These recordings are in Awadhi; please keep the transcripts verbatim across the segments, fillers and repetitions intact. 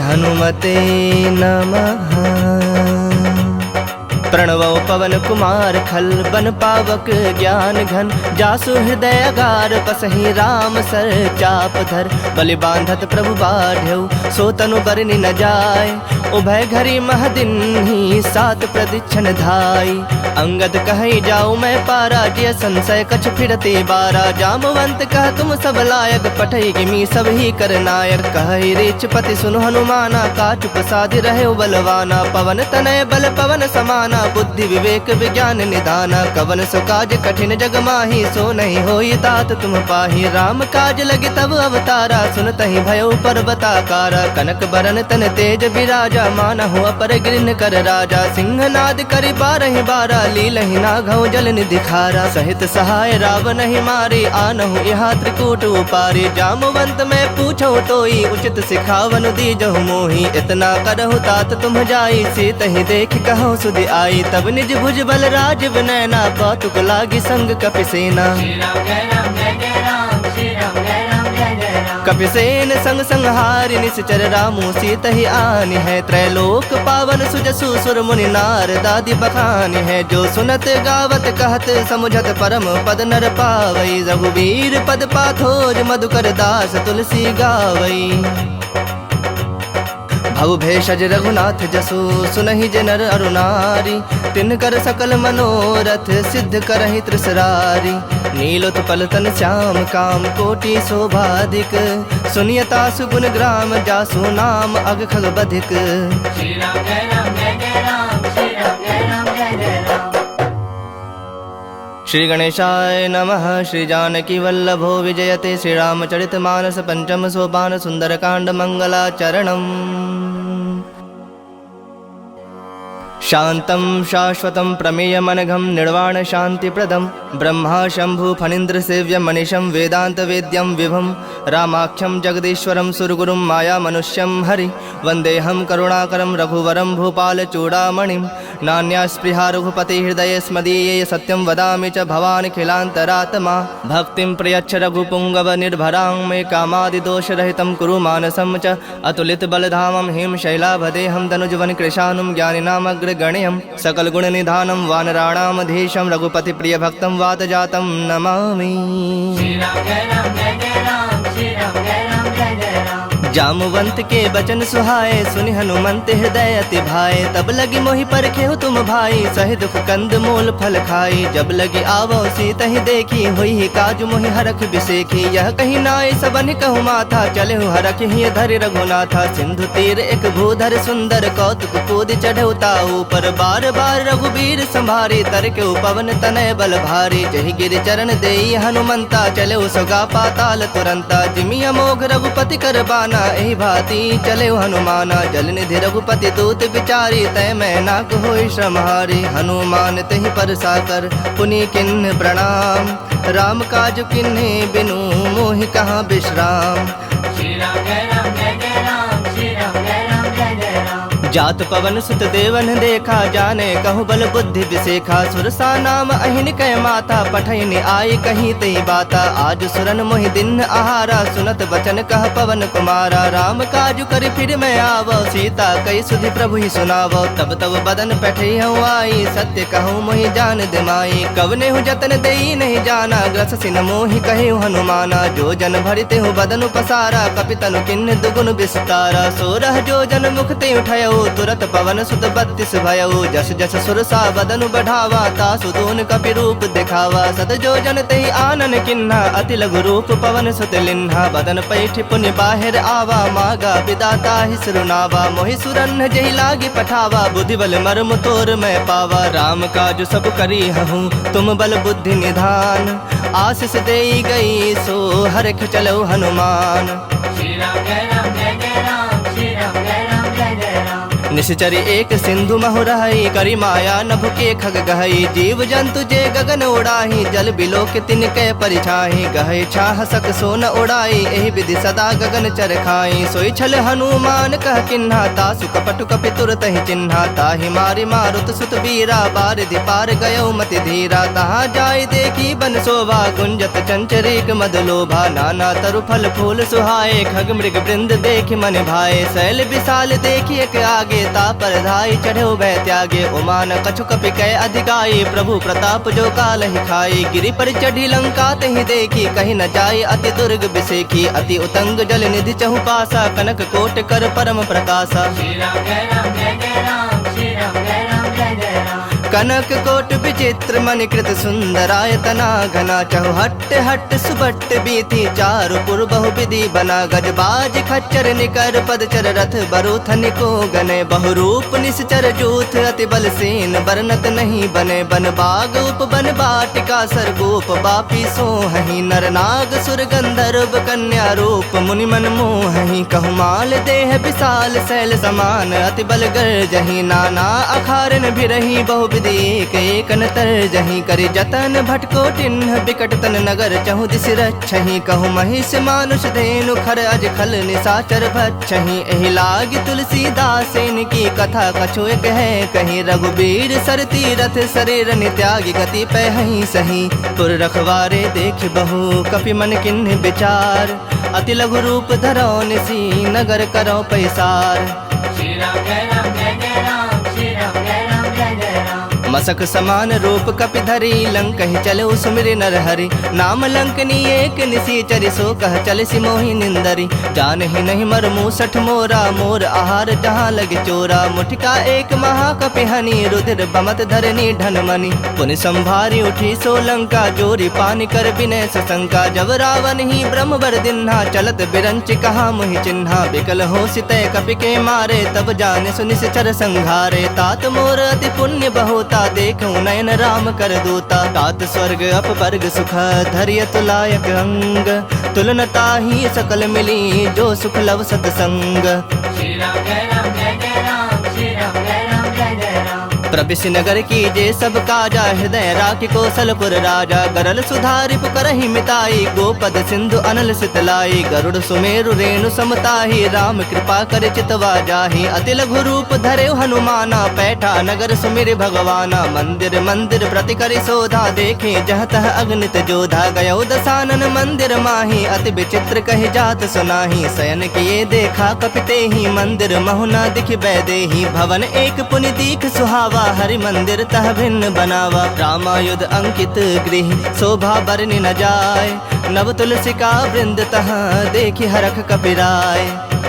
हनुमते नमः। प्रणवौ पवन कुमार खल, बन पावक ज्ञान घन। जासु हृदय अगार, बसहि राम सर चाप धर। बलि बांधत प्रभु बाढ़्यौ, सो तनु बरनि न जाय। उभय घरी मह दिन्ही, सात प्रदि क्षण धाई। अंगद कहइ जाउ मैं पारा, जिय संसय कछु फिरति बारा। जामवंत कह तुम सब लायक, पठइ किमी सबही कर नायक। कहइ रीछपति सुनु हनुमाना, काचुप साधि रहेउ बलवाना। पवन तनय बल पवन समाना, बुद्धि विवेक विज्ञान निधाना। कवन सो काज कठिन जग माही, सो नहीं होई तात तुम पाही। राम काज लगी तब अवतारा, सुनतहि भयउ पर्वताकारा। कनक बरन तन तेज बिराजा, मानहु अपर गृह कर राजा। सिंहनाद करि बारहि बारा, लीलहि नागउ जल निधि खारा। सहित सहाय रावनहि मारी, आनहु इहा त्रिकूट उपारी। जामवंत मैं पूछउ तोई, उचित सिखावन दीजहु मोही। इतना करहु तात तुम जाई, सीतहि देखि कहउ सुधि आई। तब निज भुज बल राजीव नैना, कौतुक लागी संग कपि सेना। कपिसेन संग संहारि निशिचर रामु सीतहि आनिहैं। त्रैलोक पावन सुजसु सुर मुनि नारदादि बखानिहैं। जो सुनत गावत कहत समुझत परम पद नर पावइ। रघुबीर पद पाथोज मधुकर दास तुलसी गावइ। भव भेषज रघुनाथ जसु सुनहि जे नर अरु नारी। तिनकर सकल मनोरथ सिद्ध करहिं त्रिसरारी। नील उत्पल तन श्याम काम कोटि शोभाधिक। सुनिय तासु गुन ग्राम जासु नाम अग खग बधिक। श्री राम जय राम जय जय राम, श्री राम जय राम जय जय राम। श्री गणेशाय नमः। श्री जानकी वल्लभो विजयते, श्री रामचरित मानस पंचम सोपान सुंदरकांड मंगलाचरणम्। शांतं शाश्वतं प्रमेयमनघं निर्वाण शांतिप्रदम्। ब्रह्मा शंभु फणींद्र सेव्यं मनीषं वेदांत वेद्यं विभुम्। रामाख्यं जगदीश्वरं सुरगुरुं माया मनुष्यं हरि। वंदेऽहं करुणाकरं रघुवरं भूपाल चूड़ामणिम्। नान्या स्पृहा रघुपते हृदयेऽस्मदीये सत्यं वदामि च भवानखिलांतरात्मा। भक्तिं प्रयच्छ रघुपुंगव निर्भरां मे कामादिदोषरहितं कुरु मानसं च। अतुलित बलधामं हेम शैलाभ देहं दनुजवन कृशानुं ज्ञानिनामग्रगण्यम्। सकल गुण निधानं वानराणामधीशं रघुपति प्रिय भक्तं वात जातं नमामि। श्री राम जय राम जय जय राम, श्री राम जय राम जय जय राम। जामवंत के बचन सुहाए, सुनि हनुमंत हृदय अति भाए। तब लगी मोहि परखेहु तुम भाई, सहि दुख कंद मूल फल खाई। जब लगी आवउ सीतहि देखी, होइहि काज मोहि हरख बिसेखी। यह कहि नाइ सबन्हि कहु माथा, चलेहु हरखि हिय धरि रघुनाथा। सिंधु तीर एक भूधर सुंदर, कौतुक कूदि चढ़ेउ ताऊ पर। बार बार रघुबीर संभारी, तरकेउ पवन तनय बल भारी। जहि गिरि चरण देई हनुमंता, चलेउ सगा पाताल तुरंता। जिमि अमोघ रघुपति कर बाना, एहि भांति चलेउ हनुमाना। जल निधि रघुपति दूत बिचारी, तय मै नाक होई श्रमहारी। हनुमान तेहि पर साकर, पुनि किन्ह प्रणाम। राम काज किन्हे बिनु मोहि कहाँ बिश्राम। श्री राम जय राम जय जय राम, श्री राम जय राम जय जय राम। जात पवन सुत देवन देखा, जाने कहु बल बुद्धि बिसेखा। सुरसा नाम अहिन कै माता, पठइन आइ कही तेइ बाता। आज सुरन मोहि दिन्ह आहारा, सुनत बचन कह पवन कुमारा। राम काज करि फिर मै आवउ, सीता कहि सुधि प्रभुहि सुनावउ। तब तब बदन पठइहउँ आइ, सत्य कहउँ मोहि जान दिमाइ। कवनेहु जतन देइ नहीं जाना, ग्रससि न मोहि कहेउ हनुमाना। जो जन भरि तेहु बदनु पसारा, कपि तनु किन्ह दुगुन बिस्तारा। सोरह जो जन मुख तेउ ठयउ, तुरत पवन सुत बत्तीस भयउ। जस जस सुरसा बदनु बढ़ावा, तासु दून कपि रूप दिखावा। सत जो जन तेहि आनन किन्हा, अति लघु रूप पवन सुत लिन्हा। बदन पैठि पुनि बाहिर आवा, मागा बिदा ताहि सिरु नावा। मोहि सुरन्ह जेहि लागि पठावा, बुधि बल मर्म तोर मै पावा। राम काज सब करिहउँ तुम बल बुद्धि निधान। आसिस देइ गई सो हरखि चलउ हनुमान। श्री राम जय राम जय जय राम, श्री राम जय राम जय जय राम। निसिचरि एक सिंधु महु रहइ, करि माया नभु के खग गहइ। जीव जंतु जे गगन उड़ाही, जल बिलोक तिनके परिछाही। गहइ छाह सक सोन उड़ाई, एहि विधि सदा गगन चर खाई। सोई छल हनुमान कह किन्हा, तासु कपटु कपि तुरतहि चिन्हा। ताहि मारि मारुत सुत बीरा, बारिधि पार गयउ मति धीरा। तहाँ जाइ देखि बन शोभा, गुंजत चंचरीक मद लोभा। नाना तरु फल फूल सुहाए, खग मृग वृंद देखि मन भाए। शैल विशाल देखि एक आगे, ता पर धाइ चढ़े उभय त्यागे। उमान कछु कपि कै अधिकाई, प्रभु प्रताप जो कालहि खाई। गिरि पर चढ़ि लंका तेहि देखि, कहि न जाइ अति दुर्ग बिसेखी। अति उतंग जल निधि चहुपासा, कनक कोट कर परम प्रकासा। श्री राम जय राम जय जय राम, श्री राम जय राम जय जय राम। कनक कोट विचित्र मणि कृत सुंदरायतना घना। चहुहट्ट हट्ट सुभट्ट बीथी, चारु पुर बहु विधि बना। गज बाज खच्चर निकर पदचर, रथ बरूथ निको गने। बहुरूप निसचर जूथ अति बल सेन, बरनत नहीं बने। बन बाग उपबन बाटिका सरगोप, बापी सोहहि नर नाग सुर गंधर्व कन्या रूप। मुनि मन मोहहि कहु माल देह विशाल शैल समान। अति बल गर्जहि नाना अखारन भिरहि बहु विधि एक एकन तर्जहि। करि जतन भटको टिन्ह बिकट तन नगर चहुँ दिसि रक्षहि। कहु महिष मानुष धेनु खर अज खल निशाचर भक्षहि। एहि लागि तुलसीदास इनकी कथा कछु एक है कही। रघुबीर सर तीरथ सरीरन त्यागि गति पै हहीं सही। पुर रखवारे देखि बहु कपि मन किन्ह विचार। अति लघु रूप धरौ निसि नगर करौ पैसार। श्री राम जय राम जय जय राम, श्री राम जय राम जय जय राम। मसक समान रूप कपि धरी, लंकहि चलउ सुमिरि नर हरि। नाम लंकनी एक निसि चरि, सो कह चलिसि मोहि निंदरि। जानहि नहीं मर मूसठ मोरा, मोर आहार जहाँ लग चोरा। मुठिका एक महाकपि हनि, रुधिर बमत धरनी ढन मनि। पुनि संभारि उठी सो लंका, जोरि पानि कर बिनय सशंका। जब रावनहि ब्रह्म बर दिन्हा, चलत बिरंचि कहा मुहि चिन्हा। बिकल होसि तै कपिके मारे, तब जानिसु निसिचर संघारे। तात मोर अति पुण्य बहुता, देखउ नयन राम कर दूता। तात स्वर्ग अपवर्ग सुख, धरि अतु लायक अंग। तुल न ताहि सकल मिली, जो सुख लव सतसंग। श्री राम जय राम जय जय राम, श्री राम जय राम जय जय राम। प्रबिसि नगर कीजे सब काजा, हृदय राखि कोसलपुर राजा। गरल सुधा रिपु करहिं मिताई, गोपद सिंधु अनल सितलाई। गरुड़ सुमेरु रेणु सम ताहि, राम कृपा करि चितवा जाहि। अति लघु रूप धरेउ हनुमाना, पैठा नगर सुमिरि भगवाना। मंदिर मंदिर प्रति करि शोधा, देखे जह तह अगणित जोधा। गयउ दसानन मंदिर माहि, अति विचित्र कहि जात सुनाहि। सयन किए देखा कपि तेहि, मंदिर महु न दिखि बैदेहि। भवन एक पुनि दीख सुहावा, हरि मंदिर तह भिन्न बनावा। रामायुध अंकित गृह, शोभा बरनि न जाय। नव तुलसिका वृंद तह, देखि हरख कपि राय।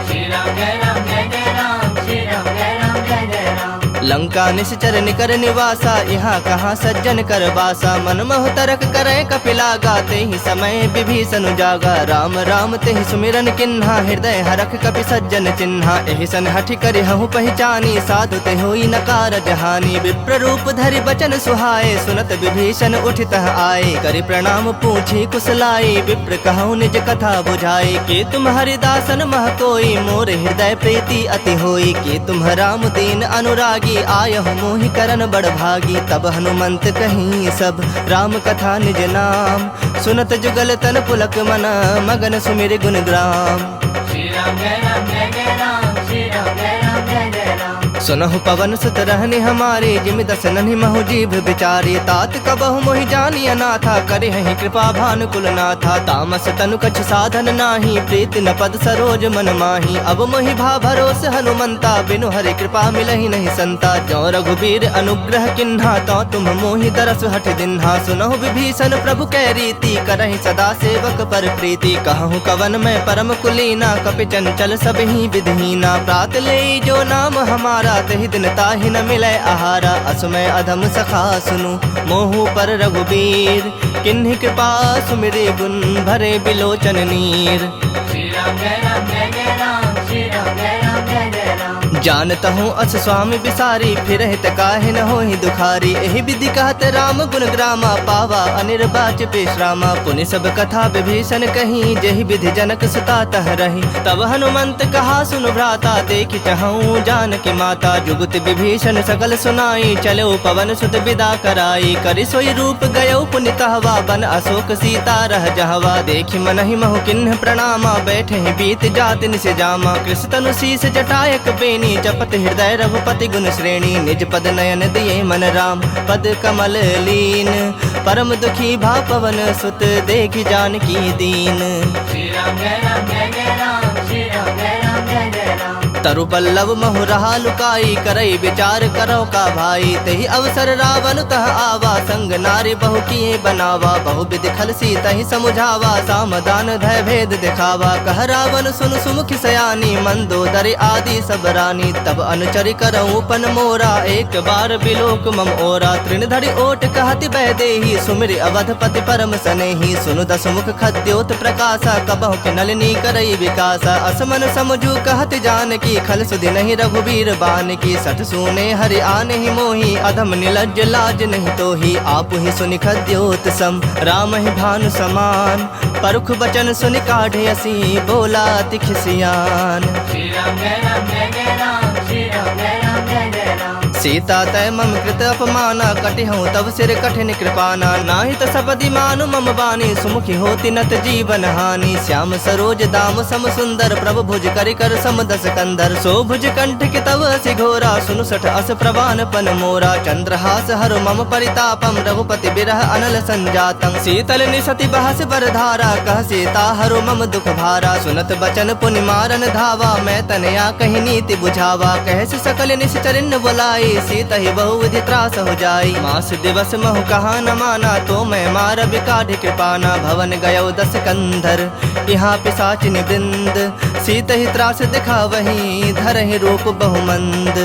श्री राम जय राम जय जय राम, श्री राम जय राम जय जय राम। लंका निसिचर निकर निवासा, इहाँ कहाँ सज्जन कर बासा। मन महु तरक करै कपि लागा, तेहि समय विभीषन जागा। राम राम तेहि सुमिरन किन्हा, हृदय हरख कपि सज्जन चिन्हा। एहि सन हठि करिहउ पहिचानी, साधु ते होई न कारज हानि। विप्र रूप धरि बचन सुहाए, सुनत विभीषन उठि तह आए। करि प्रणाम पूछि कुशलाए, विप्र कहउ निज कथा बुझाए। केतुम हरिदासन मह कोई, मोर हृदय प्रीति अति होई। केतुम राम दीन अनुरागी, आयहु मोहि करन बड़ भागी। तब हनुमंत कहीं सब, राम कथा निज नाम। सुनत जुगल तन पुलक मन, मगन सुमिरि गुन ग्राम। श्री राम जय राम जय जय राम, श्री राम जय राम जय जय राम। सुनहु पवन सुत रहनि हमारे, जिमि दसनन्हि महु जीभ बिचारे। तात कबहु मोहि जानि अनाथा, करिहहि कृपा भानुकुल नाथा। तामस तनु कछु साधन नाही, प्रीति न पद सरोज मन माही। अब मोहि भा भरोस हनुमंता, बिनु हरि कृपा मिलहि नहीं संता। जौ रघुबीर अनुग्रह किन्हा, तौ तुम्ह मोहि दरस हठि दिन्हा। सुनहु विभीषन प्रभु कै रीति, करहिं सदा सेवक पर प्रीति। कहहु कवन मैं परम कुलीना, कपि चंचल सबहिं विधिहीना। प्रात लेई जो नाम हमारा, तेहि दिन ताहि न मिलै आहारा। असमय अधम सखा सुनु मोहु पर रघुबीर, किन्हि कृपा सुमिरि गुन भरे बिलोचन नीर। श्री राम जय राम जय जय राम, श्री राम जय राम जय जय राम। जानतहु अस स्वामी बिसारी, फिरहित काहे न होही दुखारी। एहि बिधि कहत राम गुन ग्रामा, पावा अनिर्बाच बिश्रामा। पुनि सब कथा बिभीषन कही, जेहि बिधि जनक सुता तह रही। तब हनुमंत कहा सुनु भ्राता, देखि चहउँ जानकी माता। जुगति बिभीषन सकल सुनाई, चलेउ पवन सुत बिदा कराई। करि सोइ रूप गयउ पुनि तहवा, बन अशोक सीता रह जहवा। देखि मनहि महु किन्ह प्रणामा, बैठहि बीत जाति निसि जामा। कृष तनु शीश जटा एक बेनी, जपत हृदय रघुपति गुन श्रेणी। निज पद नयन दिए मन राम, पद कमल लीन। परम दुखी भा पवन सुत, देखि जानकी दीन। श्री राम जय राम जय जय राम, श्री राम जय राम जय जय राम। तरु पल्लव महु रहा लुकाई, करइ बिचार करउ का भाई। तेहि अवसर रावण तह आवा, संग नारि बहु किए बनावा। बहु विधि खल सीतहि समुझावा, साम दान भय भेद देखावा। कह रावण सुन सुमुखि सयानी, मंदोदरी आदि सब रानी। तब अनुचरि करउँ पन मोरा, एक बार बिलोक मम ओरा। तृण धरि ओट कहति वैदेही, सुमिरि अवधपति परम सनेही। सुनु दसमुख खद्योत प्रकासा, कबहुँ के नलिनी करइ विकासा। अस मन समुझु कहति जानकी, खल सुधि नहीं रघुबीर बानकी। सठ सूने हरि आनहि मोही, अधम निलज्ज लाज नहीं तोही। आपुहि सुनि खद्योत सम, रामहि भानु समान। परुख बचन सुनि काढ़े असी, बोला अति खिसियान। श्री राम जय राम जय जय राम, श्री राम जय राम जय जय राम। सीता तै मम कृत अपमाना, कटिहउँ तब सिर कठिन कृपाना। नाहीं त सपदि मानु मम बानी, सुमुखि होति नत जीवन हानि। श्याम सरोज दाम सम सुंदर, प्रभु भुज करि कर सम दस कंधर। सो भुज कंठ कि तव असि घोरा, सुनु सठ अस प्रमाण पन मोरा। चंद्रहास हरु मम परितापम, रघुपति बिरह अनल संजातम। शीतल निसति बहस बर धारा, कह सीता हरु मम दुख भारा। सुनत बचन पुनि मारन धावा, मैं तनया कहि नीति बुझावा। कहसि सकल निसिचरिन बोलाई, सीतहि बहु विधि त्रास हो जाई। मास दिवस महु कहा न माना, तो मैं मार बिकाढ़ि कृपाना। भवन गयउ दस कंधर इहाँ पिसाचिनि वृंद, सीतहि त्रास दिखावही धरहि रूप बहुमंद।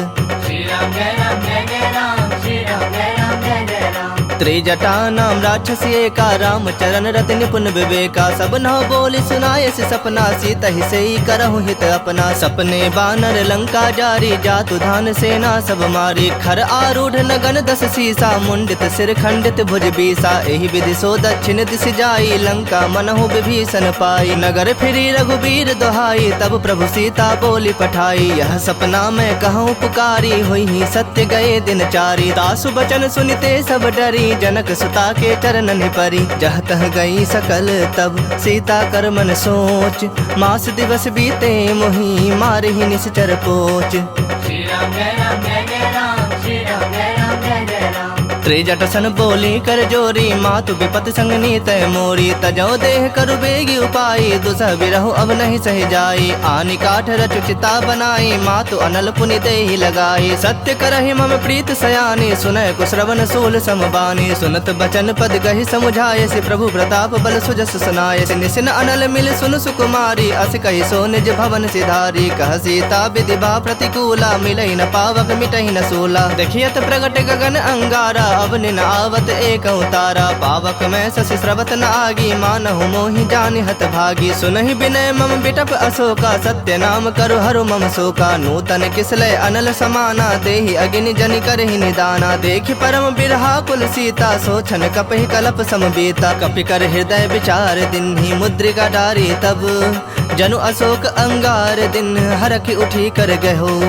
श्री राम जय राम जय जय राम, श्री राम जय राम जय जय राम। त्रिजटा नाम राक्षसी एका, रामचरण रति निपुन विवेका। सब नव बोलि सुनाए सि सपना, सीतहि सेई करहु हित अपना। सपने बानर लंका जारी, जातु धान सेना सब मारी। खर आरूढ़ नगन दस सीसा, मुंडित सिर खंडित भुज बीसा। एहि विधि सो दक्षिण दिसि जाई, लंका मनहु विभीषण पाई। नगर फिरी रघुबीर दोहाई, तब प्रभु सीता बोलि पठाई। यह सपना मैं कहउँ पुकारी, होइहीं सत्य गए दिन चारी। तासु बचन सुनिते सब डरी, जनक सुता के चरणन परी। जह तह गई सकल तब सीता कर मन सोच, मास दिवस बीते मोही मारहि निसिचर पोच। श्री राम जय राम जय जय राम, श्री राम जय राम जय जय राम। त्रिजट सन बोली कर जोरी, मातु विपत संग नीत मोरी। तजौ देह करु बेगि उपाई, दुसह बिरहु अब नहीं सहि जाई। आनि काठ रचु चिता बनाई, मातु अनल पुनि देहि लगाई। सत्य करहि मम प्रीत सयानी, सुनय कुश्रवण सूल सम बानी। सुनत बचन पद गहि समुझायसि, प्रभु प्रताप बल सुजस सुनायसि। निसिन अनल मिल सुनु सुकुमारी, अस कहि सो निज भवन सिधारी। कह सीता विधि भा प्रतिकूला, मिलइ न पावक मिटइ न सूला। देखियत प्रगट गगन अंगारा, अवनि न आवत एकउ तारा। पावक मैं शशि स्रवत न आगी, मानहु मोहि जानि हत भागी। सुनहि विनय मम बिटप अशोका, सत्य नाम करु हरु मम शोका। नूतन किसलय अनल समाना, देहि अगिनि जनि करहि निदाना। देखि परम बिरहाकुल सीता, सो छन कपहि कलप सम बीता। कपि कर हृदय बिचार दिन्हि मुद्रिका डारी तब, जनु अशोक अंगार दिन्ह हरखि उठि कर गहो।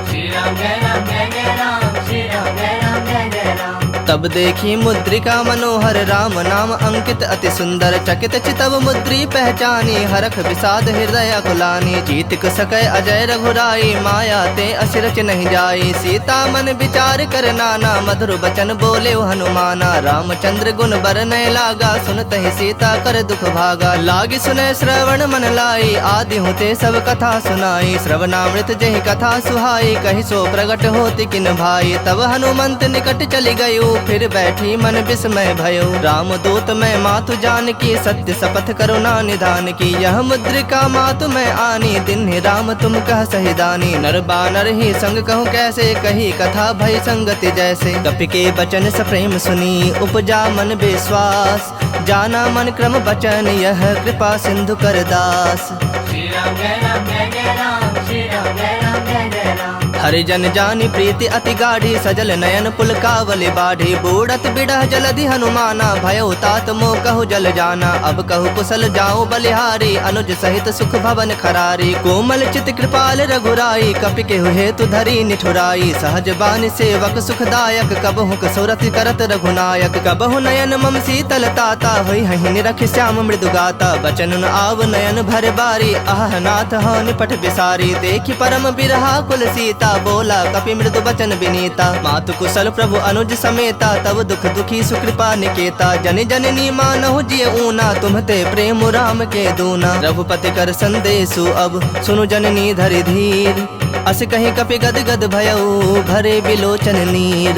श्री राम जय राम जय जय राम, श्री राम जय राम जय जय राम। तब देखि मुद्रिका मनोहर, राम नाम अंकित अति सुंदर। चकित चितव मुद्री पहचानी, हरख विषाद हृदय अकुलानी। जीतिक सकय अजय रघुराई, माया ते असिरच नहीं जाई। सीता मन बिचार कर नाना, मधुर बचन बोलेउ हनुमाना। रामचंद्र गुन बरनय लागा, सुनतहि सीता कर दुख भागा। लागि सुनय श्रवण मन लाई, आदि हुते सब कथा सुनाई। श्रवणामृत जेहि कथा सुहाई, कहि सो प्रगट होति किन भाई। तब हनुमंत निकट चलि गयो, फिर बैठी मन विस्मय भयो। रामदूत मैं मातु जानकी, सत्य शपथ करुणा निधान की। यह मुद्रिका मातु मैं आनी, दिन्हि राम तुम कह सही दानी। नर बानर ही संग कहु कैसे, कही कथा भई संगति जैसे। कपि के बचन सप्रेम सुनी, उपजा मन विश्वास। जाना मन क्रम बचन यह, कृपा सिंधु कर दास। श्री राम जय राम जय जय राम, श्री राम जय राम जय जय राम। अरे जन जानी प्रीति अति गाढ़ी, सजल नयन पुलकावली बाढ़ी। बूड़त बिड़ह जलधि हनुमाना, भयउ तात मोह कहु जल जाना। अब कहु कुसल जाउ बलिहारी, अनुज सहित सुख भवन खरारी। कोमल चित कृपाल रघुराई, कपि केहु हेतु धरी निठुराई। सहज बानि सेवक सुखदायक, कबहुँक सुरति करत रघुनायक। कबहुँ नयन मम शीतल ताता, होइहहिं निरखि श्याम मृदु गाता। बचन न आव नयन भर बारी, अहह नाथ हौ निपट बिसारी। देखि परम बिरहाकुल सीता, बोला कपि मृदु बचन बिनीता। मातु कुसल प्रभु अनुज समेता, तब दुख दुखी सुकृपा निकेता। जनि जननी मानहु जिय ऊना, तुम ते प्रेम राम के दूना। रघुपति कर संदेसु अब, सुनु जननी धरि धीर। अस कहि कपि गद गद भयउ, भरे बिलोचन नीर।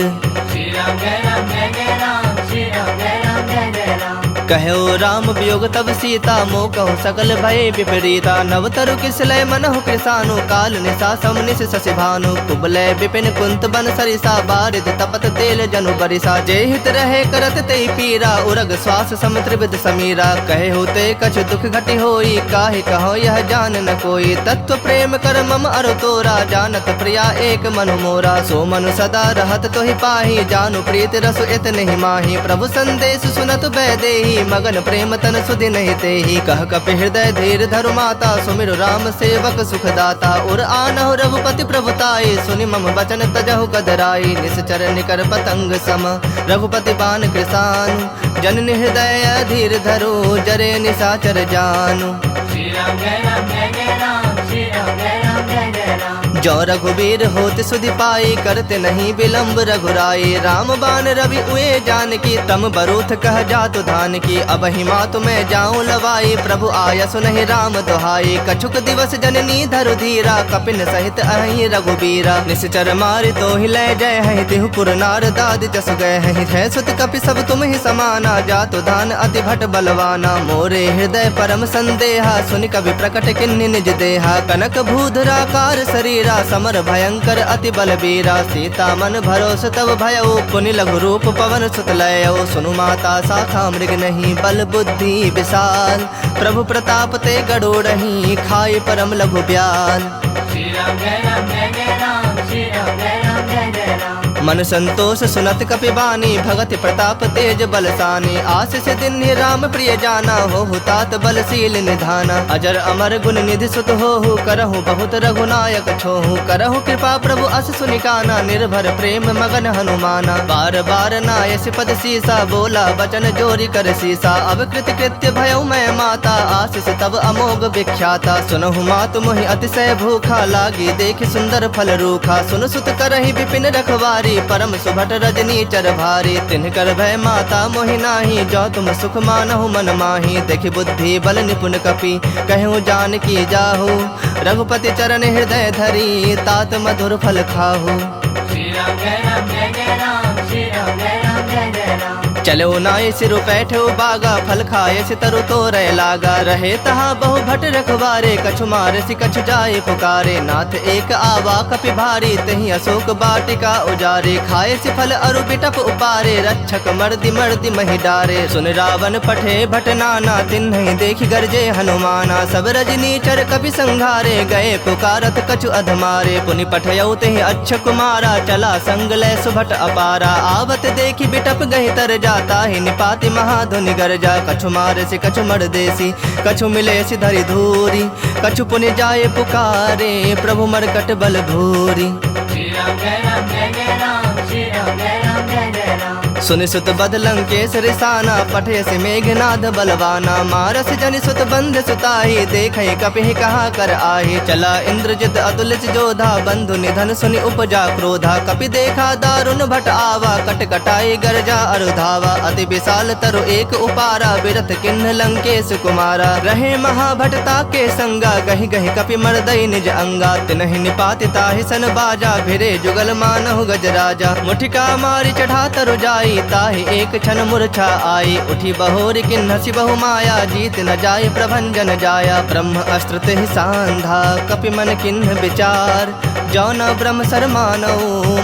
श्री राम जय राम जय जय राम, श्री राम जय राम जय जय राम। कह्यो राम वियोग तब सीता, मोह कहु सकल भय विपरीता। नव तरु किस लय मनहु कृसानु, काल निसा सम निस शशि भानु। कुबलय विपिन कुंत बन सरिसा, बारिद तपत तेल जनु बरिसा। जे हित रहे करत तेहि पीरा, उरग श्वास सम त्रिविध समीरा। कहेहु ते कछु दुख घटि होई, काहि कहौं यह जान न कोई। तत्व प्रेम कर मम अरु तोरा, जानत प्रिया एक मनु मोरा। सो मनु सदा रहत तोहि पाही, जानु प्रीत रसु एतनहि माही। प्रभु संदेस सुनत वैदेही, मगन प्रेम तन सुधि नहीं तेही। कह कपि हृदय धीर धरु माता, सुमिरु राम सेवक सुखदाता। उर आनहु रघुपति प्रभु ताई, सुनि मम वचन तजहु गदराई। निसचर निकर पतंग सम, रघुपति बान कृसानु। जननी हृदय धीर धरु, जरे निसाचर जानु। श्री राम जय राम जय जय राम, श्री राम जय राम जय जय राम। जो रघुबीर होत सुधि पाई, करत नहीं विलंब रघुराई। राम बान रवि उए जानकी, तम बरूथ कह जातु धानकी। अबहिं मातु मैं जाउँ लवाई, प्रभु आय सुनहि राम दुहाई। कछुक दिवस जननी धरु धीरा, कपिन सहित अहइ रघुबीरा। निसिचर मारि तोहि लै जैहहिं, तिहु पुर नारदादि जसु गैहहिं। हैं सुत कपि सब तुमहि समाना, जातु धान अति भट बलवाना। मोरे हृदय परम संदेहा, सुनि कवि प्रकट किन्हि निज देहा। कनक भूधराकार सरीरा, समर भयंकर अति बलबीरा। सीता मन भरोस तब भयउ, पुनि लघु रूप पवन सुत लयउ। सुनु माता साखा मृग नहीं, बल बुद्धि विशाल। प्रभु प्रताप ते गड़ोड़हीं, खाइ परम लघु ब्याल। श्री राम जय राम जय जय राम, श्री राम जय राम जय जय राम। मन संतोष सुनत कपि बानी, भगति प्रताप तेज बलसानी। आसिस दिन्हि राम प्रिय जाना, होहु तात बलशील निधाना। अजर अमर गुन निधि सुत होहु, करहु बहुत रघुनायक छोहु। करहु कृपा प्रभु अस सुनि काना, निर्भर प्रेम मगन हनुमाना। बार बार नायसि पद सीसा, बोला बचन जोरि कर सीसा। अब कृत कृत्य भयउ मैं माता, आसिस तब अमोघ विख्याता। सुनहु मातु मोहि अतिशय भूखा, लागी देखि सुंदर फल रूखा। सुन सुत करहिं विपिन रखवारी, परम सुभट रजनीचर भारी। तिन्ह कर भय माता मोहि नाही, जो तुम सुख मानहु मन माही। देखि बुद्धि बल निपुन कपि, कहेउ जानकी जाहु। रघुपति चरण हृदय धरी, तात मधुर फल खाहु। श्री राम जय राम जय जय राम, श्री राम जय राम जय जय राम। चलेउ नायसि रु पैठेउ बागा, फल खायसि तरु तोरय लागा। रहे तहाँ बहु भट रखवारे, कछु मारसि कछु जाइ पुकारे। नाथ एक आवा कपि भारी, तेहि अशोक बाटिका उजारे। खायसि फल अरु बिटप उपारे, रक्षक मरदि मरदि महि डारे। सुनि रावन पठे भट नाना, तिन्हहि देखि गरजे हनुमाना। सब रजनीचर कपि संघारे, गए पुकारत कछु अधमारे। पुनि पठयउ तेहि अक्षकुमारा, चला संग लय सुभट अपारा। आवत देखि बिटप गहि तरजा, ताहि निपाति महाध्वनि गरजा। कछु मारसि कछु मरदेसि, कछु मिलेसि धरि धूरि। कछु पुनि जाइ पुकारे, प्रभु मरकट बल भूरि। श्री राम जय राम जय जय राम, श्री राम जय राम जय जय राम। सुनि सुत बध लंकेस रिसाना, पठेसि मेघनाद बलवाना। मारसि जनि सुत बंध सुताही, देखहि कपिहि कहा कर आही। चला इंद्रजित अतुलित जोधा, बंधु निधन सुनि उपजा क्रोधा। कपि देखा दारुन भट आवा, कट कटाई गरजा अरु धावा। अति विशाल तरु एक उपारा, बिरथ किन्ह लंकेस कुमारा। रहे महाभट ताके संगा, गहि गहि कपि मरदइ निज अंगा। तिनहि निपाति ताहि सन बाजा, भिरे जुगल मानहु गजराजा। मुठिका मारि चढ़ा तरु जाई, ताहि एक छन मूर्छा आई। उठि बहोरि किन्हसि बहु माया, जीति न जाइ प्रभंजन जाया। ब्रह्म अस्त्र तेहि सांधा, कपि मन किन्ह विचार। जौन ब्रह्म सर मानउ,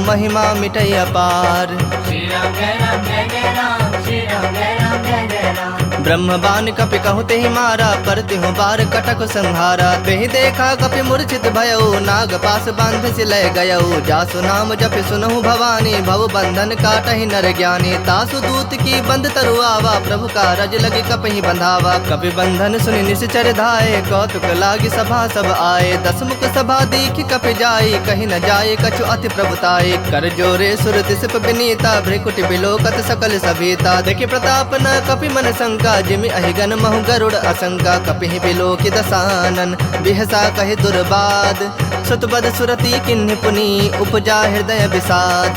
महिमा मिटइ अपार। श्री राम जय राम जय जय राम, श्री राम जय राम जय जय राम। ब्रह्म बान कपि कहु तेहि मारा, पर तिहु बार कटक संहारा। तेहि देखा कपि मूर्छित भयउ, नाग पास बांध सि लय गयउ। जासु नाम जपि सुनहु भवानी, भव बंधन काटहि नर ज्ञानी। तासु दूत की बंद तरु आवा, प्रभु कारज लगि कपहि बंधावा। कपि बंधन सुनि निसिचर धाए, कौतुक लागी सभा सब आए। दस मुख सभा दीखि कपि जाई, कहि न जाए कछु अति प्रभुताई। कर जोरे सुर तिसप बिनीता, भृकुटि बिलोकत सकल सभीता। देखि प्रताप न कपि मन शंका, जिमि अहिगन महु गरुड़ असंका। कपिहि बिलोकि दसानन, बिहसा कहि दुर्बाद। सुत बद सुरति किन्हि पुनि, उपजा हृदय विषाद।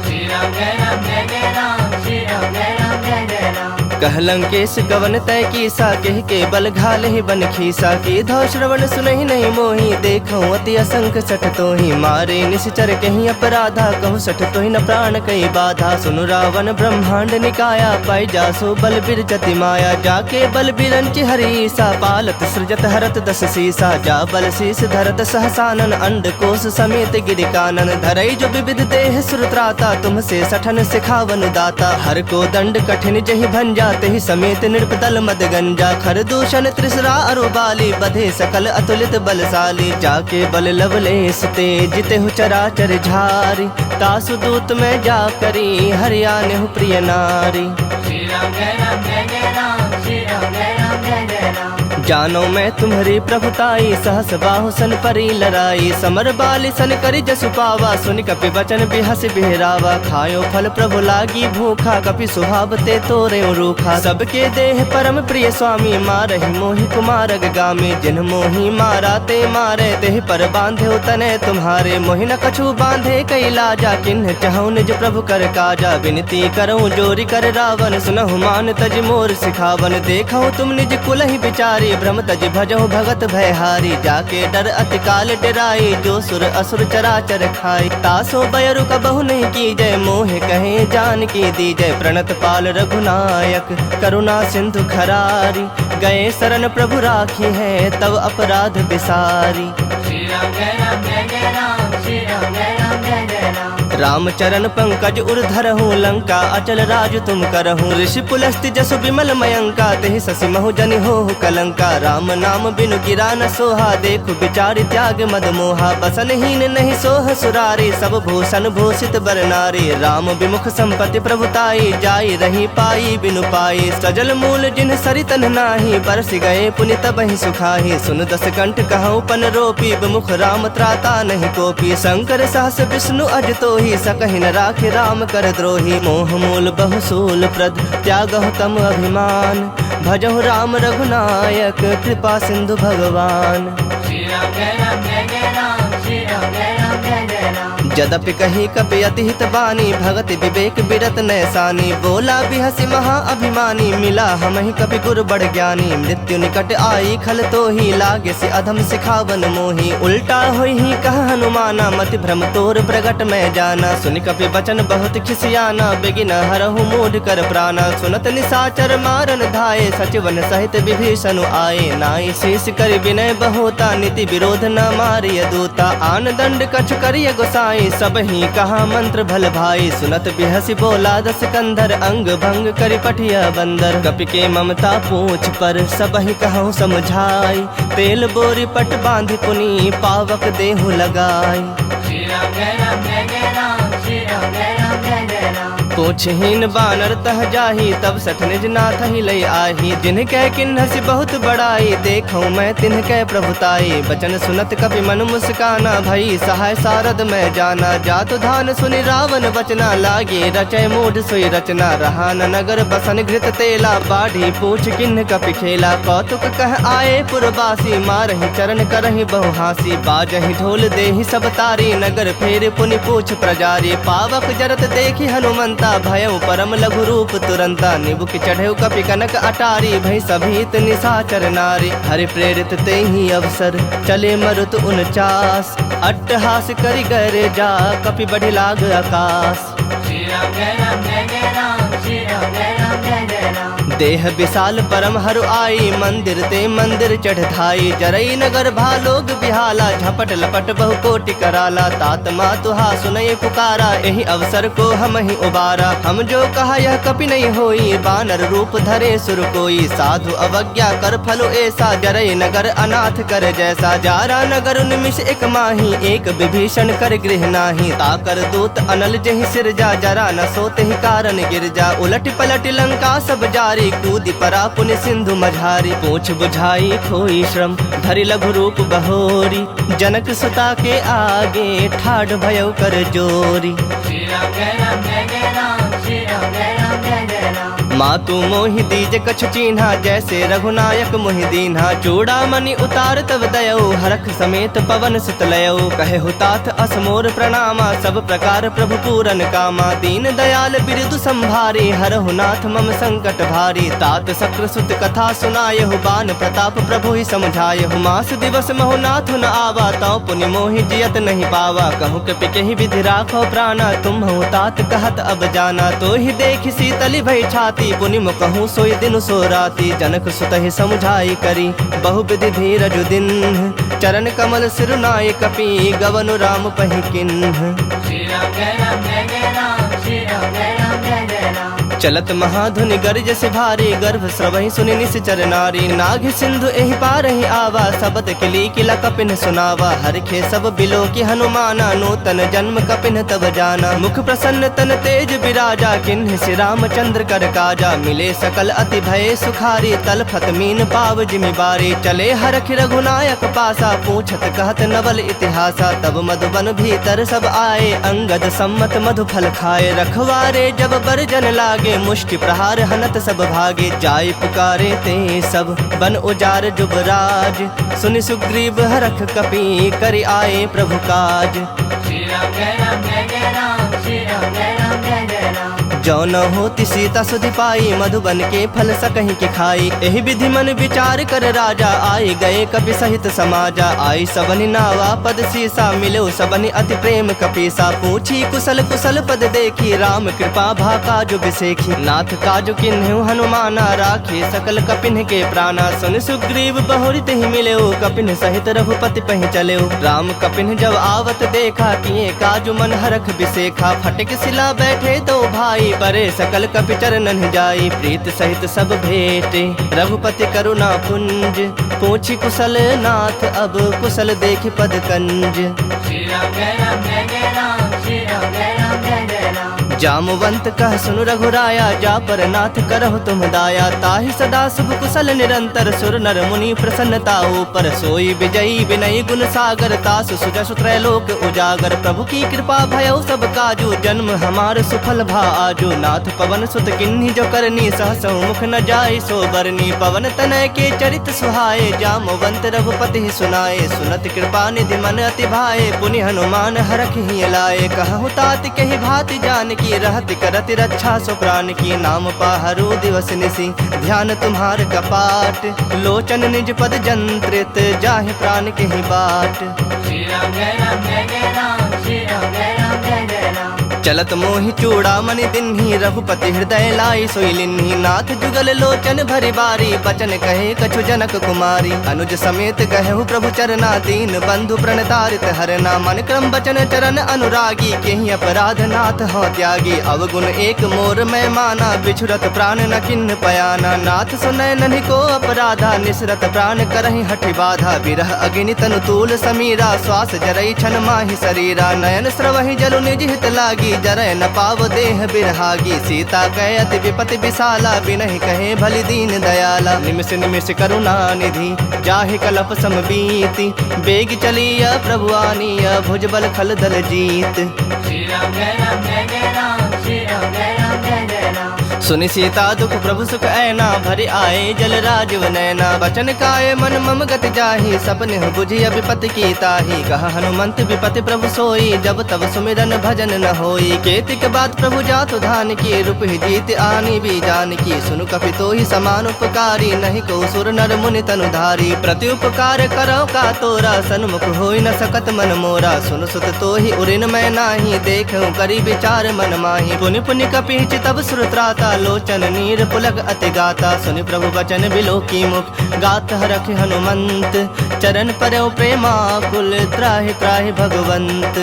श्री राम जय राम जय जय राम, श्री राम जय राम जय जय राम। कह लंकेश कवन तै कीसा, कहि केबल घालहि बन खीसा। कीधौ श्रवण सुनहि नहीं मोहि, देखहु अति असंक सठ तोहि। मारे निसिचर कहि अपराधा, कहु सठ तोहि न प्राण कइ बाधा। सुनु रावन ब्रह्मांड निकाया, पाइ जासु बल बिरचति माया। जाके बल बिरंचि हरि ईसा, पालत सृजत हरत दस सीसा। जा बल शीस धरत सहसानन, अंड कोस समेत गिरि कानन। धरई जो विविध देह सुर त्राता, तुमसे सठन सिखावनु दाता। हर को दंड कठिन जहि भंजा, तेहि समेत नृप दल मद गंजा। खर दूषण त्रिसरा अरु बाली, बधे सकल अतुलित बलशाली। जाके बल लवलेस ते, जितेहु चराचर झारी। तासु दूत मैं जा करी, हरि आनेहु प्रिय नारी। श्री राम जय राम जय जय राम, श्री राम जय राम जय जय राम। जानो मैं तुम्हरी प्रभुताई, सहस बाहु सन परी लराई। समर बालि सन करि जसु पावा, सुनि कपि बचन बिहसि बिहरावा। खायो फल प्रभु लागी भूखा, कपि सुहाव ते तोरेउ रूखा। सबके देह परम प्रिय स्वामी, मारहि मोहि कुमारग गामी। जिन मोहि मारा ते मारे, तेहि पर बांधेउ तनय तुम्हारे। मोहि न कछु बांधे कइ लाजा, किन्ह चहउ निज प्रभु कर काजा। विनती करउँ जोरि कर रावन, सुनहु मान तजि मोर सिखावन। देखहु तुम निज कुलहि बिचारी, भ्रम तजि भजहु भगत भयहारी। जाके डर अति काल डेराई, जो सुर असुर चराचर खाई। तासो बैरु कबहु नहीं कीजै, मोहि कहे जानकी दीजै। प्रणत पाल रघुनायक, करुणा सिंधु खरारी। गए सरन प्रभु राखिहैं, तव अपराध बिसारी। श्री राम जय राम जय जय राम, श्री राम जय राम जय जय राम। राम चरण पंकज उर धरहु, लंका अचल राज तुम करहु। ऋषि पुलस्त्य जसु विमल मयंका, तेहि ससि महु जनि होहु कलंका। राम नाम बिनु गिरा न सोहा, देखु बिचारि त्याग मद मोहा। बसन हीन नहीं सोह सुरारी, सब भूषण भूषित बर नारी। राम विमुख संपत्ति प्रभुताई, जाई रही पाई बिनु पाई। सजल मूल जिन सरितन नाही, बरसि गए पुनि तबहि सुखाही। सुन दस कंठ कहउँ पन रोपी, विमुख राम त्राता नहीं कोपी। शंकर सहस विष्णु अज तोही, सकहि न राखि राम कर द्रोही। मोह मूल बहु शूल प्रद, त्यागहु तम अभिमान। भजहु राम रघुनायक, कृपा सिंधु भगवान। श्री राम जय राम जय जय राम, श्री राम जय राम जय जय राम। जदपि कही कपि अति हित बानी, भगति विवेक बिरत नय सानी। बोला बिहसि महा अभिमानी, मिला हमहि कपि गुर बड़ ज्ञानी। मृत्यु निकट आई खल तोही, लागेसि अधम सिखावन मोही। उल्टा होइहीं कह हनुमाना, मति भ्रम तोर प्रगट मैं जाना। सुनि कपि बचन बहुत खिसियाना, बेगिन हरहु मूढ़ कर प्राना। सुनत निसाचर मारन धाए, सचिवन सहित विभीषनु आए। नाई शीश करि विनय बहोता, नीति विरोध न मारिय दूता। आन दंड कछु करिय गोसाई, सबही कहा मंत्र भल भाई। सुनत बिहसि बोला दस कंधर, अंग भंग करि पठिया बंदर। कपि के ममता पूछ पर, सबही कहउँ समुझाई। तेल बोरि पट बाँधि पुनि, पावक देहु लगाई। श्री राम जय राम जय जय राम, श्री राम जय राम जय जय राम। पूछहीन बानर तह जाही, तब सठ निज नाथहि लइ आही। जिनके किन्हसि बहुत बड़ाई, देखउँ मैं तिनके प्रभुताई। बचन सुनत कपि मनु मुस्काना, भई सहाय सारद मैं जाना। जातु धान सुनि रावन बचना, लागे रचै मूढ़ सोई रचना। रहा न नगर बसन घृत तेला, बाढ़ी पूछ किन्ह कपि खेला। कौतुक कह आए पुरबासी, मारहि चरण करहि बहु हासी। बाजहि ढोल देहि सब तारी, नगर फेर पुनि पूछ प्रजारी। पावक जरत देखि हनुमंता, भयउ परम लघु रूप तुरंता। निबुक चढ़ेउ कपि कनक अटारी, भई सभीत निसाचर नारी। हरि प्रेरित तेहि अवसर, चले मरुत उनचास। अट्टहास करि गरजा, कपि बढ़ि लाग अकास। श्री राम जय राम जय जय राम, श्री राम जय राम जय जय राम। देह विशाल परम हरु आई, मंदिर ते मंदिर चढ़ धाई। जरई नगर भा लोग बिहाला, झपट लपट बहु कोटि कराला। तात मातु हा सुनई पुकारा, एहि अवसर को हमहिं उबारा। हम जो कहा यह कपि नहीं होई, बानर रूप धरे सुर कोई। साधु अवज्ञा कर फल एसा, जरई नगर अनाथ कर जैसा। जारा नगर निमिष एक माही, एक विभीषण कर गृह नाही। ताकर दूत अनल जेहि सिरजा, जरा न सो तेहि कारण गिरजा। उलटि पलटि लंका सब जारी, कूदि परा पुनि सिंधु मझारी। पूछ बुझाई खोई श्रम, धरि लघु रूप बहोरी। जनक सुता के आगे, ठाढ़ भयउ कर जोरी। श्री राम जय राम जय जय राम, श्री राम जय राम जय जय राम। मातु मोहि दीजे कछु चीन्हा, जैसे रघुनायक मोहि दीन्हा। चूड़ामणि उतार तब दयउ, हरख समेत पवन सुत लयउ। कहेहु तात अस मोर प्रणामा, सब प्रकार प्रभु पूरन कामा। दीन दयाल बिरदु संभारी, हरहु नाथ मम संकट भारी। तात शक्र सुत कथा सुनायहु, बान प्रताप प्रभु ही समझायहु। मास दिवस महु नाथ न आवा, तौ पुनि मोहि जियत नहीं पावा। कहूँ कपि केहि विधि राखो प्राणा, तुम्हु तात कहत अब जाना। तोहि देखि शीतलि भई छाती, पुनि मुकहु सोई दिनु सो राती। जनक सुतहि समुझाई करी, बहु विधि धीरजु दिन्ह। चरण कमल सिरु नाइ कपि, गवनु राम पहि किन्ह। श्री राम जय राम जय जय राम, श्री राम जय राम जय जय राम। चलत महाधुनि गरजसि भारी, गर्भ स्रवहि सुनि निसिचर नारी। नागि सिंधु एहि पारहि आवा, सबद किली किला कपिन्ह सुनावा। हरखे सब बिलोकि हनुमाना, नूतन जन्म कपिन्ह तब जाना। मुख प्रसन्न तन तेज बिराजा, किन्ह सि रामचंद्र कर काजा। मिले सकल अति भये सुखारी, तलफत मीन पाव जिमि बारी। चले हरखि रघुनायक पासा, पूछत कहत नवल इतिहासा। तब मधुबन भीतर सब आए, अंगद सम्मत मधु फल खाए। रखवारे जब बर जन लागे, मुष्टि प्रहार हनत सब भागे। जाय पुकारे ते सब बन उजार जुबराज, सुनि सुग्रीव हरख कपि करि आए प्रभु काज। श्री राम जय राम जय जय राम, श्री राम जय राम जय जय राम। जौ न होति सीता सुधि पाई, मधुबन के फल सकहि के खाई। एहि विधि मन विचार कर राजा, आए गए कपि सहित समाजा। आई सबनि नावा पद सीसा, मिलेउ सबनि अति प्रेम कपीसा। पूछी कुशल कुशल पद देखी, राम कृपा भा काजु बिसेखी। नाथ काजु किन्हेउ हनुमाना, राखे सकल कपिन्ह के प्राणा। सुनि सुग्रीव बहुरि तेहि मिलेउ, कपिन्ह सहित रघुपति पहि चलेउ। राम कपिन्ह जब आवत देखा, किए काजु मन हरख बिसेखा। फटिक सिला बैठे दो भाई, परे सकल कपि चरणन जाई। प्रीत सहित सब भेटे रघुपति करुणा पुंज, पूछी कुशल नाथ अब कुशल देखि पद कंज। श्री राम जय राम जय जय राम, श्री राम जय राम जय जय राम। जामवंत कह सुनु रघुराया, जा पर नाथ करहु तुम दाया। ताहि सदा शुभ कुशल निरंतर, सुर नर मुनि प्रसन्नता ऊपर। सोई विजयी विनयी गुण सागर, तासु सुजसु त्रैलोक उजागर। प्रभु की कृपा भयउ सब काजु, जन्म हमार सुफल भा आजु। नाथ पवन सुत किन्ही जो करनी, सहसहु मुख न जाय सो बरनी। पवन तनय के चरित सुहाए, जामवंत रघुपति सुनाए। सुनत कृपा निधि मन अति भाए, पुनि हनुमान हरखि हिय लाए। कहहु तात केहि भाँति जानकी, रहति करति रक्षा सो प्रानकी। नाम पाहरु दिवस निसि ध्यान तुम्हार कपाट, लोचन निज पद जंत्रित जाहि प्रान केहि बाट। श्री राम जय राम जय जय राम, श्री राम जय राम जय जय राम। चलत मोहि चूड़ामणि दिन्ही, रघुपति हृदय लाइ सोइ लिन्ही। नाथ जुगल लोचन भरि बारी, बचन कहे कछु जनक कुमारी। अनुज समेत गहेहु प्रभु चरना, दीन बंधु प्रण तारित हरना। मन क्रम बचन चरण अनुरागी, केहि अपराध नाथ हौं त्यागी। अवगुण एक मोर मैं माना, बिछुरत प्रान न किन्न पयाना। नाथ सुनय नन्हि को अपराधा, निसरत प्रान करहिं हठि बाधा। विरह अग्नि तनु तूल समीरा, श्वास जरई छन माहि सरीरा। नयन स्रवहि जलु निज हित लागी, जरय न पाव देह बिरहागी। सीता कै अति विपति विशाला, बिनहि कहे भलि दीन दयाला। निमिष निमिष करुणा निधि, जाहि कलप सम बीति। बेग चलिया प्रभु आनिया, भुजबल खल दल जीत। श्री राम जय राम जय जय राम, श्री राम जय राम जय जय राम। सुनि सीता दुख प्रभु सुख ऐना, भरि आए जल राजव नैना। बचन काय मन मम गति जाहि, सपनेहु बुझि अबिपति की ताहि। कह हनुमंत बिपति प्रभु सोई, जब तब सुमिरन भजन न होई। केतिक बात प्रभु जातु धान की, रूपहि जीति आनी भी जानकी। सुनु कपि तोहि समान उपकारी, नहीं को सुर नर मुनि तनु धारी। प्रति उपकार करौ का तोरा, सन्मुख होइ न सकत मन मोरा। सुनु सुत तोहि उरिन मैं नाहीं, देखौ करि बिचार मन माहि। पुनि पुनि कपिहि चितब सुर त्राता, लोचन नीर पुलक अति गाता, सुनि प्रभु बचन बिलोकी मुख। गात हरखि हनुमंत, चरण परेउ प्रेमाकुल, त्राहि त्राहि भगवंत।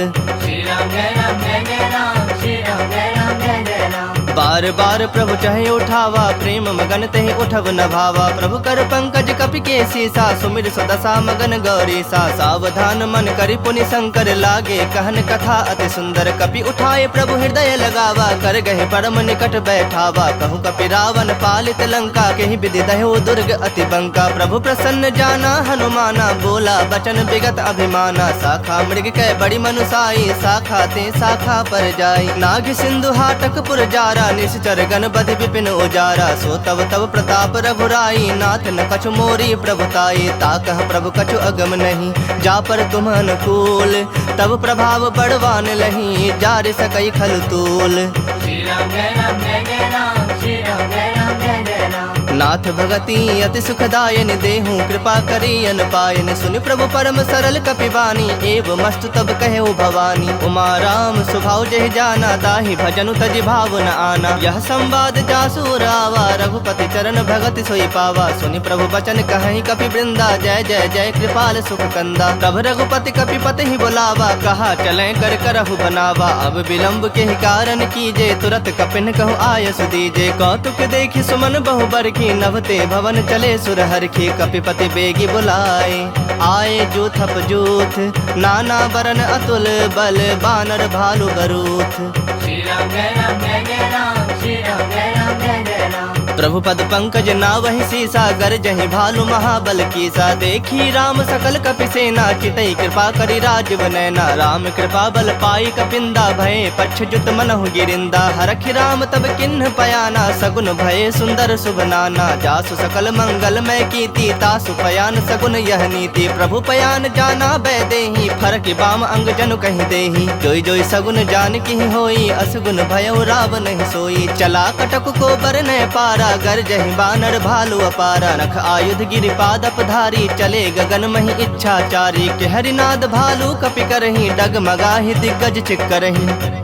श्री राम जय राम जय जय राम, श्री राम जय राम जय जय राम। बार बार प्रभु चहे उठावा, प्रेम मगन तेहि उठब न भावा। प्रभु कर पंकज कपि केसीसा, सुमिरि सो दसा मगन गौरीसा। सावधान मन करि पुनि शंकर लागे, कहन कथा अति सुंदर। कपि उठाए प्रभु हृदय लगावा, कर गहे परम निकट बैठावा। कहूँ कपि रावण पालित लंका, केहि बिधि दह्यो दुर्ग अति बंका। प्रभु प्रसन्न जाना हनुमाना, बोला बचन बिगत अभिमाना। शाखा मृग कै बड़ी मनुसाई, शाखा ते शाखा पर जाई। नागि सिंधु हाटक पुर जारा, निसिचर गन बधि बिपिन उजारा। सो तब तब प्रताप रघुराई, नाथ न कछु मोरी प्रभु ताई। ताकह प्रभु कछु अगम नहीं, जा पर तुम अनुकूल। तब प्रभाव बड़वान लही, जारि सकइ खल तूल। श्री राम जय राम जय जय राम, श्री राम जय राम जय जय राम। नाथ भगति अति सुखदायनि, देहु कृपा करि अनपायनि। सुनि प्रभु परम सरल कपि बानी, एवमस्तु तब कहेउ भवानी। उमा राम सुभाव जेहि जाना, ताहि भजनु तजि भाव न आना। यह संवाद जासु उर आवा, रघुपति चरण भगति सोइ पावा। सुनि प्रभु बचन कहहिं कपि वृंदा, जय जय जय कृपाल सुख कंदा। तब रघुपति कपि पतहि बोलावा, कहा चलें कर करहु बनावा। अब विलंब केहि कारण कीजे, तुरत कपिन कहु आयसु दीजे। कौतुक देखि सुमन बहु बरखी, नभ ते भवन चले सुर हरखी। कपिपति बेगि बोलाए, आए जूथप जूथ, नाना बरन अतुल बल, बानर भालु बरूथ। श्री राम जय राम जय जय राम, श्री राम जय राम जय जय राम। प्रभु पद पंकज नावहि सीसा, गरजहि भालु महाबल कीसा। देखि राम सकल कपि सेना, चितई कृपा करि राजीव नैना। राम कृपा बल पाइ कपिंदा, भए पच्छ जुत मनहु गिरिंदा। हरखि राम तब किन्ह पयाना, सगुन भए सुंदर सुभ नाना। जासु सकल मंगलमय कीति, तासु पयान सगुन यह नीति। प्रभु पयान जाना बैदेही, फरकि बाम अंग जनु कहि देही। जोइ जोइ सगुन जानकि होई, असगुन भयउ रावनहिं सोई। चला कटक को बरनैं पारा, गरजहि बानर भालु अपारा। नख आयुध गिरि पादप धारी, चले गगन महि इच्छाचारी। केहरि नाद भालु कपि करहिं, डगमगाहि दिग्गज चिक्करहिं।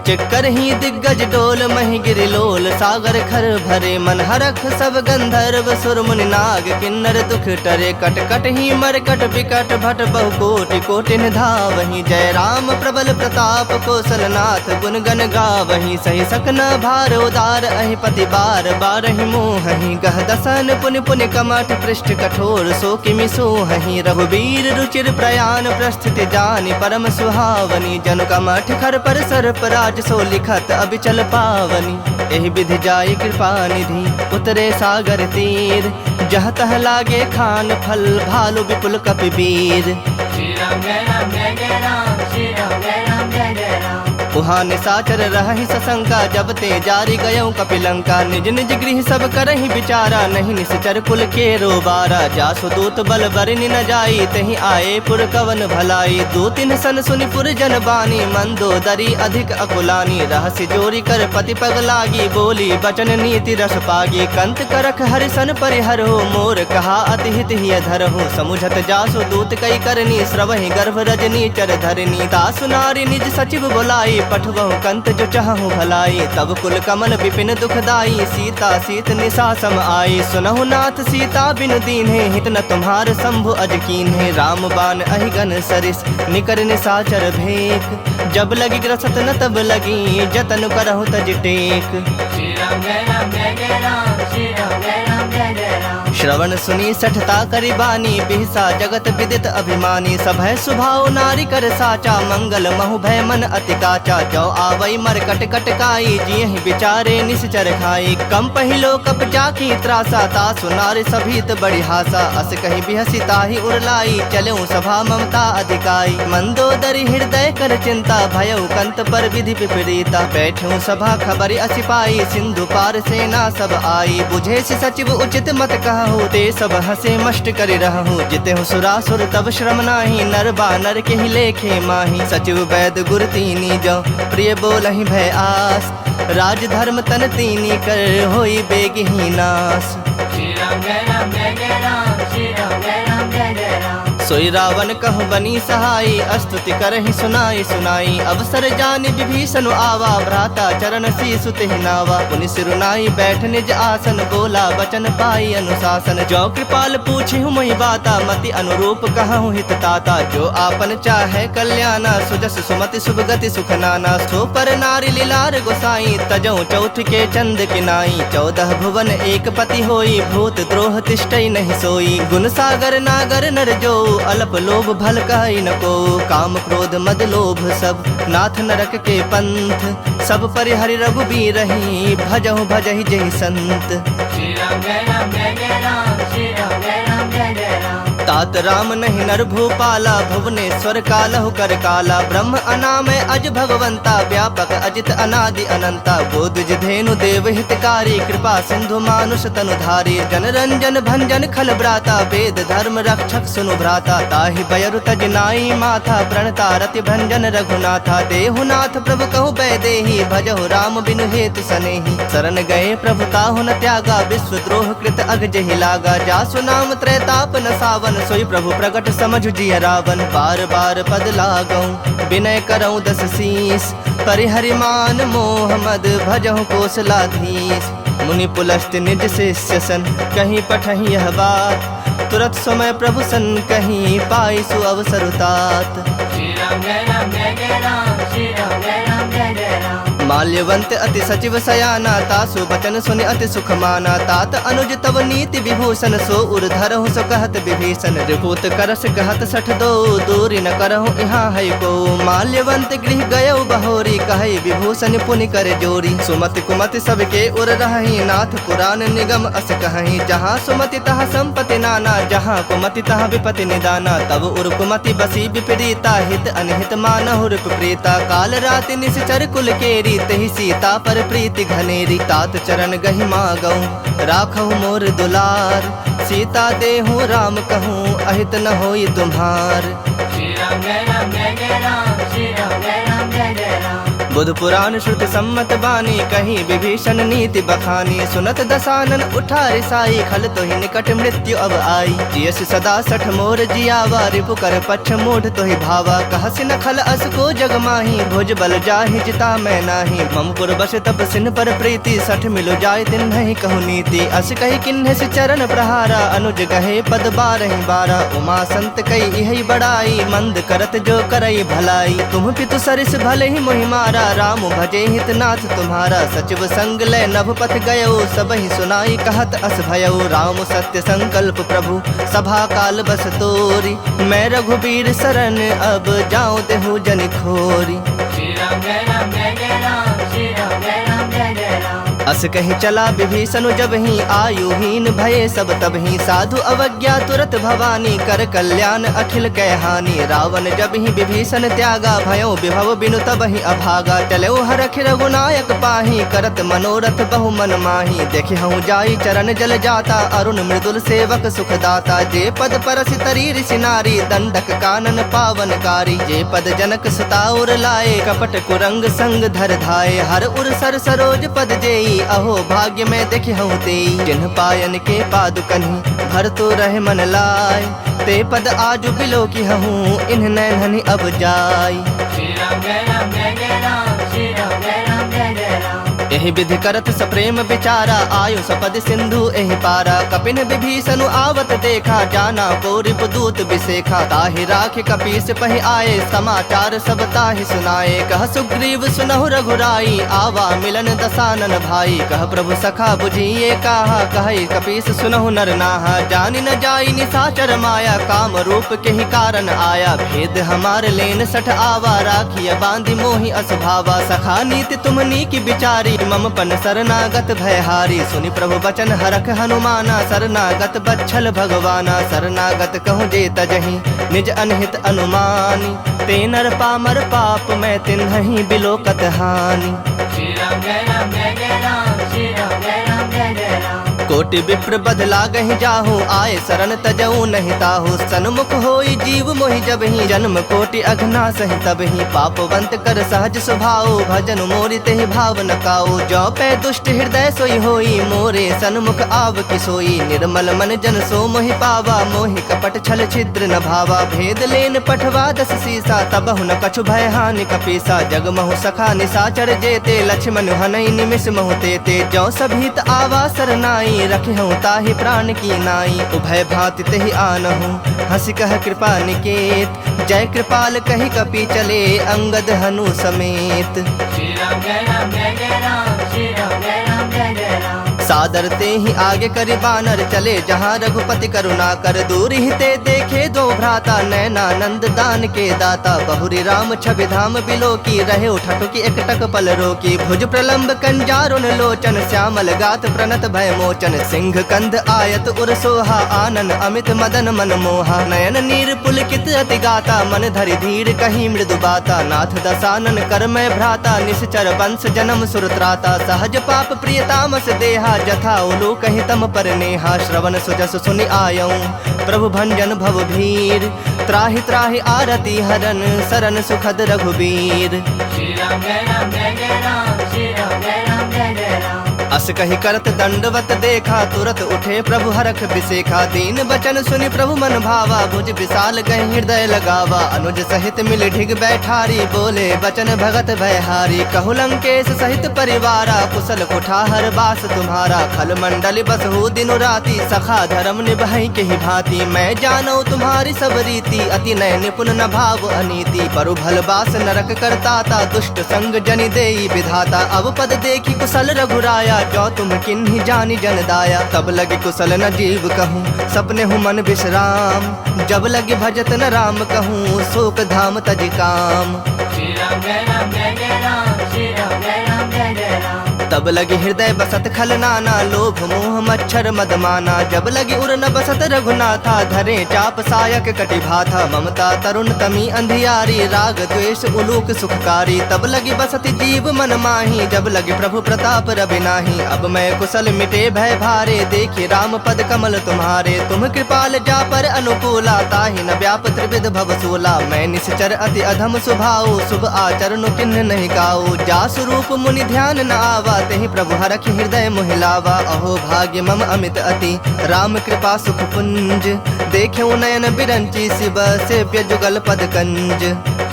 चिक्करहिं दिग्गज डोल महि गिरि लोल, सागर खर भरे। मन हरख सब गंधर्व सुर मुनि नाग, किन्नर दुख टरे। कट कटहिं मरकट बिकट भट, बहु कोटि कोटिन धावहिं। जय राम प्रबल प्रताप कोसलनाथ, गुन गन गावहिं। सहि सकना भार उदार अहिपति, बार बारहिं मोहहिं। गह दसन पुनि पुनि कमठ पृष्ठ कठोर, सो किमि सोहहिं। रघुबीर रुचिर प्रयान प्रस्थ स्थिति जानि परम सुहावनी। जनु कमठ खर पर सर्प राज सो लिखत अबिचल पावनी। एहि विधि जाई कृपा निधि उतरे सागर तीर। जह तह लागे खान फल भालु विपुल कपि बीर। श्री राम जय राम जय जय राम, श्री राम जय राम जय जय राम। उहाँ निसाचर रहहि ससंका, जब ते जारि गयउ कपि लंका। निज निज गृह सब करहिं बिचारा, नहीं निसिचर कुल केरो बारा। जासु दूत बल बरिनि न जाई, तेहि आए पुर कवन भलाई। दूतिन सन सुनि पुर जन बानी, मंदोदरी अधिक अकुलानी। रहसि जोरि कर पति पग लागी, बोली बचन नीति रस पागी। कंत करख हरि सन परिहरहु, मोर कहा अति हित हिय धरहु। समुझत जासु दूत कइ करनी, स्रवहि गर्भ रजनी चर धरनी। तासु नारि निज सचिव बोलाई, पठवहु कंत जो चहहु भलाई। तब कुल कमल विपिन दुखदाई, सीता सीत निसा सम आई। सुनहु नाथ सीता बिनु दीन्हे, हित न तुम्हार शंभु अज कीन्हे। राम बान अहि गन सरिस निकर निसाचर भेक, जब लगि ग्रसत न तब लगि जतन करहु तज टेक। श्री राम जय राम जय जय राम, श्री राम जय राम जय जय राम। श्रवण सुनि सठता करि बानी, बिहसा जगत विदित अभिमानी। सभय सुभाव नारि कर साचा, मंगल महु भय मन अति काचा। जो आवइ मरकट कटकाई, जियहि बिचारे निसिचर खाई। कंपहि लोक कप जाकी त्रासा, तासु नारि सभीत बड़ी हासा। अस कहि बिहसि ताहि उर लाई, चलेउ सभा ममता अधिकाई। मंदोदरी हृदय कर चिंता, भयउ कंत पर विधि विपरीता। बैठेउ सभा खबरि असि पाई, सिंधु पार सेना सब आई। बुझेसि सचिव उचित मत कहहु, ते सब हँसे मष्ट करि रहहु। जितेहु सुरासुर तब श्रम नाहीं, नर बानर केहि लेखे माहीं। सचिव बैद गुर तीनी जौ, प्रिय बोलहिं भय आस। राजधर्म तन तीनी कर, होई बेगहि नास। श्री राम जय राम जय जय राम, श्री राम जय राम जय जय राम। सोई रावण कहु बनी सहाई, अस्तुति करहि सुनाई सुनाई। अवसर जानि विभीषण आवा, भ्राता चरण शीसु तेहि नावा। पुनि सिरु नाई बैठ निज आसन, बोला बचन पाई अनुशासन। जो कृपाल पूछिहु मोहि बाता, मति अनुरूप कहु हित ताता। जो आपन चाहे कल्याणा, सुजस सुमति सुभ गति सुख नाना। सो पर नारि लिलार गोसाई, तजउ चौथ के चंद किनाई। चौदह भुवन एक पति होई, भूत द्रोह तिष्ठई नहीं सोई। गुण सागर नागर नर जो, अलप लोभ भल कहई न को। काम क्रोध मद लोभ सब, नाथ नरक के पंथ। सब परिहरि रघुबीरहि, भजहु भजहि जेहि संत। श्री राम जय राम जय जय राम, श्री राम जय राम जय जय राम। तात राम नहीं नर भूपाला, भुवनेश्वर कालहु कर काला। ब्रह्म अनामय अज भगवंता, व्यापक अजित अनादि अनंता। गो द्विज धेनु देव हितकारी, कृपा सिंधु मानुष तनुधारी। जन रंजन भंजन खल ब्राता, वेद धर्म रक्षक सुनु भ्राता। ताहि बयरु तज नाई माथा, प्रणता रति भंजन रघुनाथा। देहु नाथ प्रभु कहु बैदेही, भजहु राम बिनु हेतु सनेही। शरण गए प्रभु ताहु न त्यागा, विश्व द्रोह कृत अघ जेहि लागा। जासु नाम त्रैताप नसावन, सोई प्रभु प्रगट समझु जिय रावन। बार बार पद लागउ बिनय करउ दस शीस, परिहरि मान मोह मद भजहु कोसलाधीस। मुनि पुलस्त्य निज शिष्य सन, कहि पठहि यह बात। तुरत समय प्रभु सन कहि, पाई सु अवसर तात। श्री राम जय राम जय जय राम, श्री राम जय राम जय जय राम। माल्यवंत अति सचिव सयाना, तासु बचन सुनि अति सुख माना। तात अनुज तव नीति विभूषण, सो उर धरहु सो कहत विभीषण। रिपुत करस कहत सठ दो, दूरि न करहु इहाँ है को। माल्यवंत गृह गयउ बहोरी, कहइ विभूषण पुनि कर जोरी। सुमति कुमति सबके उर रहहि, नाथ पुराण निगम अस कहहि। जहाँ सुमति तहाँ संपति नाना, जहाँ कुमति तहाँ विपति निदाना। तब उर कुमति बसी विपरीता, हित अनहित मानहु रिपु प्रीता। काल राति निसिचर कुल केरी, तेहि सीता पर प्रीति घनेरी। तात चरण गहि मागउ राखहु मोर दुलार, सीता देहु राम कहूँ अहित न होई तुम्हार। श्री राम जय राम जय जय राम, श्री राम जय राम जय जय राम। बुध पुराण श्रुति सम्मत बानी, कही विभीषण नीति बखानी। सुनत दसानन उठा रिसाई, खल तोहि निकट मृत्यु अब आई। जियसि सदा सठ मोर जियावा, रिपु कर पच्छ मूढ़ तोहि भावा। कहसि न खल अस को जग माही, भुज बल जाहि जिता मैं नाही। मम पुर बस तप सिन पर प्रीति, सठ मिलु जाय तिन्हहि कहु नीति। अस कहि किन्हसि चरण प्रहारा, अनुज गहे पद बारहि बारा। उमा संत कई इहइ बड़ाई, मंद करत जो करइ भलाई। तुम पितु सरिस भलहि मोहि मारा, राम भजे हित नाथ तुम्हारा। सचिव संग लय नभ पथ गयउ, सबहि सुनाई कहत अस भयउ। राम सत्य संकल्प प्रभु सभा काल बस तोरी, मैं रघुबीर सरन अब जाउँ देहु जनि खोरी। श्री राम जय राम जय जय राम, श्री राम जय राम जय जय राम। अस कहि चला विभीषणु जबहिं, आयुहीन भये सब तबहिं। साधु अवज्ञा तुरत भवानी, कर कल्याण अखिल कै हानि। रावण जबहिं विभीषण त्यागा, भयउ विभव बिनु तबहिं अभागा। चलउ हरखि रघुनायक पाही, करत मनोरथ बहु मन माही। देखिहउँ जाई चरण जल जाता, अरुण मृदुल सेवक सुखदाता। जे पद परसि तरी ऋषि नारी, दंडक कानन पावनकारी। जे पद जनक सुता उर लाए, कपट कुरंग संग धर धाए। हर उर सर सरोज पद जेई, अहो भाग्य मैं देखिहउँ तेई। जिन्ह पायन के पादुकन्हि भरतु रहे मन लाए, ते पद आजु बिलोकिहउँ इन्ह नैन्हनि अब जाई। श्री राम जय राम जय जय राम, श्री राम जय राम जय जय राम। एहि विधि करत सप्रेम विचारा, आयो सपद सिंधु एहि पारा। कपिन विभीषणु आवत देखा, जाना को रिपु दूत विशेखा। ताहि राखि कपीस पहि आए, समाचार सब ताहि सुनाए। कह सुग्रीव सुनहु रघुराई, आवा मिलन दसानन भाई। कह प्रभु सखा बुझिए काहा, कहइ कपीस सुनहु नर नाहा। जानि न जाई निसाचर माया, काम रूप केहि कारन आया। भेद हमार लेन सठ आवा, राखिय बाँधि मोहि अस भावा। सखा नीति तुम्ह नीकि बिचारी, मम पन सरनागत भय हारी। सुनि प्रभु बचन हरख हनुमाना, सरनागत बच्छल भगवाना। सरनागत कहु जे तजहिं निज अनहित अनुमानि, ते नर पामर पाप मैं तिन्हहिं बिलोकत हानि। श्री राम जय राम जय जय राम, श्री राम जय राम जय जय राम। कोटि विप्र बध लागहि जाहु, आए सरन तजउ नहि ताहु। सन्मुख होइ जीव मोहि जबहिं, जन्म कोटि अघनासहिं तबहिं। पापवंत कर सहज सुभाउ, भजन मोरि तेहि भाव न काउ। जो पै दुष्ट हृदय सोइ होइ, मोरे सन्मुख आवकि सोइ। निर्मल मन जन सो मोहि पावा, मोहि कपट छल छिद्र न भावा। भेद लेन पठवा दस सीसा, तबहु न कछु भय हानि कपीसा। जग महु सखा निसाचर जेते, लछिमन हनइ निमिष महु तेते। जौ सभीत आवा सरनाई, रखिहउँ ताहि प्रान की नाई। उभय भाँति तेहि आनहु, हँसि कह कृपा निकेत। जय कृपाल कहि कपि चले, अंगद हनु समेत। श्री राम जय राम जय जय राम, श्री राम जय राम जय जय राम। सादर तेहि आगे करि बानर, चले जहाँ रघुपति करुणाकर। दूरिहि ते देखे दोउ भ्राता, नयनानंद दानके दाता। बहुरि राम छवि धाम बिलोकी, रहे ठठुकि एकटक पल रोकी। भुज प्रलंब कंजारुन लोचन, श्यामल गात प्रणत भय मोचन। सिंह कंध आयत उर सोहा, आनन अमित मदन मन मोहा। नयन नीर पुलकित अति गाता, मन धरि धीर कही मृदु बाता। नाथ दसानन कर मै भ्राता, निसिचर बंस जनम सुर त्राता। सहज पाप प्रिय तामस देहा, जथा उलूकहि तम पर नेहा। श्रवण सुजस सुनि आयउँ प्रभु भंजन भव भीर। त्राहि त्राहि आरती हरन, सरन सुखद रघुबीर। श्री राम जय राम जय जय राम, श्री राम जय राम जय जय राम। अस कहि करत दंडवत देखा, तुरत उठे प्रभु हरख बिसेखा। दीन बचन सुनि प्रभु मन भावा, भुज बिसाल गहि हृदय लगावा। अनुज सहित मिलि ढिग बैठारी, बोले बचन भगत भयहारी। कहु लंकेस सहित परिवारा, कुसल कुठार बास तुम्हारा। खल मंडल बसहु दिनु राति, सखा धरम निबहइ केहि भाँति। मैं जानउँ तुम्हारी सब रीति, अति नय निपुन न भाव अनीति। बरु भल बास नरक कर ताता, दुष्ट संग जनि देई बिधाता। अव पद देखि कुसल रघुराया, जो तुम किन्हीं जानि जन दाया। तब लगी कुसल न जीव कहूँ, सपनेहु मन बिसराम। जब लगी भजत न राम कहूँ, सोक धाम तजि काम। श्री राम जय राम जय जय राम, श्री राम जय राम जय जय राम। तब लगी हृदय बसत खल नाना, लोभ मोह मच्छर मद माना। जब लगी उर न बसत रघुनाथा, धरे चाप सायक कटि भाथा। ममता तरुन तमी अंधियारी, राग द्वेष उलूक सुखकारी। तब लगी बसत जीव मन माही, जब लगी प्रभु प्रताप रवि नाही। अब मै कुसल मिटे भय भारे, देखि राम पद कमल तुम्हारे। तुम कृपाल जा पर अनुकूला, ताहि न व्याप त्रिविध भव सूला। मैं निसिचर अति अधम सुभाउ, शुभ आचरनु किन्ह नहीं काउ। जासु रूप मुनि ध्यान न आवा, तेहि प्रभु हरखि हृदय मोहि लावा। अहो भाग्य मम अमित अति, राम कृपा सुख पुंज। देखेउ नयन बिरंचि शिव, सेव्य जुगल पद कंज।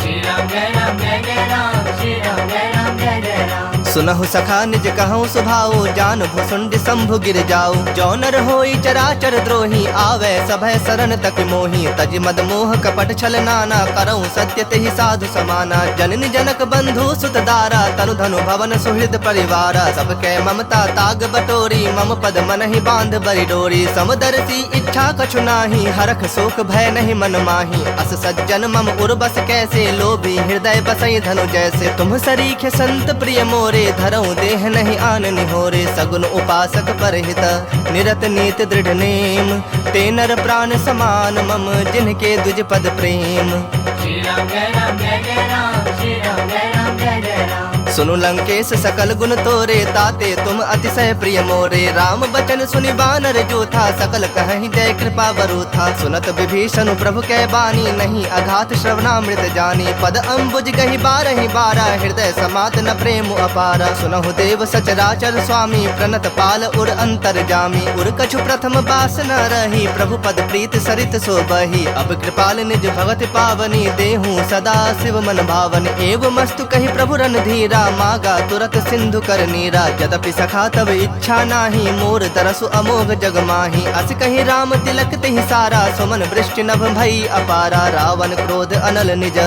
श्री राम जय राम जय जय राम, श्री राम जय राम जय जय राम। सुनहु सखा निज कहउँ सुभाउ, जान भुसुंड शंभु गिर जाउ। जो नर होई चराचर द्रोही, आवै सभय सरन तकि मोही। तजि मद मोह कपट छल नाना, करउँ सत्य तेहि साधु समाना। जननि जनक बंधु सुत दारा, तनु धनु भवन सुहृद परिवारा। सब कै ममता ताग बटोरी, मम पद मनहि बांध बरि डोरी। समदर्शी इच्छा कछु नाही, हरख सोक भय नहीं मन माही। अस सज्जन मम उर बस कैसे, लोभी हृदय बसई धनु जैसे। तुम सरीखे संत प्रिय मोरे, धरउँ देह नहीं आन निहोरे। सगुन उपासक परहित निरत नीत दृढ़ नेम। ते नर प्राण समान मम, जिनके द्विज पद प्रेम। श्री राम जय राम जय जय राम, श्री राम जय राम जय जय राम। सुनु लंकेश सकल गुन तोरे, ताते तुम अतिशय प्रिय मोरे। राम बचन सुनि बानर जूथा, सकल कहहिं जय कृपा वरूथा। सुनत विभीषनु प्रभु कै बानी, नहीं अघात श्रवणामृत जानी। पद अम्बुज गहि बारहि बारा, हृदय समात न प्रेम अपारा। सुनहु देव सचराचर स्वामी, प्रणत पाल उर अंतरजामी। उर कछु प्रथम बास न रही, प्रभु पद प्रीत सरित सो बही। अब कृपाल निज भगति पावनी, देहु सदा शिव मन भावनी। एवमस्तु कहि प्रभु रणधीरा, मागा तुरत सिंधु कर नीरा। यद्यपि सखा तब इच्छा नाही, मोर दरसु अमोघ जग माही। अस कहि राम तिलक तेहि सारा, सुमन वृष्टि नभ भई अपारा। रावण क्रोध अनल निज,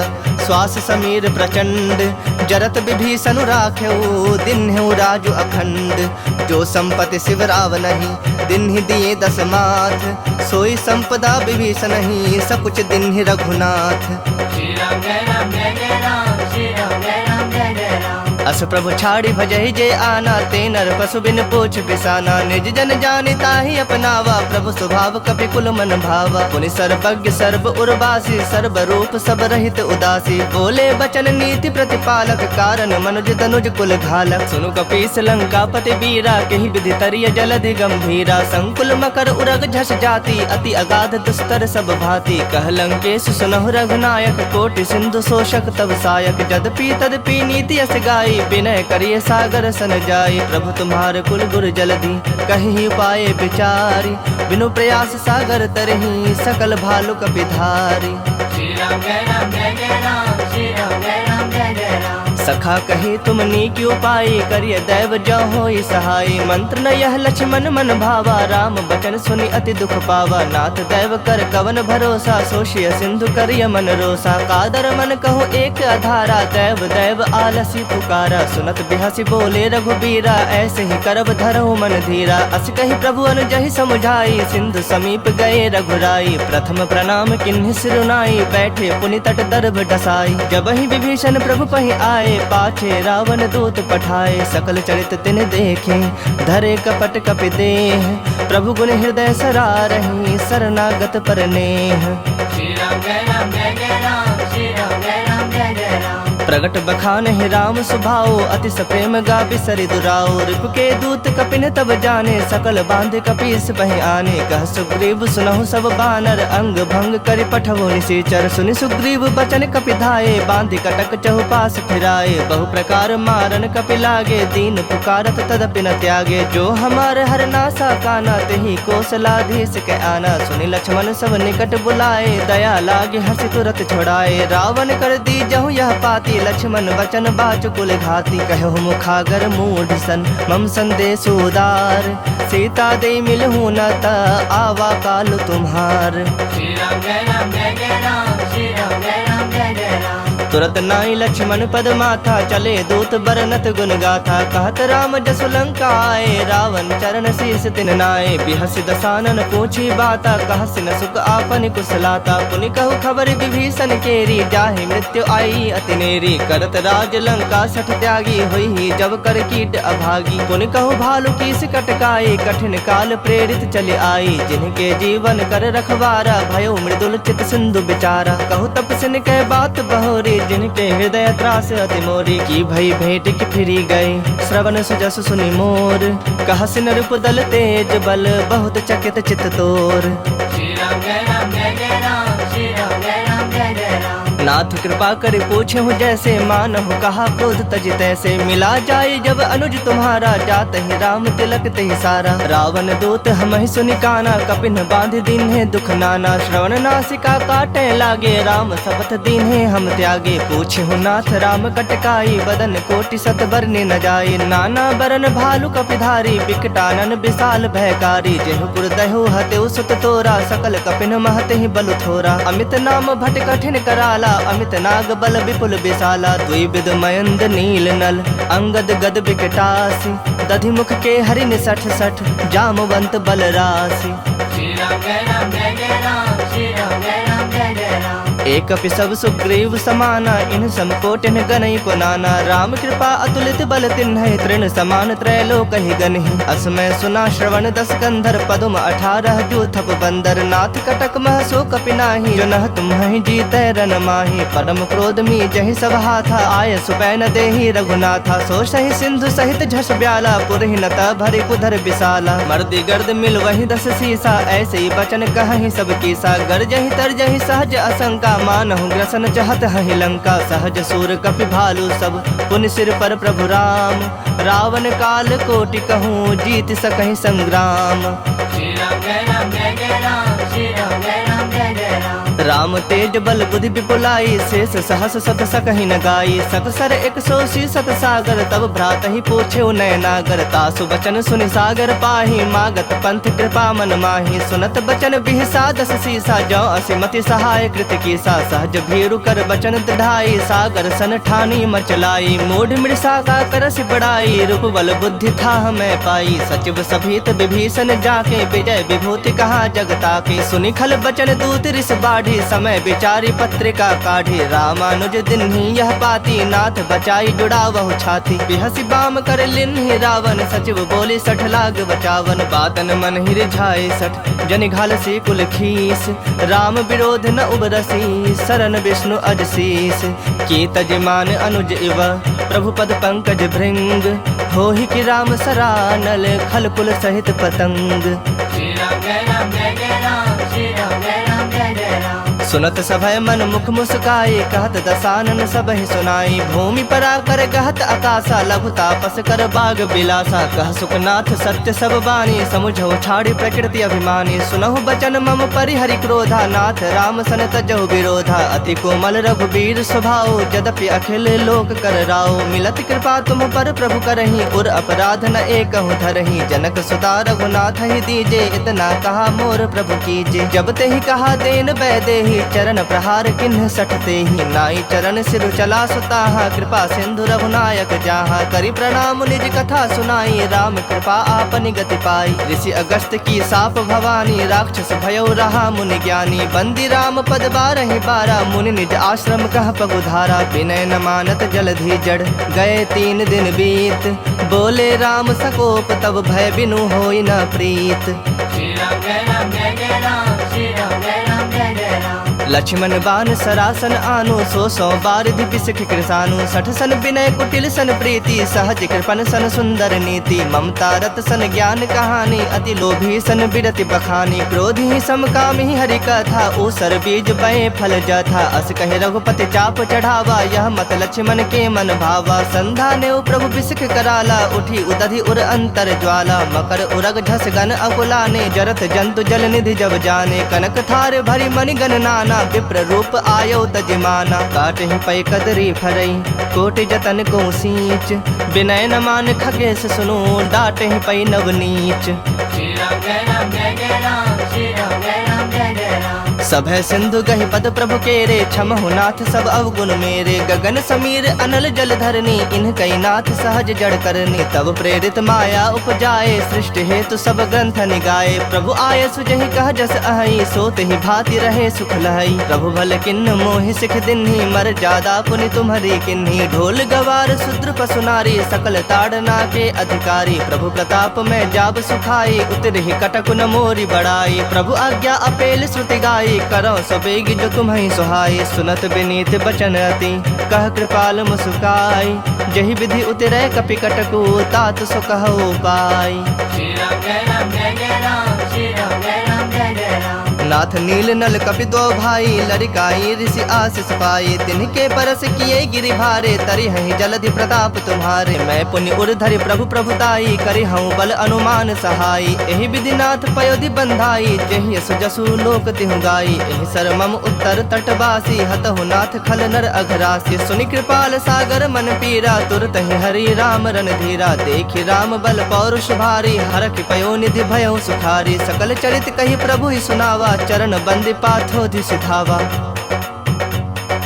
श्वास समीर प्रचंड। जरत विभीषनु राखेउ, दीन्हेउ राजु अखंड। जो संपत्ति शिव रावनहिं, दीन्हि दिए दस माथ। सोई संपदा विभीषनहिं, सकुच दीन्हि रघुनाथ। श्री राम जय राम जय जय राम, श्री राम जय राम जय जय राम। अस प्रभु छाड़ी भजहि जे आना, ते नर पसु बिन पूछ बिसाना। निज जन जानि ताहि अपनावा, प्रभु सुभाव कपि कुल मन भावा। पुनि सर्वज्ञ सर्व उर्वासी, सर्व रूप सब रहित उदासी। बोले बचन नीति प्रतिपालक, कारण मनुज तनुज कुल घालक। सुनु कपीस लंकापति बीरा, केहि विधि तरिय जलधि गंभीरा। संकुल मकर उरग झस जाति, अति अगाध दुस्तर सब भाँति। कह लंकेश सुनहु रघुनायक, कोटि सिंधु शोषक तव सायक। जदपि तदपि नीति अस गाई, बिनय करिये सागर सन जाई। प्रभु तुम्हार कुल गुर जलधि, कहिहि उपाय बिचारी। बिनु प्रयास सागर तरही, सकल भालु कपि धारी। श्री राम जय राम जय जय राम, श्री राम जय राम जय जय राम। सखा कही तुम नीकि उपाय, करिय दैव जौ होई सहाय। मंत्र न यह लक्ष्मण मन भावा, राम बचन सुनि अति दुख पावा। नाथ दैव कर कवन भरोसा, शोषिय सिंधु करिय मन रोसा। कादर मन कहु एक अधारा, दैव दैव आलसी पुकारा। सुनत बिहसि बोले रघुबीरा, ऐसे ही करब धरहु मन धीरा। अस कहि प्रभु अनुजहि समुझाई, सिंधु समीप गए रघुराई। प्रथम प्रणाम किन्हि सिरुनाई, बैठे पुनि तट दर्भ डसाई। जबहि विभीषण प्रभु पहि आए, पाछे रावण दूत पठाए। सकल चरित तिन देखे, धरे कपट कपि देह। प्रभु गुन हृदय सरारहि, शरणागत पर नेह। श्री राम जय राम जय जय राम, श्री राम जय राम जय जय राम। प्रगट बखानहि राम सुभाओ, अतिस प्रेम गाबि सरि दुराओ। रिपुके दूत कपिन तब जाने, सकल बाँधि कपीस पहि आने। कह सुग्रीव सुनहु सब बानर, अंग भंग करि पठवु निशिचर। सुनि सुग्रीव बचन कपि धाये, बाँधि कटक चहुपास फिराए। बहु प्रकार मारन कपि लागे, दीन पुकारत तदपि न त्यागे। जो हमार हर नासा काना, तेहि कोसलाधीस के आना। सुनि लक्ष्मण सब निकट बुलाए, दया लागे हँसि तुरत छोड़ाए। रावण कर दीजहु यह पाती, लक्ष्मण बचन बाचु कुल घाती। कहहु मुखागर मूढ़ सन, मम संदेश उदार। सीता देइ मिलहु न त, आवा काल तुम्हार। श्री राम जय राम जय जय राम, श्री राम जय राम जय जय राम। तुरत नाई लक्ष्मण पद माथा, चले दूत बरनत गुन गाथा। कहत राम जसु लंका आए, रावण चरण शीश तिन नाए। बिहसि दसानन पूछी बाता, कहसि न सुख आपनि कुशलाता। पुनि कहु खबर विभीषण केरी, जाहि मृत्यु आई अति नेरी। करत राज लंका सठ त्यागी, होइहि जब कर कीट अभागी। पुनि कहु भालु कीस कटकाई, कठिन काल प्रेरित चलि आई। जिनके जीवन कर रखवारा, भयो मृदुल चित सिंधु बिचारा। कहु तपसिन के बात बहोरी, जिनके हृदय त्रास अति मोरी। की भई भेंट कि फिरि गए, श्रवण सुजस सुनि मोर। कहसि नृप दल तेज बल, बहुत चकित चित तोर। श्री राम जय राम जय जय राम, श्री राम जय राम जय जय राम। नाथ कृपा करि पूछेहु जैसे, मानहु कहा क्रोध तजि तैसे। मिला जाए जब अनुज तुम्हारा, जात ही राम तिलक तेहि सारा। रावण दूत हमहि सुनि काना, कपिन बाँधि दीन्हे दुख नाना। श्रवण नासिका काटे लागे, राम शपथ दीन्हे हम त्यागे। पूछेहु नाथ राम कटकाई, बदन कोटि सत बरनि न जाई। नाना बरन भालु कपिधारी, बिकटानन बिसाल भयकारी। जेहु पुर दह्यु हतेउ सुत तोरा, सकल कपिन महतेहि बलु थोरा। अमित नाम भट कठिन कराला, अमित नाग बल बिपुल बिसाला। दुइ बिद मयंद नील नल, अंगद गद बिकटासी। दधि मुख के हरि निसठ सठ, जामवंत बल रासी। श्री राम जय राम जय जय राम, श्री राम जय राम जय जय राम। एक कपि सब सुग्रीव समाना, इनसम कोटिन गनई पुनाना। राम कृपा अतुलित बल तिन्है, तृण समान त्रैलोकहि गनहि। असमय सुना श्रवण दस कंधर, पदुम अठारह जूथप बंदर। नाथ कटक मह सो कपि नाहीं, जो नह तुम्हहि जीतै रन माहीं। परम क्रोध मीजहि सब हाथा, आय सुपै न देही रघुनाथा। सोसहि सिंधु सहित झस ब्याला, पुरहि न त भरि कुधर बिसाला। मरदि गर्द मिलवहि दस सीसा, ऐसइ बचन कहहिं सब कीसा। गरजहि तरजहि सहज असंका, मानहु ग्रसन चहत हहि लंका। सहज सूर कपि भालु सब, पुनि सिर पर प्रभु राम। रावण काल कोटि कहूँ, जीति सकहिं संग्राम। श्री राम जय राम जय जय राम, श्री राम जय राम जय जय राम। राम तेज बल बुधि बिपुलाई, सेस सहस सत सकहिं न गाई। सत सर एक सो सीसत सागर, तब भ्रातहि पूछेउ नयनागर। तासु बचन सुनि सागर पाही, मागत पंथ कृपा मन माही। सुनत बचन बिहसा दस सीसा, जौ असि मति सहाय कृत कीसा। सहज भीरु कर बचन दृढ़ाई, सागर सन ठानी मचलाई। मूढ़ मृषा का करसि बड़ाई, रूप बल बुद्धि थाह मै पाई। सचिव सभीत विभीषन जाके, विजय विभूति कहा जग ताके। सुनि खल बचन दूत रिस बाढ़ि, समय विचारी पत्रिका काढ़ी, रामानुज दिन्ही यह पाती, नाथ बचाई जुड़ावहु छाती। बिहसि बाम कर लिन्ही रावन, सचिव बोली सठ लाग बचावन। बातन मन ही रिझाए सठ, जनि घालसी कुल खीस। राम विरोध न उबरसी, सरन विष्णु अज शीस। की तजमान अनुज इव, प्रभु पद पंकज भृंग। होहि कि राम सरानल, खल कुल सहित पतंग। श्री राम जय राम जय जय राम, श्री राम जय राम जय जय राम। सुनत सभय मन मुख मुस्काई, कहत दसानन सबहि सुनाई। भूमि परा कर गहत अकासा, लघु तापस कर बाग बिलासा। कह सुखनाथ सत्य सब बानी, समुझहु छाड़ि प्रकृति अभिमानी। सुनहु बचन मम परिहरि क्रोधा, नाथ राम सन तजहु विरोधा। अति कोमल रघुबीर स्वभाव, जदपि अखिल लोक कर राव। मिलत कृपा तुम पर प्रभु करही, उर अपराध न एकहु धरही। जनक सुता रघुनाथ ही दीजे, इतना कहा मोर प्रभु कीजे। जब तेहि कहा देन बैदेही, चरण प्रहार किन्ह सठ तेहि। नाई चरण सिर चला सुताहा, कृपा सिंधु रघुनायक जाहा। करि प्रणाम निज कथा सुनाई, राम कृपा आपनि गति पाई। ऋषि अगस्त की साप भवानी, राक्षस भयउ रहा मुनि ज्ञानी। बंदी राम पद बारहि बारा, मुनि निज आश्रम कह पगु धारा। विनय न मानत जलधि जड़, गए तीन दिन बीत। बोले राम सकोप तब, भय बिनु होई न प्रीत। श्री राम जय राम जय जय राम, श्री राम जय राम जय जय राम। लक्ष्मण बान सरासन आनु, सो सौ बारिधि बिसख कृसानु। सठ सन विनय कुटिल सन प्रीति, सहज कृपन सन सुंदर नीति। ममता रत सन ज्ञान कहानी, अति लोभी सन बिरति बखानी। क्रोध ही सम काम ही हरि कथा, ऊसर बीज बए फल जथा। अस कहि रघुपति चाप चढ़ावा, यह मत लक्ष्मण के मन भावा। संधा नेउ प्रभु बिसख कराला, उठी उदधि उर अंतर ज्वाला। मकर उरग झस गन अकुलाने, जरत जंतु जल निधि जब जाने। कनक थार भरि मणि गन नाना, विप्र रूप आयो तजि माना। काटहि पै कदरी फरई, कोटि जतन को सींच। विनय न मान खगेस सुनु, डाटहि पै नव नीच। श्री राम जय राम जय जय राम, श्री राम जय राम जय जय राम। सभय सिंधु गहि पद प्रभु केरे, क्षमहु नाथ सब अवगुण मेरे। गगन समीर अनल जल धरनी, इनकइ नाथ सहज जड़ करनी। तब प्रेरित माया उपजाए, सृष्टि हेतु सब ग्रंथ निगाए। प्रभु आयसु जहि कह जस अहइ, सो तेहि भांति रहे सुख लहइ। प्रभु भल किन्न मोहि सिख दिन्ही, मर जादा पुनि तुम्हरी किन्ही। ढोल गवार शूद्र पशु नारी, सकल ताड़ना के अधिकारी। प्रभु प्रताप में जाब सुखाई, उतरहि कटक न मोरी बड़ाई। प्रभु आज्ञा अपेल श्रुति गाई, करौ सो बेगि जो तुम्हइ सुहाई। सुनत विनीत बचन अति, कह कृपाल मुसुकाई। जहि विधि उतरै कपि कटकु, तात सो कहउ उपाय। श्री राम जय राम जय जय राम, श्री राम जय राम जय जय राम। नाथ नील नल कपि दो भाई, लरिकाई ऋषि आशीष पाई। तिनके परस किए गिरि भारे, तरिहइ जलधि प्रताप तुम्हारे। मैं पुनि उर धरि प्रभु प्रभुताई, करिहउँ बल अनुमान सहाई। एहि विधि नाथ पयोधि बंधाई, जेहि यस जसु लोक तिहु गाई। एहि सर मम उत्तर तटवासी, हतहु नाथ खल नर अघरासी। सुनि कृपाल सागर मन पीरा, तुरतहि हरि राम रणधीरा। देखि राम बल पौरुष भारी, हरखि पयो निधि भयउ सुखारी। सकल चरित कहि प्रभुहि सुनावा, चरण बंदि पाथोधि सिधावा।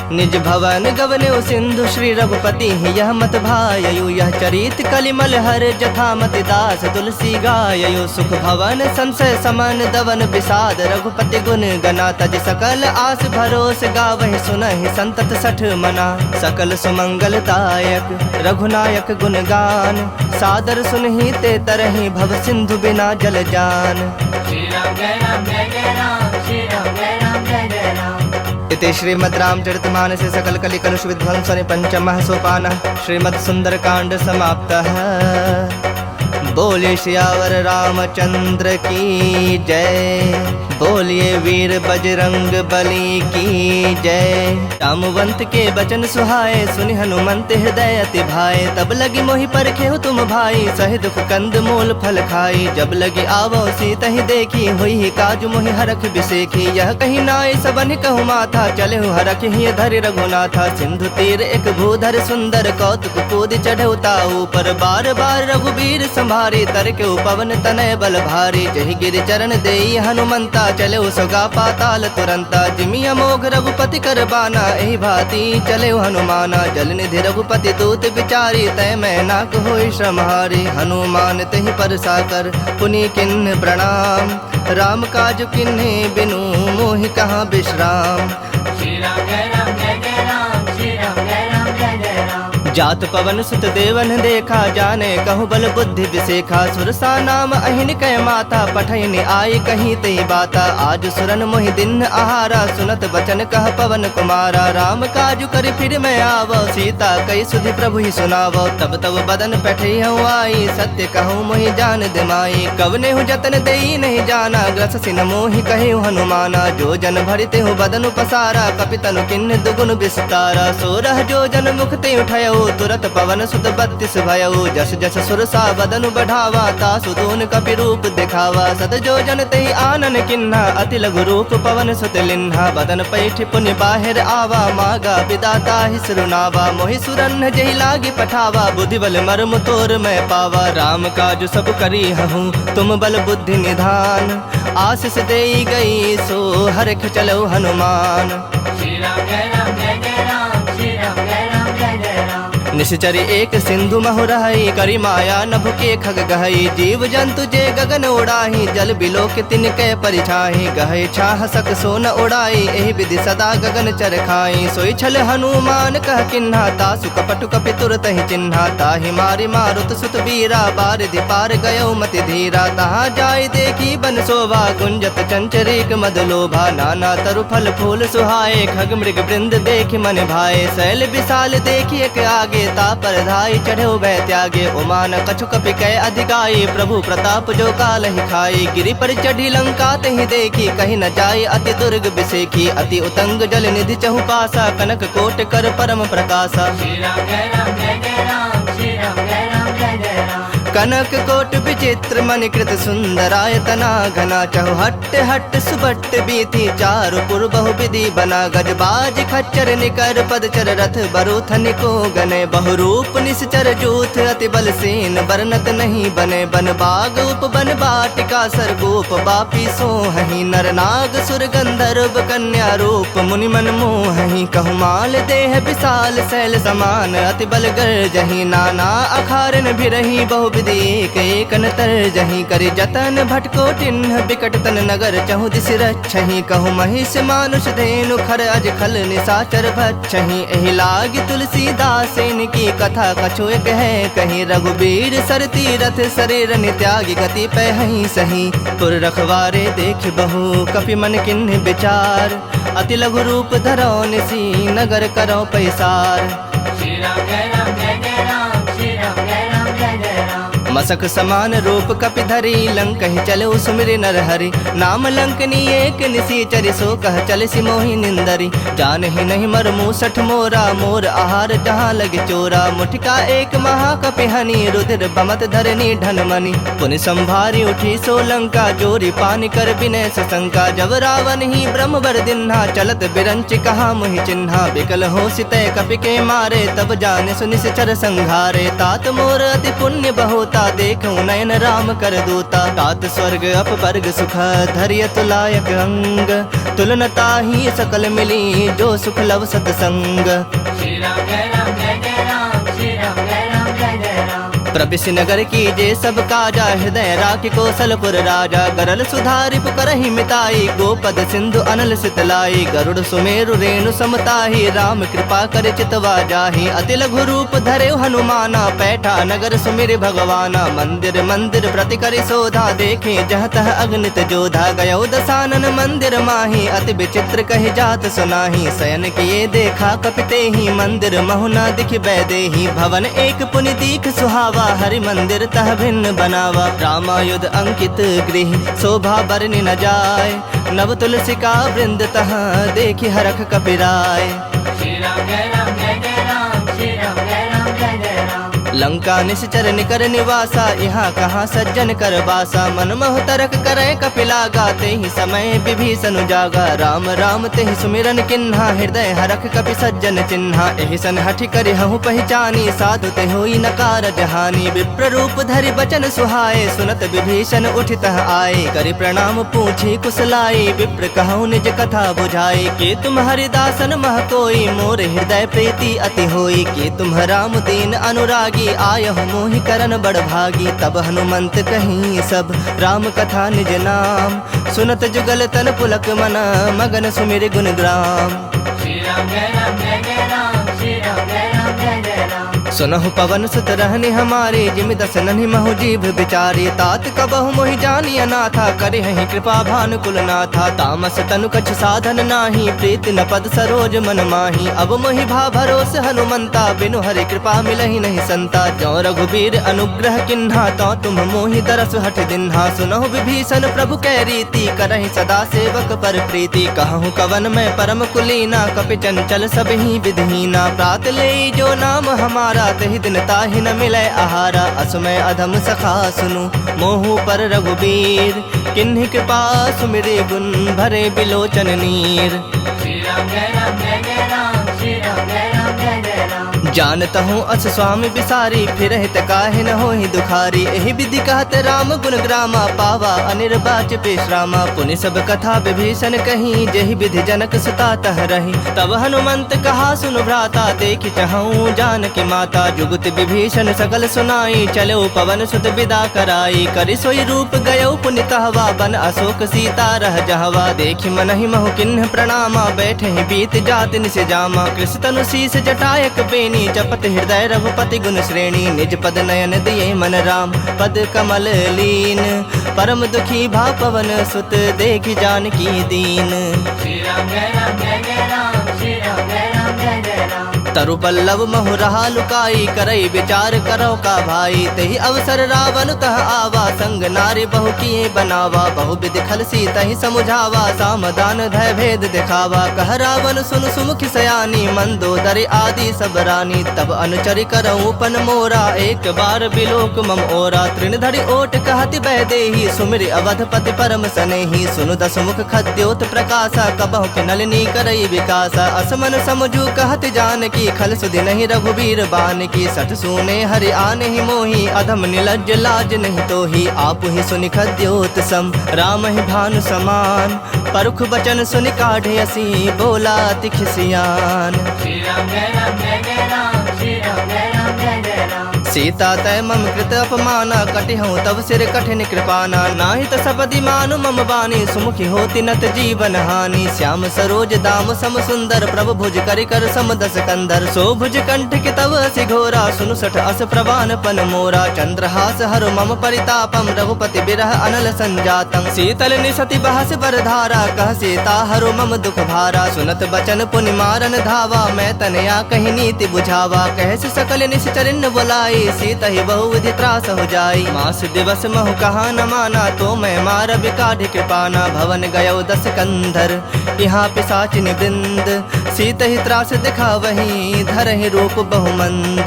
निज भवन गवनेउ सिंधु श्री रघुपति ही यह मत भाययु। यह चरित कलिमल हर जथा मति दास तुलसी गाययु। सुख भवन संशय समन दवन विषाद रघुपति गुन गना। तजि सकल आस भरोस गावहि सुनहि संतत सठ मना। सकल सुमंगल दायक रघुनायक गुण गान। सादर सुनहि ते तरहि भव सिंधु बिना जल जान। श्री राम जय राम जय जय राम, श्री राम जय राम जय जय राम। इति श्रीमद् रामचरितमानसे सकल कलि कलुष विध्वंसने पंचमः सोपानः श्रीमद् सुंदरकांड समाप्तः। बोलिए सियावर रामचंद्र की जय, बोलिए वीर बजरंग बली की जय। जामवंत के बचन सुहाए, सुनि हनुमंत हृदय अति भाए। तब लगी मोहि परखेउ तुम भाई, सहि दुख कंद मूल फल खाई। जब लगी आवउ सीतहि देखी, होइहि काज मोहि हरखि बिसेखी। यह कहि नाइ सबन्हि कहु माथा, चलेउ हरखि हिय धरि रघुनाथा। सिंधु तीर एक भूधर सुंदर, कौतुक कूदि चढ़ेउ ताऊ पर। बार बार रघुबीर संभाल हरि तरकेउ पवन तनय बल भारी, जहि गिरि चरण देई हनुमंता, चलेउ सोगा पाताल तुरंता। जिमि अमोघ रघुपति कर बाना, एहि भांति चलेउ हनुमाना। जल निधि रघुपति दूत बिचारी, तय मैना को होई श्रम हारी। हनुमान तेहि पर साकर पुनि किन्ह प्रणाम, राम काज किन्हे बिनु मोहि कहाँ विश्राम। श्री राम जय राम जय जय राम, श्री राम जय राम जय जय राम। जात पवन सुत देवन देखा, जाने कहूँ बल बुद्धि विसेखा। सुरसा नाम अहिन कै माता, पठइन आई कही तेहि बाता। आज सुरन मोहि दिन्ह आहारा, सुनत बचन कह पवन कुमारा। राम काज करि फिरि मैं आवौ, सीता कहि सुधि प्रभु ही सुनावौ। तब तब बदन पठई हूँ आई, सत्य कहूँ मोहि जान दिमाई। कवनेहु जतन देई नहीं जाना, ग्रससि न मोहि कहेउ हनुमाना। जो जन भरि तेहु बदनु पसारा, कपि तनु किन्ह दुगुन विस्तारा। सोरह जो जन मुख तेहु ठयउ, तुरत पवन सुत बत्तीस भयउ। जस जस सुरसा बदनु बढ़ावा, तासु दून कपि रूप देखावा। सत जो जन तेहि आनन किन्हा, अति लघु रूप पवन सुत लिन्हा। बदन पैठि पुनि बाहिर आवा, मागा बिदा ताहि सिरु नावा। मोहि सुरन्ह जेहि लागि पठावा, बुद्धि बल मर्म तोर मैं पावा। राम काज सब करी हहूँ तुम बल बुद्धि निधान, आशीष देई गई सो हरखि चलउ हनुमान। श्री राम जय राम जय जय राम, श्री राम जय राम जय जय राम। निशिचर एक सिंधु महु रहई, करि माया नभु के खग गहई। जीव जंतु जे गगन उड़ाही, जल बिलोक तिनके परिछाही। गहई छाह सक सो न उड़ाई, एहि विधि सदा गगन चर खाई। सोई छल हनुमान कह किन्हा, तासु कपटु कपि तुरतहि चिन्हा। ताहि मारि मारुत सुत बीरा, बारिधि पार गयउ मति धीरा। तहाँ जाइ देखि बन शोभा, गुंजत चंचरीक मद लोभा। नाना तरु फल फूल सुहाए, खग मृग वृंद देखि मन भाए। शैल विशाल देखि एक आगे, ता पर धाइ चढ़ेउ भय त्यागे। उमा न कछु कपि कै अधिकाई, प्रभु प्रताप जो कालहि खाई। गिरि पर चढ़ि लंका तेहि देखि, कहि न जाइ अति दुर्ग बिसेखि। अति उतंग जल निधि चहुपासा, कनक कोट कर परम प्रकासा। श्री राम जय राम जय जय राम, श्री राम जय राम जय जय राम। कनक कोट विचित्र मणि कृत सुंदरायतना घना, चहुहट्ट हट्ट सुबट्ट बीथी, चारु पुर बहु विधि बना। गज बाज खच्चर निकर पदचर, रथ बरु थनिको गने। बहुरूप निसचर जूथ अति बल सेन, बरनत नहीं बने। बन बाग उपबन बाटिका सरगोप, बापी सोहहि नर नाग सुर गंधर्व कन्या रूप। मुनि मन मोहहि कहु माल देह विशाल सैल समान, अति बल गर्जहि नाना अखारन भिरहि बहु विधि एक एकन तर्जहि। करि जतन भटको टिन्ह बिकट तन नगर, चहुँ दिसि रक्षहि। कहु महिष मानुष धेनु खर अज खल निसाचर भक्षहि। एहि लागि तुलसीदास इनकी कथा कछु एक है कही। रघुबीर सर तीरथ सरीर नित्यागि गति पै हहीं सही। पुर रखवारे देखि बहु कपि मन किन्ह विचार, अति लघु रूप धरौ निसि नगर करौ पैसार। श्री राम जय राम जय जय राम, श्री राम जय राम जय जय राम। मसक समान रूप कपि धरि, लंकहि चलेउ सुमिरि नर हरि। नाम लंकिनी एक निसिचरि, सो कह चलिसि मोहि निंदरि। जानहि नहीं मर मूसठ मोरा, मोर आहार जहाँ लगे चोरा। मुठिका एक महाकपि हनि, रुधिर बमत धरनी ढन मनि। पुनि संभारि उठी सो लंका, जोरि पानि कर बिनय सशंका। जब रावनहि ब्रह्म बर दिन्हा, चलत बिरंचि कहा मुहि चिन्हा। बिकल होसि तै कपि के मारे, तब जानिसु निसिचर संघारे। तात मोर अति पुण्य बहुता, देखउ नयन राम कर दूता। तात स्वर्ग अपवर्ग सुख, धरि अतुलायक अंग। तुल न ताहि सकल मिली, जो सुख लव सतसंग। श्री राम जय राम जय जय राम, श्री राम जय राम जय जय राम। प्रबिसि नगर कीजे सब काजा, हृदय राखि कोसलपुर राजा। गरल सुधा रिपु करहि मिताई, गोपद सिंधु अनल सितलाई। गरुड़ सुमेरु रेणु सम ताहि, राम कृपा करि चितवा जाहि। अति लघु रूप धरेउ हनुमाना, पैठा नगर सुमिरि भगवाना। मंदिर मंदिर प्रति करि शोधा, देखे जह तह अगणित जोधा। गयउ दसानन मंदिर माहि, अति विचित्र कहि जात सुनाहि। शयन किए देखा कपि तेहि, मंदिर महु न दिखि बैदेहि। भवन एक पुनि दीख सुहावा, हरि मंदिर तह भिन्न बनावा। रामायुध अंकित गृह शोभा बरनि न जाय, नव तुलसिका वृंद तह देखि हरख कपि राय। श्री राम जय राम जय जय राम, श्री राम जय राम जय जय राम। लंका निशिचर निकर निवासा, इहाँ कहाँ सज्जन कर बासा। मन महु तरक करै कपि लागा, तेहि समय विभीषन जागा। राम राम तेहि सुमिरन किन्हा, हृदय हरख कपि सज्जन चिन्हा। एहि सन हठि करिहउ पहिचानी, साधु तेहि होई न कारज हानि। विप्र रूप धरि बचन सुहाए, सुनत विभीषन उठि तह आए। करि प्रणाम पूछि कुशलाइ, विप्र कहउ निज कथा बुझाई। के तुम हरिदासन मह कोई, मोर हृदय प्रीति अति होई। के तुम राम दीन अनुरागी, आयहु मोहि करन बड़ भागी। तब हनुमंत कहीं सब राम कथा निज नाम, सुनत जुगल तन पुलक मन, मगन सुमिरि गुन ग्राम। श्री राम जय राम जय जय राम, श्री राम जय राम जय जय राम। सुनहु पवन सुत रहनि हमारे, जिमि दस नन्हि महु जीभ बिचारे। तात कबहु मोहि जानि अनाथा, करिहहि कृपा भानुकुल नाथा। तामस तनु कछु साधन नाहीं, प्रीति न पद सरोज मन माहीं। अब मोहि भा भरोस हनुमंता, बिनु हरि कृपा मिलहि नहीं संता। जौ रघुबीर अनुग्रह किन्हा, तौ तुम्ह मोहि दरस हठि दिन्हा। सुनहु विभीषन प्रभु कै रीति, करहिं सदा सेवक पर प्रीति। कहहु कवन मैं परम कुलीना, कपि चंचल सबहिं विधिहीना। प्रात लेई जो नाम हमारा, तेहि दिन ताहि न मिलै आहारा। असमय अधम सखा सुनु मोहु पर रघुबीर, किन्हि कृपा सुमिरि गुन भरे बिलोचन नीर। श्री राम जय राम जय जय राम, श्री राम जय राम जय जय राम। जानतहु अस स्वामी बिसारी, फिरहित काहे न होहि दुखारी। एहि विधि कहत राम गुन ग्रामा, पावा अनिर्वाच विश्रामा। पुनि सब कथा विभीषन कहीं, जेहि विधि जनक सुता तह रही। तब हनुमंत कहा सुनु भ्राता, देखि चहउँ जानकी माता। जुगति विभीषन सकल सुनाई, चलउ पवन सुत बिदा कराई। करि सोई रूप गयउ पुनि तहवा, बन अशोक सीता रह जहवा। देखि मनहि महु किन्ह प्रणामा, बैठहिं बीत जाति निसि जामा। कृस तनु सीस जटा एक बेनी, जपत हृदय रघुपति गुन श्रेणी। निज पद नयन दिए मन राम, पद कमल लीन। परम दुखी भा पवन सुत, देखि जानकी दीन। श्री राम जय राम जय जय राम, श्री राम जय राम जय जय राम। तरु पल्लव महु रहा लुकाई, करई विचार करौ का भाई। तेहि अवसर रावण तह आवा, संग नारि बहु किए बनावा। बहु विधि खल सीतहि समुझावा, साम दान धय भेद देखावा। कह रावण सुन सुमुखि सयानी, मंदोदरी आदि सब रानी। तब अनुचरि करउँ पन मोरा, एक बार बिलोक मम ओरा। तृण धरि ओट कहति वैदेही, सुमिरि अवधपति परम सनेही। सुनु दसमुख खद्योत प्रकासा, कबहुँ किन्नल नी करई विकासा। अस मन समुझु कहति जानकी, खल सुधि नहीं रघुबीर बानकी। सठ सूने हरि आनहि मोही, अधम निलज्ज लाज नहीं तोही। आपुहि सुनि खद्योत सम, रामहि भानु समान। परुख बचन सुनि काढ़े असी, बोला अति खिसियान। श्री राम जय राम जय जय राम, श्री राम जय राम जय जय राम। सीता तै मम कृत अपमाना, कटिहउँ तव सिर कठिन कृपाना। नाहीं त सपदि मानु मम बानी, सुमुखि होति नत जीवन हानि। श्याम सरोज दाम सम सुंदर, प्रभु भुज करि कर सम दस कंधर। सो भुज कंठ कि तव असि घोरा, सुनु सठ अस प्रवान पन मोरा। चंद्रहास हरु मम परितापम, रघुपति बिरह अनल संजातम। सीतल निसति बहस बर धारा, कह सीता हरु मम दुख भारा। सुनत बचन पुनि मारन धावा, मैं तनया कहि नीति बुझावा। कहसि सकल निशिचरिन बोलाई, सीतहि बहु विधि त्रासहु जाई। मास दिवस महु कहा न माना, तो मैं मार बिकाढ़ि कृपाना। भवन गयउ दस कंधर इहाँ पिसाचिनि वृंद, सीतहि त्रास दिखावहीं धरहिं रूप बहुमंद।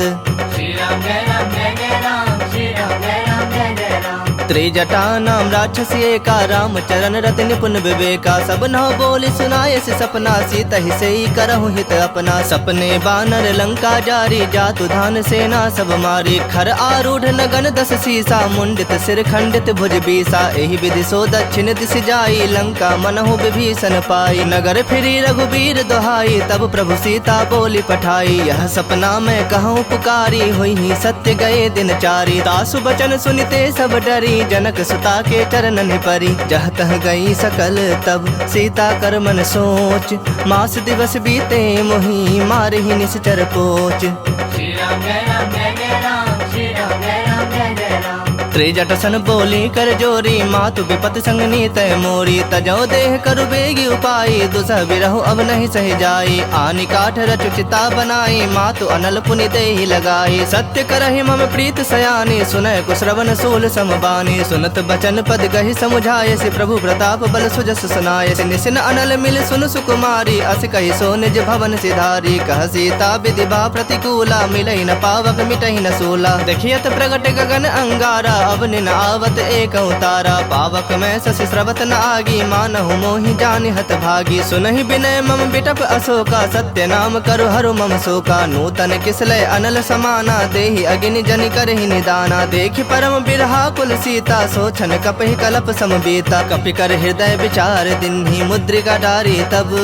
श्री राम जय राम जय जय राम, श्री राम जय राम जय जय राम। त्रिजटा नाम राक्षसी एका, रामचरण रति निपुन विवेका। सब नव बोलि सुनाए सि सपना, सीतहि सेई करहु हित अपना। सपने बानर लंका जारी, जातु धान सेना सब मारी। खर आरूढ़ नगन दस सीसा, मुंडित सिर खंडित भुज बीसा। एहि विधि सो दक्षिण दिसि जाई, लंका मनहु विभीषण पाई। नगर फिरी रघुबीर दोहाई, तब प्रभु सीता बोलि पठाई। यह सपना मैं कहउँ पुकारी, होइहीं सत्य गए दिन चारी। तासु बचन सुनि ते सब डरी, जनक सुता के चरणन परी। जह तह गई सकल तब सीता कर मन सोच, मास दिवस बीते मोहि मारहिं निशिचर पोच। श्री राम जय राम जय जय राम, श्री राम जय राम जय जय राम। त्रिजट सन बोली कर जोरी, मातु बिपति संग नीत मोरी। तजौ देह करु बेगी उपाई, दुसह बिरहु अब नहीं सहि जाई। आनि काठ रचु चिता बनाई, मातु अनल पुनि देहि लगाई। सत्य करहि मम प्रीत सयानी, सुनय कुश्रवण सूल सम बानी। सुनत बचन पद गहि समुझायसि, प्रभु प्रताप बल सुजस सुनायसि। निसिन अनल मिल सुनु सुकुमारी, अस कहि सो निज भवन सिधारी। कह सीता विधि बा प्रतिकूला, मिलहि न पावक मिटहि न सूला। देखियत प्रगट गगन अंगारा, अब निन आवत एकउ तारा। पावक मैं शशि स्रवत न आगी, मानहु मोहि जानि हत भागी। सुनहि विनय मम बिटप अशोका, सत्य नाम करु हरु मम शोका। नूतन किसलय अनल समाना, देहि अगिनि जनि करहि निदाना। देखि परम बिरहाकुल सीता, सो छन कपहि कलप सम बीता। कपि कर हृदय विचार दिन्हि, मुद्रिका डारी तब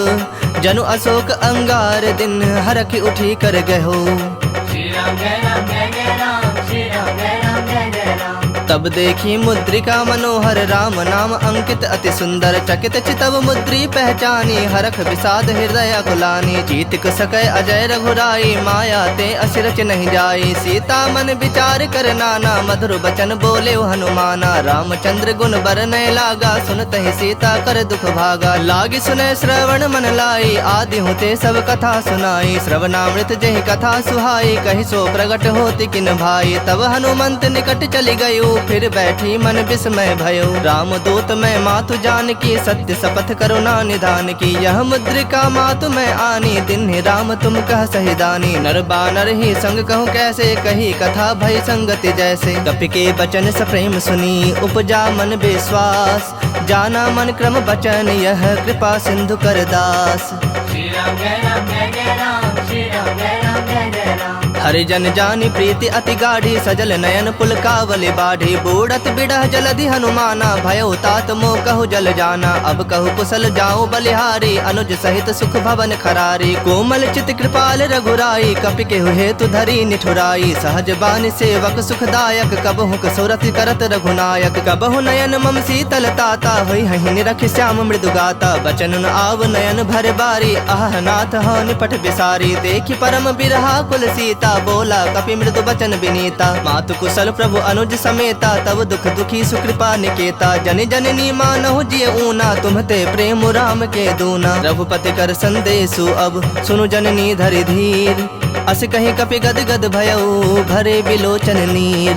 जनु अशोक अंगार दिन हरखि उठि कर गहो। श्री राम जय राम जय जय राम, श्री राम जय राम जय जय राम। तब देखि मुद्रिका मनोहर, राम नाम अंकित अति सुंदर। चकित चितव मुद्री पहचानी, हरख विषाद हृदय अकुलानी। जीतिक सकय अजय रघुराई, माया ते असिरच नहीं जाई। सीता मन विचार कर नाना, मधुर बचन बोले हनुमाना। रामचंद्र गुण बरनय लागा, सुनतहि सीता कर दुख भागा। लागी सुनय श्रवण मन लाई, आदि हुते सब कथा सुनाई। श्रवणामृत जेहि कथा सुहाई, कहि सो प्रगट होति किन भाई। तब हनुमंत निकट चलि गयो, फिर बैठी मन विस्मय भयो। रामदूत मैं मातु जानकी, सत्य शपथ करुणा निधान की। यह मुद्रिका मातु मैं आनी, दिन्हि राम तुम कह सहि दानी। नर बानर ही संग कहूँ कैसे, कही कथा भई संगति जैसे। कपि के बचन सप्रेम सुनी, उपजा मन विश्वास। जाना मन क्रम बचन यह, कृपा सिंधु कर दास। श्री राम जय राम जय जय राम, श्री राम जय राम जय जय राम। हरि जन जानि प्रीति अति गाढ़ी, सजल नयन पुलकावलि बाढ़ी। बूड़त बिडह जलधि हनुमाना, भयउ तात मोकहु जल जाना। अब कहु कुसल जाउ बलिहारी, अनुज सहित सुख भवन खरारी। कोमल चित कृपाल रघुराई, कपि केहु हेतु धरी निठुराई। सहज बानि सेवक सुखदायक, कबहुँ कसुरति करत रघुनायक। कबहुँ नयन मम शीतल ताता, होइहहिं निरखि श्याम मृदु गाता। बचन न आव नयन भर बारी, अहह नाथ हौ निपट बिसारी। देखि परम बिरहाकुल सीता, बोला कपि मृदु बचन बिनीता। मातु कुसल प्रभु अनुज समेता, तब दुख दुखी सुकृपा निकेता। जनि जननी मानहु जिय ऊना, तुम्हते प्रेम राम के दूना। रघुपति कर संदेसु अब, सुनु जननी धरि धीर। अस कहि कपि गद गद भयउ, भरे बिलोचन नीर।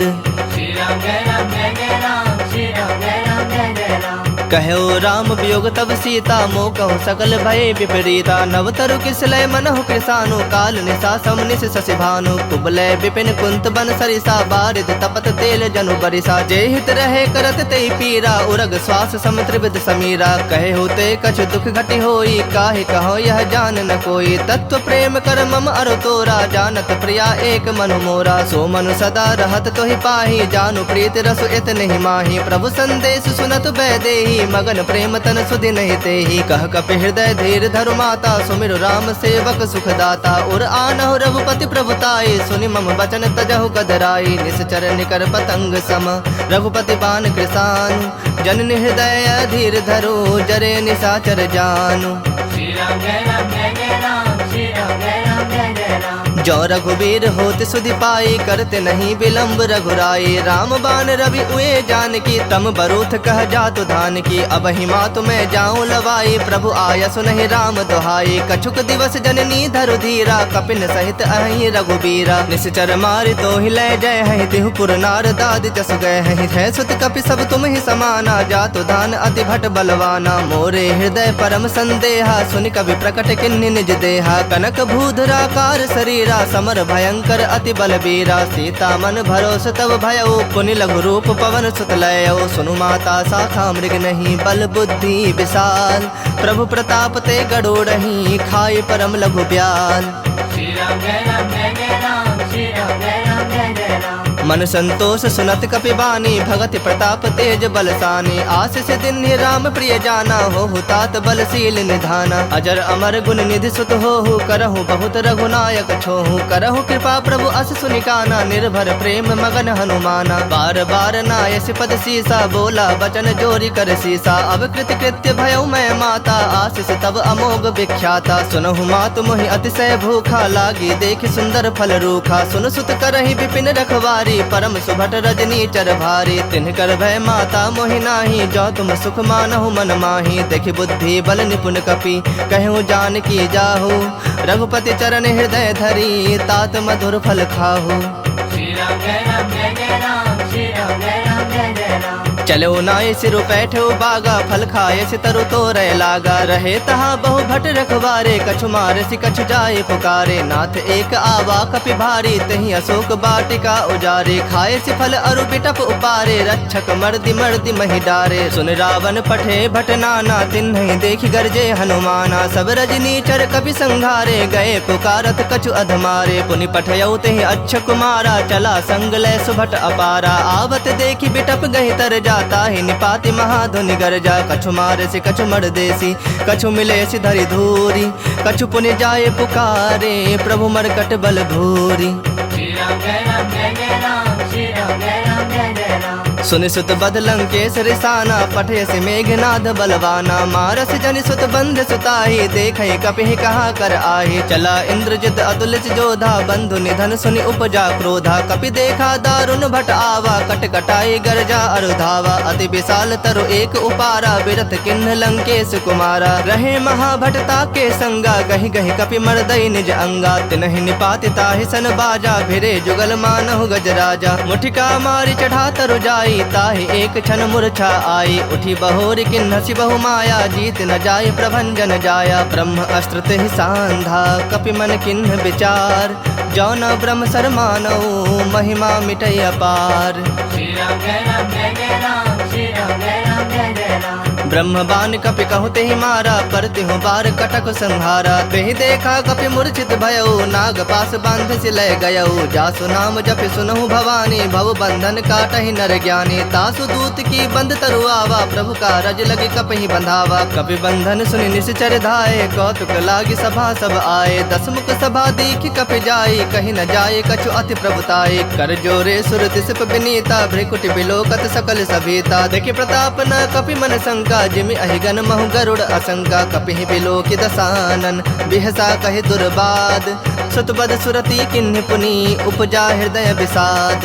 श्री राम जय राम जय जय राम, श्री राम जय राम जय जय राम। कह्यो राम वियोग तब सीता, मोकहु सकल भये विपरीता। नव तरु किसलय मनहु कृसानु, काल निसा सम निस शशि भानु। कुबलय विपिन कुंत बन सरिसा, बारिध तपत तेल जनु बरिसा। जे हित रहे करत तेहि पीरा, उरग श्वास सम त्रिविध समीरा। कहे होते कछु दुख घटि होई, काहि कहो यह जान न कोई। तत्व प्रेम कर मम अरु तोरा, जानत प्रिया एक मनु मोरा। सो मनु सदा रहत तोहि पाही, जानु प्रीत रसु इतनहि माही। प्रभु संदेस सुनत वैदेही, मगन प्रेम तन सुधि नहीं तेही। कह कपि हृदय धीर धरु माता, सुमिरु राम सेवक सुखदाता। उर आनहु रघुपति प्रभु ताई, सुनि मम बचन तजहु गदराई। निसचर निकर पतंग सम, रघुपति बान कृसानु। जननी हृदय अधीर धरु, जरे निसाचर जानु। श्री राम जय राम जय जय राम, श्री राम जय राम जय जय राम। जो रघुबीर होत सुधि पाई, करत नहीं विलंब रघुराई। राम बान रवि उए जानकी, तम बरूथ कह जातु धानकी। अबहिं मातु मैं जाउँ लवाई, प्रभु आयसु नहीं राम दुहाई। कछुक दिवस जननी धरु धीरा, कपिन सहित अहइ रघुबीरा। निसिचर मारि तोहि लै जैहइ, तिहु पुर नारदादि जसु गैहइ। है सुत कपि सब तुमहि समाना, जातु धान अति भट बलवाना। मोरे हृदय परम संदेहा, सुनि कवि प्रकट किन्हि निज देहा। कनक भूधराकार सरीरा, समर भयंकर अति बलबीरा। सीता मन भरोस तब भयउ, पुनि लघु रूप पवन सुत लयउ। सुनु माता साखा मृग नहीं, बल बुद्धि विशाल। प्रभु प्रताप ते गड़ोड़ही, खाइ परम लघु ब्याल। श्री राम जय राम जय जय राम, श्री राम जय राम जय जय राम। मन संतोष सुनत कपि बानी, भगति प्रताप तेज बलसानी। आसिस दिन्हि राम प्रिय जाना, होहु तात बलशील निधाना। अजर अमर गुन निधि सुत होहु, करहु बहुत रघुनायक छोहु। करहु कृपा प्रभु अस सुनि काना, निर्भर प्रेम मगन हनुमाना। बार बार नायसि पद सीसा, बोला बचन जोरि कर सीसा। अब कृत कृत्य भयउ मैं माता, आसिस तब अमोघ विख्याता। सुनहु मातु मोहि अतिशय भूखा, लागी देखि सुंदर फल रूखा। सुन सुत करहि विपिन रखवारी, परम सुभट रजनी चर भारी। तिनकर भय माता मोहि नाही, जो तुम सुख मानहु मन माही। देखि बुद्धि बल निपुण कपि, कहूँ जानकी जाहू। रघुपति चरण हृदय धरी, तात मधुर फल खाहू। श्री राम जय राम जय जय राम, श्री राम जय राम जय जय राम। चलो नाय सिरु पैठो बागा, फल खाय सि तरु तोरय लागा। रहे तहाँ बहु भट रखवारे, कछु मारसि कछु जाय पुकारे। नाथ एक आवा कपि भारी, तहीं अशोक वाटिका उजारे। खाय सि फल अरु बिटप उपारे, रक्षक मर्दि मर्दि महि डारे। सुनि रावन पठे भट नाना, तिन्हैं देखि गरजे हनुमाना। सब रजनी चर कपि संघारे, गए पुकारत कछु अधमारे। पुनि पठयउ तेहि अक्ष कुमारा, चला संग लय सुभट अपारा। आवत देखि बिटप गहि तर जा, ताहि निपाति महाध्वनि गरजा। कछु मारसि कछु मर देसी, कछु मिलेसि धरि धूरि। कछु पुनि जाय पुकारे, प्रभु मरकट बल भूरि। श्री राम जय राम जय जय राम, श्री राम जय राम जय जय राम। सुनि सुत बध लंकेश रिसाना, पठेसि मेघनाद बलवाना। मारसि जनि सुत बंध सुताही, देखहि कपिहि कहा कर आही। चला इंद्रजित अतुलित जोधा, बंधु निधन सुनि उपजा क्रोधा। कपि देखा दारुन भट आवा, कट कटाई गरजा अरु धावा। अति विशाल तरु एक उपारा, बिरथ किन्ह लंकेश कुमारा। रहे महाभट ताके संगा, गहि गहि कपि मरदइ निज अंगा। तिनहि निपाति ताहि सन बाजा, भिरे जुगल मानहु गजराजा। मुठिका मारि चढ़ा तरु जाई, ताहि एक क्षण मूर्छा आई। उठि बहोरि किन्हसि बहु माया, जीति न जाय प्रभंजन जाया। ब्रह्म अस्त्र तेहि सांधा, कपि मन किन्ह विचार। जौन ब्रह्म सर मानउ, महिमा मिटइ अपार। श्री राम जय राम जय जय राम, श्री राम जय राम जय जय राम। ब्रह्म बान कपि कहु तेहि मारा, परतिहु बार कटक संहारा। तेहि देखा कपि मूर्छित भयउ, नाग पास बांधसि लय गयउ। जासु नाम जपि सुनहु भवानी, भव बंधन काटहि नर ज्ञानी। तासु दूत की बंध तरु आवा, प्रभु कारज लगी कपहि बंधावा। कपि बंधन सुनि निसिचर धाए, कौतुक लागी सभा सब आए। दस मुख सभा दीखि कपि जाई, कहि न जाए कछु अति प्रभुताई। कर जोरे सुर दिसप बिनीता, भृकुटि बिलोकत सकल सभीता। देखि प्रताप न कपि मन शंका, जिमि अहिगन महु गरुड़ असंका। कपिहि बिलोकि दसानन, बिहसा कहि दुर्बाद। सुत बध सुरति किन्हि पुनि, उपजा हृदय विषाद।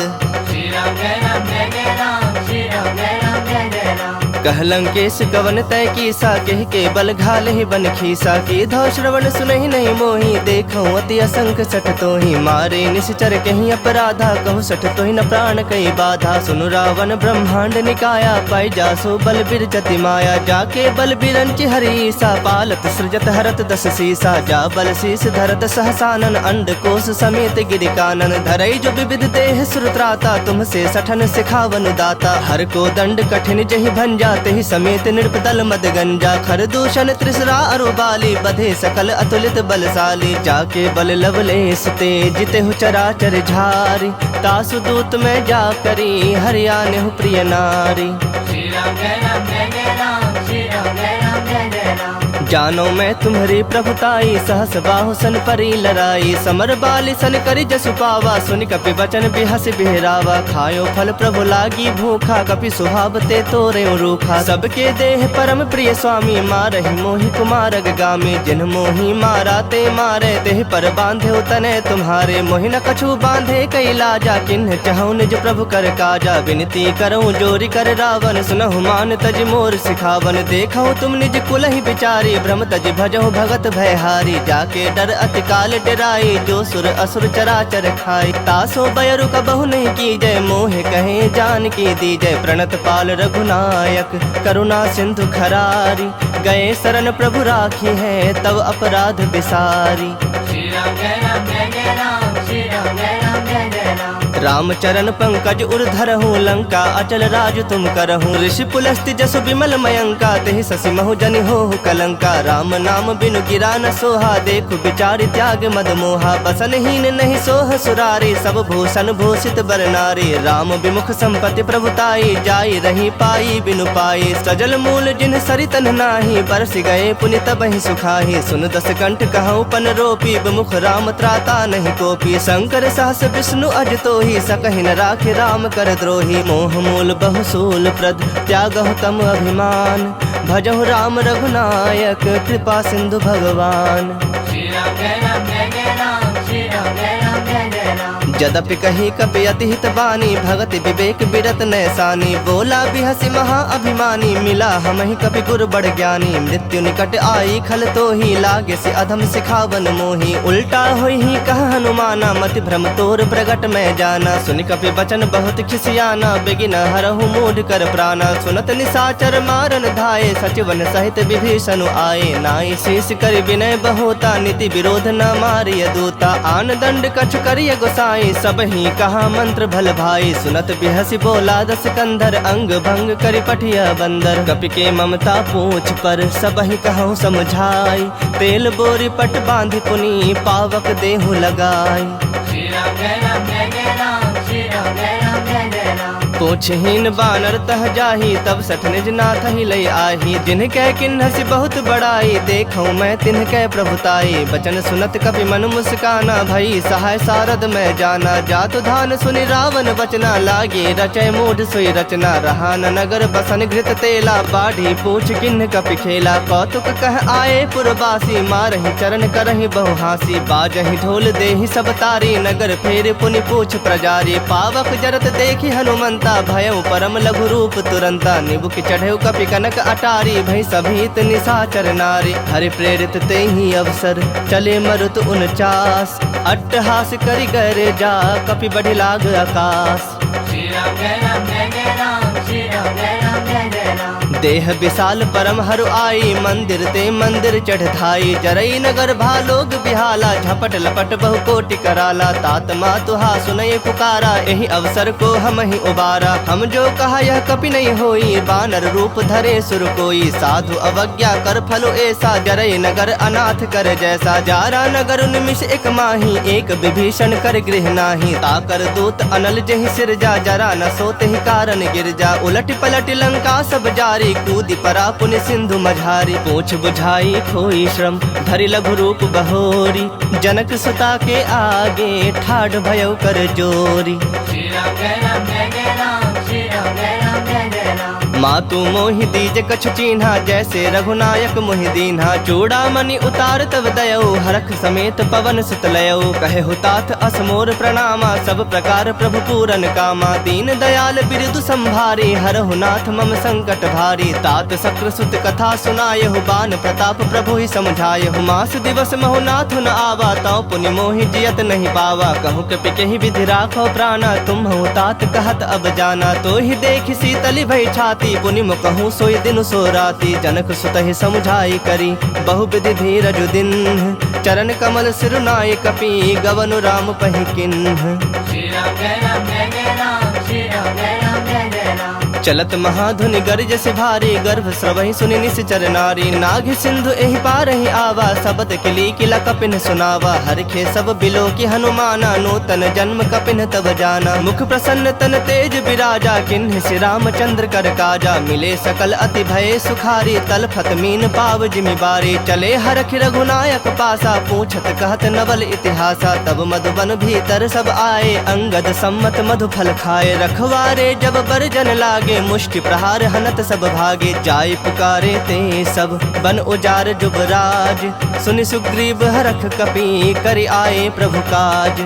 श्री राम जय राम जय जय राम, श्री राम जय राम जय जय राम। कह लंकेश कवन तय कीसा, केहि के बल घालहि बन खीसा। कीधौ श्रवण सुनहि नहीं मोहि, देखौं अति असंख सठ तोहि। मारे निसिचर केहि अपराधा, कहु सठ तोहि न प्राण कइ बाधा। सुनु रावन ब्रह्मांड निकाया, पाइ जासु बल बिरचति माया। जाके बल बिरंचि हरि ईसा, पालत सृजत हरत दस सीसा। जा बल शीस धरत सहसानन, अंड कोस समेत गिरि कानन। धरइ जो विविध देह सुर त्राता, तुम्हसे सठन सिखावनु दाता। हर को दंड कठिन जहि भंजा, तेहि समेत नृप दल मद गंजा। खर दूषण त्रिसरा अरु बाली, बधे सकल अतुलित बलशाली। जाके बल लवलेस ते, जितेहु चराचर झारि। तासु दूत मैं जा करी, हरि आनेहु प्रिय नारि। श्री राम जय राम जय जय राम, श्री राम जय राम जय जय राम। जानो मैं तुम्हरी प्रभुताई, सहस बाहु सन परी लराई। समर बालि सन करि जसु पावा, सुनि कपि वचन बिहसि बिहरावा। खायो फल प्रभु लागी भूखा, कपि सुहाव ते तोरेउ रूखा। सबके देह परम प्रिय स्वामी, मारहि मोहि कुमारग गामी। जिन मोहि मारा ते मारे, तेहि पर बांधेउ तनय तुम्हारे। मोहि न कछु बांधे कइ लाजा, किन्ह चहउ निज प्रभु कर काजा। विनती करउँ जोरि कर रावन, सुनहु मान तजि मोर सिखावन। देखहु तुम निज कुलहि बिचारी, भ्रम तजि भजहु भगत भयहारी। जाके डर अति काल डेराई, जो सुर असुर चराचर खाई। तासो बैरु कबहु नहीं कीजै, मोहि कहे जानकी दीजै। प्रणत पाल रघुनायक, करुणा सिंधु खरारी। गए सरन प्रभु राखिहैं, तव अपराध बिसारी। श्री राम जय राम जय जय राम, श्री राम जय राम जय जय राम। राम चरण पंकज उर धरहु, लंका अचल राज तुम करहु। ऋषि पुलस्त्य जसु विमल मयंका, तेहि ससि महु जनि होहु कलंका। राम नाम बिनु गिरा न सोहा, देखु बिचारि त्याग मद मोहा। बसन हीन नहीं सोह सुरारी, सब भूषण भूषित बर नारी। राम विमुख संपत्ति प्रभुताई, जाई रही पाई बिनु पाई। सजल मूल जिन्ह सरि तन्ह नाही, बरसि गए पुनि तबहिं सुखाही। सुन दस कंठ कहउँ पन रोपी, विमुख राम त्राता नहीं कोपी। संकर सहस विष्णु अज तोही, सकहि न राखि राम कर द्रोही। मोह मूल बहु शूल प्रद, त्यागहु तम अभिमान। भजहु राम रघुनायक, कृपा सिंधु भगवान। श्री राम जय राम जय जय राम, श्री राम जय राम जय जय राम। यद्यपि कही कपि अति हित बानी, भगति विवेक विरत नैसानी। बोला बिहसि महा अभिमानी, मिला हमहि कपि गुरु बड़ ज्ञानी। मृत्यु निकट आई खल तोही, लागेसि अधम सिखावन मोही। उल्टा होइहीं कह हनुमाना, मति भ्रम तोर प्रगट मैं जाना। सुनि कपि बचन बहुत खिसियाना, बेगिन हरहु मूढ़ कर प्राना। सुनत निशाचर मारन धाये, सचिवन सहित विभीषण आए। नाई शीश करि विनय बहुता, नीति विरोध न मारिय दूता। आन दंड कछु करिय गोसाई, सबहिं कहा मंत्र भल भाई। सुनत बिहसि बोला दस कंधर, अंग भंग करि पठिया बंदर। कपि के ममता पूँछ पर, सबहिं कहउँ समुझाई। तेल बोरि पट बाँधि पुनि, पावक देहु लगाई। श्री राम जय राम जय जय राम, श्री राम जय राम जय जय राम। पूँछहीन बानर तह जाही, तब सठ निज नाथहि लइ आही। जिनके किन्हसि बहुत बड़ाई, देखउँ मैं तिनके प्रभुताई। बचन सुनत कपि मन मुस्काना, भई सहाय सारद मैं जाना। जातु धान सुनि रावन वचना, लागे रचै मूढ़ सोई रचना। रहा न नगर बसन घृत तेला, बाढ़ी पूँछ किन्ह कपि खेला। कौतुक कह आए पुरबासी, मारहि चरण करहि बहु हाँसी। बाजहि ढोल देहि सब तारी, नगर फेरि पुनि पूँछ प्रजारी। पावक जरत देखि हनुमंता, भयउ परम लघु रूप तुरंता। निबुकि चढ़ेउ कपि कनक अटारी, भई सभीत निशाचर नारी। हरि प्रेरित तेहि अवसर, चले मरुत उनचास। अट्टहास करि गरजा, कपि बढ़ि लाग अकास। श्री राम जय राम जय जय राम, श्री राम जय राम जय जय राम। देह विशाल परम हरु आई, मंदिर ते मंदिर चढ़ धाई। जरई नगर भा लोग बिहाला, झपट लपट बहु कोटि कराला। तात मातु हा सुनइ पुकारा, एहि अवसर को हमहिं उबारा। हम जो कहा यह कपि नहीं होई, बानर रूप धरे सुर कोई। साधु अवज्ञा कर फल एसा, जरई नगर अनाथ कर जैसा। जारा नगर निमिष एक माही, एक विभीषण कर गृह नाही। ताकर दूत अनल जेहि सिरजा, जरा न सो तेहि कारण गिरजा। उलटि पलटि लंका सब जारी, कूदि परा पुनि सिंधु मझारी। पूँछ बुझाई खोई श्रम, धरि लघु रूप बहोरी। जनक सुता के आगे, ठाढ़ भयउ कर जोरी। श्री राम जय राम जय जय राम, श्री राम जय राम जय जय राम। मातु मोहि दीज कछु चीन्हा, जैसे रघुनायक मोहि दीन्हा। चूड़ामणि उतार तब दयउ, हरख समेत पवन सुत लयउ। कहेउ तात अस मोर प्रणामा, सब प्रकार प्रभु पूरन कामा। दीन दयाल बिरदु संभारी, हरहु नाथ मम संकट भारी। तात शक्र सुत कथा सुनायहु, बान प्रताप प्रभु ही समझायहु। मास दिवस महु नाथ न आवा, तौ पुनि मोहि जियत नहीं पावा। कहु कपि केहि विधि राखो प्राना, तुम्हउ तात कहत अब जाना। तोहि देखि शीतलि भई छाती, पुनि मुकहु सोई दिनु सो राती। जनक सुतहि समुझाई करी, बहु विधि धीरजु दीन्ह। चरण कमल सिरु नाइ कपि, गवनु राम पहि किन्ह। श्री राम जय राम जय जय राम, श्री राम जय राम जय जय राम। चलत महाधुनि गरजसि भारी, गर्भ स्रवहि सुनि निशिचर नारी। नागि सिंधु एहि पारहि आवा, सबद किली किला कपिन्ह सुनावा। हरखे सब बिलोकि हनुमाना, नूतन जन्म कपिन्ह तब जाना। मुख प्रसन्न तन तेज बिराजा, किन्ह सि रामचंद्र कर काजा। मिले सकल अति भये सुखारी, तलफत मीन पाव जिमि बारी। चले हरखि रघुनायक पासा, पूछत कहत नवल इतिहासा। तब मधुबन भीतर सब आए, अंगद सम्मत मधु फल खाए। रखवारे जब बर जन लागे, मुष्टि प्रहार हनत सब भागे। जाय पुकारे ते सब बन उजार जुबराज, सुनि सुग्रीव हरख कपि करि आए प्रभु काज।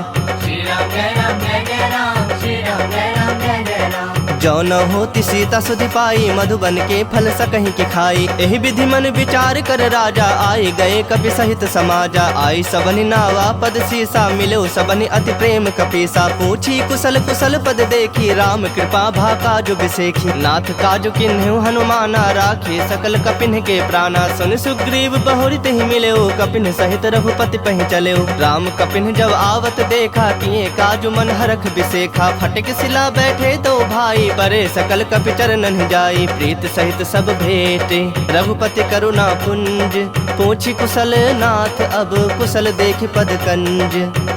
श्री राम जय राम जय जय राम, श्री राम जय राम जय जय राम। जो न होति सीता सुधि पाई, मधुबन के फल सकहि के खाई। एहि विधि मन विचार कर राजा, आइ गए कपि सहित समाजा। आई सबनि नावा पद सीसा, मिलेउ सबनि अति प्रेम कपीसा। पूछी कुशल कुशल पद देखि, राम कृपा भा काजु बिसेखि। नाथ काजु किन्हेउ हनुमाना, राखे सकल कपिन्ह के प्राना। सुनि सुग्रीव बहुरि तेहि मिलेउ, कपिन्ह सहित रघुपति पहि चलेउ। राम कपिन्ह जब आवत देखा, किए काजु मन हरख बिसेखा। फटिक सिला बैठे दो भाई, परे सकल कपि चरणन जाई। प्रीत सहित सब भेटे रघुपति करुणा पुंज, पूछी कुशल नाथ अब कुशल देखि पद कंज।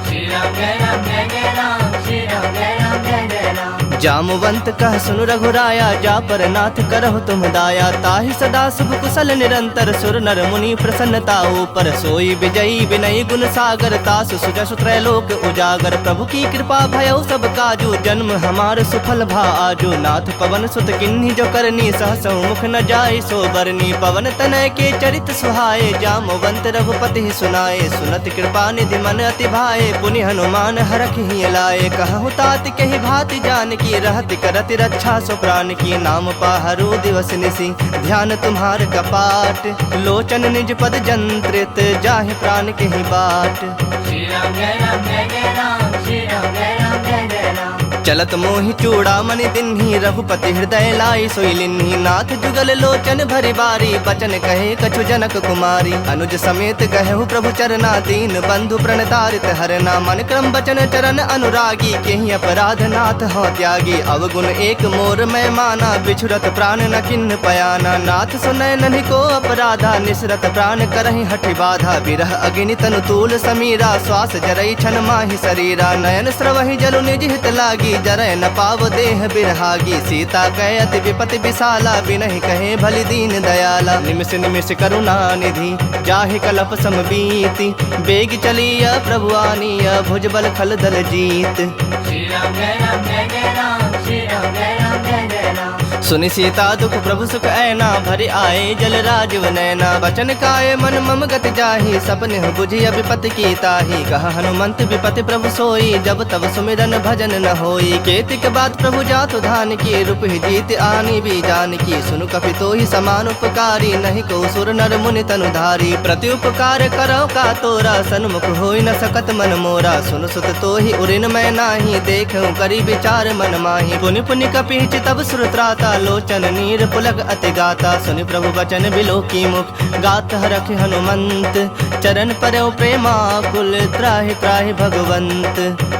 श्री राम जय राम जय जय राम, श्री राम जय राम जय जय राम। जामवंत कह सुन रघुराया, जा पर नाथ करहु तुम दाया। ताहि सदा शुभ कुशल निरंतर, सुर नर मुनि प्रसन्नता ऊपर। सोई विजयी विनयी गुण सागर, तासु सुजसु त्रैलोक उजागर। प्रभु की कृपा भयउ सब काजू, जन्म हमार सुफल भा आजू। नाथ पवन सुत किन्हीं जो करनी, सहसहु मुख न जाय सो बरनी। पवन तनय के चरित सुहाए, जामवंत रघुपति ही सुनाए। सुनत कृपा निधि मन अति भाए, पुनि हनुमान हरखि हिय लाए। कहहु तात कहि भाति जानकी, रहति करति रक्षा सो प्रानकी। नाम पाहरू दिवस निसि, ध्यान तुम्हार कपाट। लोचन निज पद जंत्रित, जाहि प्रानकेहि बाट। श्री राम जय राम जय जय राम, श्री राम जय राम जय जय राम। चलत मोहि चूड़ामणि दिन्ही, रघुपति हृदय लाइ सोइ लिन्ही। नाथ जुगल लोचन भरि बारी, बचन कहे कछु जनक कुमारी। अनुज समेत गहेउ प्रभु चरना, दीन बंधु प्रण तारित हरना। मन क्रम बचन चरन अनुरागी, केहि अपराध नाथ हो त्यागी। अवगुण एक मोर मैं माना, बिछुरत प्रान न किन्न पयाना। नाथ सुनय नन्हि को अपराधा, निसरत प्रान करहिं हठि बाधा। विरह अग्नि तनु तूल समीरा, श्वास जरई छन माहि सरीरा। नयन स्रवहि जलु निज हित लागी, जरय न पाव देह बिरहागी। सीता कै अति विपति विसाला, बिनहि कहे भलि दीन दयाला। निमिष निमिष करुणा निधि, जाहि कलप सम बीति। बेगि चलिया प्रभु आनिया, भुजबल खल दल जीत। श्री राम जय राम जय जय राम, श्री राम जय राम जय जय राम। सुनि सीता दुख प्रभु सुख ऐना, भरि आए जल राजीव नैना। बचन काय मन मम गति जाही, सपनेहु बुझि अबिपति की ताही। कह हनुमंत बिपति प्रभु सोई, जब तब सुमिरन भजन न होई। केतिक बात प्रभु जातु धानकी, रूपहि जीति आनी बी जानकी। सुनु कपि तोहि समान उपकारी, नहिं को सुर नर मुनि तनु धारी। प्रति उपकार करौ का तोरा, सन्मुख होइ न सकत मन मोरा। सुनु सुत तोहि उरिन मैं नाही, देखौ करि बिचार मन माही। पुनि पुनि कपिहि चितब सुर त्राता, लोचन नीर पुलक अति गाता। सुनि प्रभु बचन बिलोकी मुख, गात हरखि हनुमंत। चरन परौ प्रेमाकुल, त्राहि त्राहि भगवंत।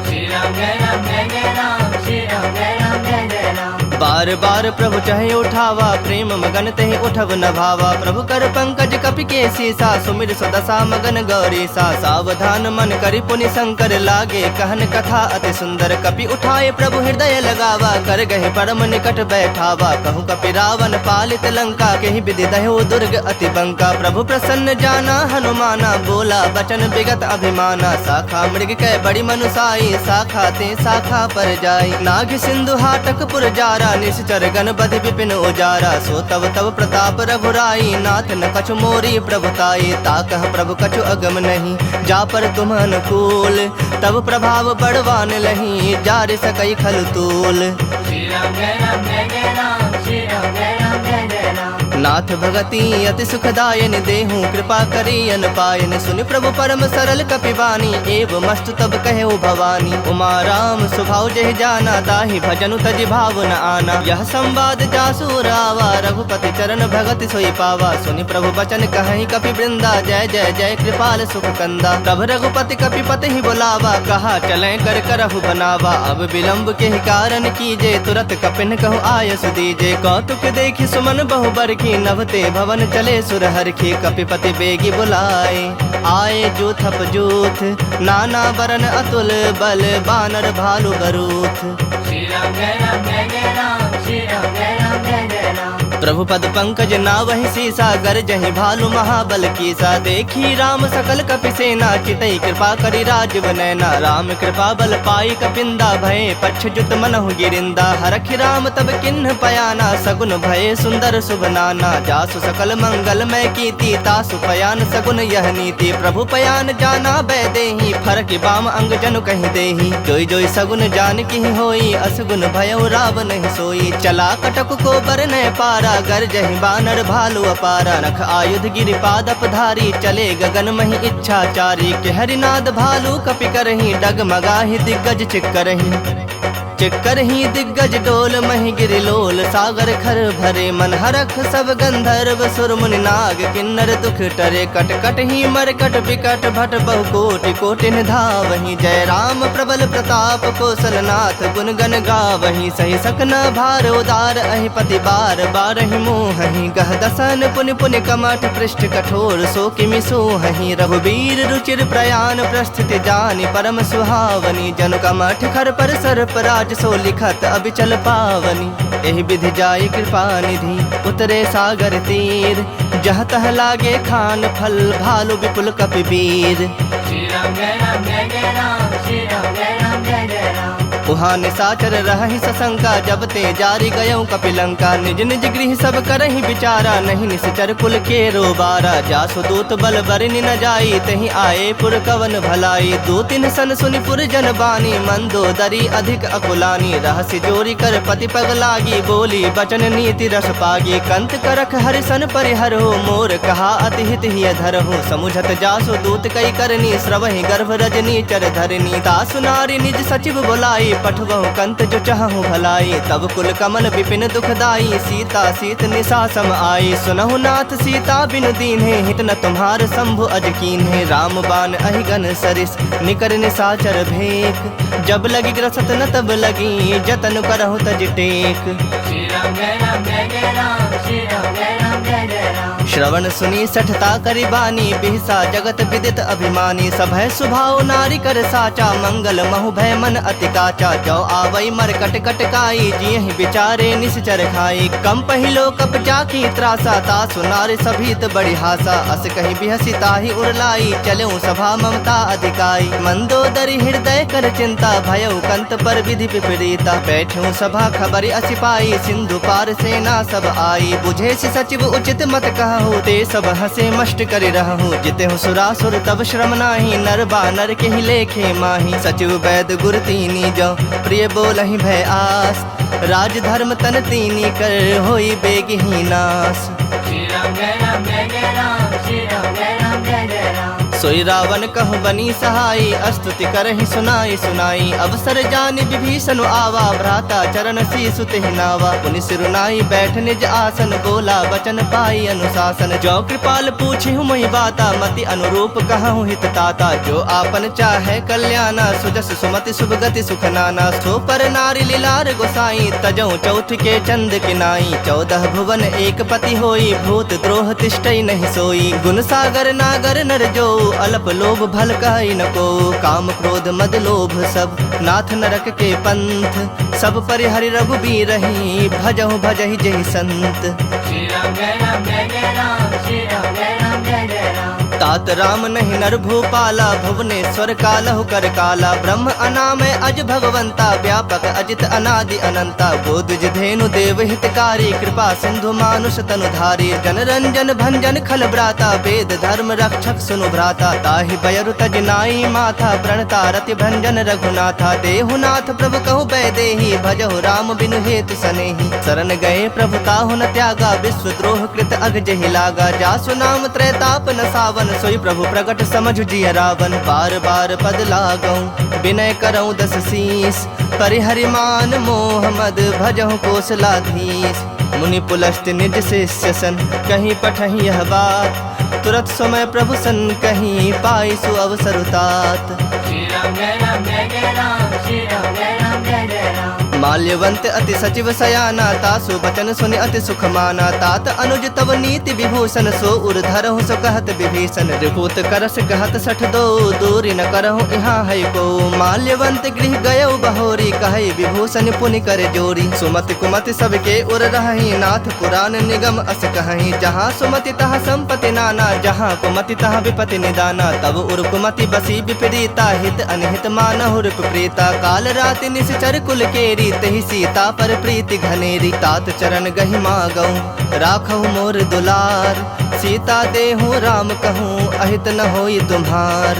श्री राम जय राम जय जय राम, श्री राम जय राम जय जय राम। बार बार प्रभु चहे उठावा, प्रेम मगन तेहि उठब न भावा। प्रभु कर पंकज कपि के सीसा, सुमिर सो दसा मगन गौरीसा। सावधान मन करि पुनि शंकर, लागे कहन कथा अति सुंदर। कपि उठाए प्रभु हृदय लगावा, कर गहि परम निकट बैठावा। कहु कपि रावण पालित लंका, केहि विधि दह्यो दुर्ग अति बंका। प्रभु प्रसन्न जाना हनुमाना, बोला बचन विगत अभिमाना। शाखा मृग कै बड़ी मनुसाई, शाखा ते शाखा पर जाई। नाग सिंधु हाटक पुर जारा, निशिचर गण बधि विपिन उजारा। सो तब तब प्रताप रघुराई, नाथ न कछु मोरी प्रभु ताई। ताकह प्रभु कछु अगम नहीं, जा पर तुम अनुकूल। तब प्रभाव बड़वान लही, जारि सकई खल तूल। श्री राम जय राम जय जय राम, श्री राम जय राम जय जय राम। नाथ भगति अति सुखदायनि, देहु कृपा करी अनपायनि। सुनि प्रभु परम सरल कपि बानी, एवमस्तु तब कहेउ भवानी। उमा राम सुभाव जहि जाना, ताहि भजनु तजि भाव न आना। यह संवाद जासु उर आवा, रघुपति चरण भगति सोइ पावा। सुनि प्रभु बचन कहहिं कपि वृंदा, जय जय जय कृपाल सुख कंदा। तब रघुपति कपिपति ही बुलावा, कहा चलें कर करहु बनावा। अब विलंब केहि कारण कीजे, तुरत कपिन कहु आयसु दीजे। कौतुक देखि सुमन बहु बरखी, नभ ते भवन चले सुर हरखी। कपिपति बेगि बुलाए, आए जूथप जूथ। नाना बरन अतुल बल, बानर भालु बरूथ। श्री राम जय राम जय जय राम, श्री राम जय राम जय जय राम। प्रभु पद पंकज नावहि सीसा, गरजहि भालु महाबल कीसा। देखि राम सकल कपि सेना, चितई कृपा करि राजीव नैना। राम कृपा बल पाई कपिंदा, भये पच्छ जुत मनहु गिरिंदा। हरखि राम तब किन्ह पयाना, सगुन भये सुंदर सुभ नाना। जासु सकल मंगल मय कीति, तासु पयान सगुन यह नीति। प्रभु पयान जाना बैदेही, फरकि बाम अंग जनु कहि देही। जोइ जोइ सगुन जानकि होई, असगुन भयउ रावनहिं सोई। चला कटक को बर नय पारा, गरजहि बानर भालु अपारा। नख आयुध गिरि पादप धारी, चले गगन महि इच्छाचारी। केहरि नाद भालु कपि करहिं, डगमगाहि दिग्गज चिक्करहिं। चिक्करहिं दिग्गज डोल महि गिरि लोल, सागर खर भरे मन हरख। सब गंधर्व सुर मुनि नाग किन्नर दुख टरे। कट कटहिं मरकट बिकट भट बहु कोटि कोटि निधावहिं। जय राम प्रबल प्रताप कोसल नाथ गुन गन गावहिं। सहि सक न भार उदार अहि पति बार बारहिं मोहहिं। गह दसन पुनि पुनि कमठ पृष्ठ कठोर सो किमि सोहहिं। रघुबीर रुचिर प्रयान प्रस्थिति जानि परम सुहावनी। जनु कमठ खर पर सर्प राज सो लिखत अविचल पावनी, एहि विधि जाई कृपा निधि उतरे सागर तीर। जह तह लागे खान फल भालु विपुल कपि वीर। श्री राम जय राम जय जय राम, श्री राम जय राम जय जय राम। उहाँ निशाचर रहहि सशंका, जब ते जारि गयउ कपि लंका। निज निज गृह सब करहिं बिचारा, नहीं निशिचर कुल केरो बारा। जासु दूत बल बरिनि न जाई, तेहि आए पुर कवन भलाई। दूतिन सन सुनि पुर जन बानी, मंदोदरी अधिक अकुलानी। रहसि जोरि कर पति पग लागी, बोली बचन नीति रस पागी। कंत करख हरि सन परिहरहु, मोर कहा अति हित हिय धरहु। समुझत जासु दूत कई करनी, स्रवहि गर्भ रजनी चर धरनी। तासु नारि निज सचिव बोलाई, पठवहु कंत जो चहहु भलाई। तब कुल कमल विपिन दुखदाई, सीता सीत निशा सम आई। सुनहु नाथ सीता बिनु दीन्हे, हित न तुम्हार शंभु अज कीन्हे। राम बान अहि गन सरिस निकर निशाचर भेक, जब लगि ग्रसत न तब लगि जतन करहु तज टेक। श्री राम जय राम जय जय राम, श्री राम जय राम जय जय राम। श्रवण सुनि सठता करि बानी, बिहसा जगत विदित अभिमानी। सभय सुभाव नारि कर साचा, मंगल महु भय मन अति काचा। जो आवई मरकट कटकाई, जियहि बिचारे निशिचर खाई। कंपहि लोक कप जाकी त्रासा, तासु नारि सभीत बड़ी हासा। अस कहि बिहसि ताहि उर लाई, चलेउ सभा ममता अधिकाई। मंदोदरी हृदय कर चिंता, भयउ कंत पर विधि विपरीता। बैठेउ सभा खबरि असि पाई, सिंधु पार सेना सब आई। बुझेसि सचिव उचित मत कहहु, ते सब हँसे मष्ट करि रहहु। जितेहु सुरासुर तब श्रम नाहीं, नर बानर केहि लेखे माहीं। सचिव बैद गुर तीनी जौ, प्रिय बोलहिं भय आस। राज धर्म तन तीनी कर, होई बेगहि नास। श्री राम जय राम जय जय राम, श्री राम जय राम जय जय राम। सोई रावण कहु बनी सहाई, अस्तुति करहिं सुनाई सुनाई। अवसर जानि विभीषनु आवा, भ्राता चरण शीसु तेहि नावा। पुनि सिरु नाई बैठ निज आसन, बोला बचन पाई अनुशासन। जो कृपाल पूछिहु मोहि बाता, मति अनुरूप कहहु हित ताता। जो आपन चाहै कल्याना, सुजस सुमति सुभ गति सुख नाना। सो पर नारि लिलार गोसाई, तजउ चौथ के चंद किनाई। चौदह भुवन एक पति होई, भूत द्रोह तिष्ठई नहीं सोई। गुण सागर नागर नर जो, अलप लोभ भल कहई न को। काम क्रोध मद लोभ सब, नाथ नरक के पंथ। सब परिहरि रघुबीरहिं, भजहु भजहि जेहि संत। श्री राम जय राम जय जय राम, श्री राम जय राम जय जय राम। तात राम नहीं नर भूपाला, भुवनेश्वर कालहु कर काला। ब्रह्म अनामय अज भगवंता, व्यापक अजित अनादि अनंता। गोदिज धेनु देव हितकारी, कृपा सिंधु मानुष तनु धारी। जन रंजन भंजन खल भ्राता, वेद धर्म रक्षक सुनु भ्राता। ताहि बयरु तज नाई माथा, प्रणता रति भंजन रघुनाथा। देहु नाथ प्रभु कहु बैदेही, भजहु राम बिनु हेतु सनेही। शरण गए प्रभु ताहु न त्यागा, विश्व द्रोह कृत अघ जेहि लागा। जासु नाम त्रैताप नसावन, सोई प्रभु प्रगट समझु जिय रावन। बार बार पद लागउ विनय करउ दस शीस, परिहरि मान मोह मद भजहु कोसलाधीस। मुनि पुलस्त्य निज शिष्य सन, कहि पठहिं यह बात। तुरत समय प्रभु सन कहि, पाई सु अवसर तात। श्री राम जय राम जय जय राम, श्री राम जय राम जय जय राम। माल्यवंत अति सचिव सयाना, तासु बचन सुनि अति सुख माना। तात अनुज तव नीति विभूषण, सो उर धरहु सो कहत विभीषण। रिपुत करस कहत सठ दो, दूरि न करहु इहाँ है को। माल्यवंत गृह गयउ बहोरी, कहइ विभूषण पुनि कर जोरी। सुमति कुमति सबके उर रहहिं, नाथ पुरान निगम अस कहहिं। जहाँ सुमति तहाँ संपति नाना, जहाँ कुमति तहाँ विपति निदाना। तब उर कुमति बसी विपरीता, हित अनहित मानहु रिपु प्रीता। काल राति निशिचर कुल केरी, तेहि सीता पर प्रीति घनेरी। तात चरण गहि मागउ राखहु मोर दुलार, सीता देहु राम कहूँ अहित न होई तुम्हार।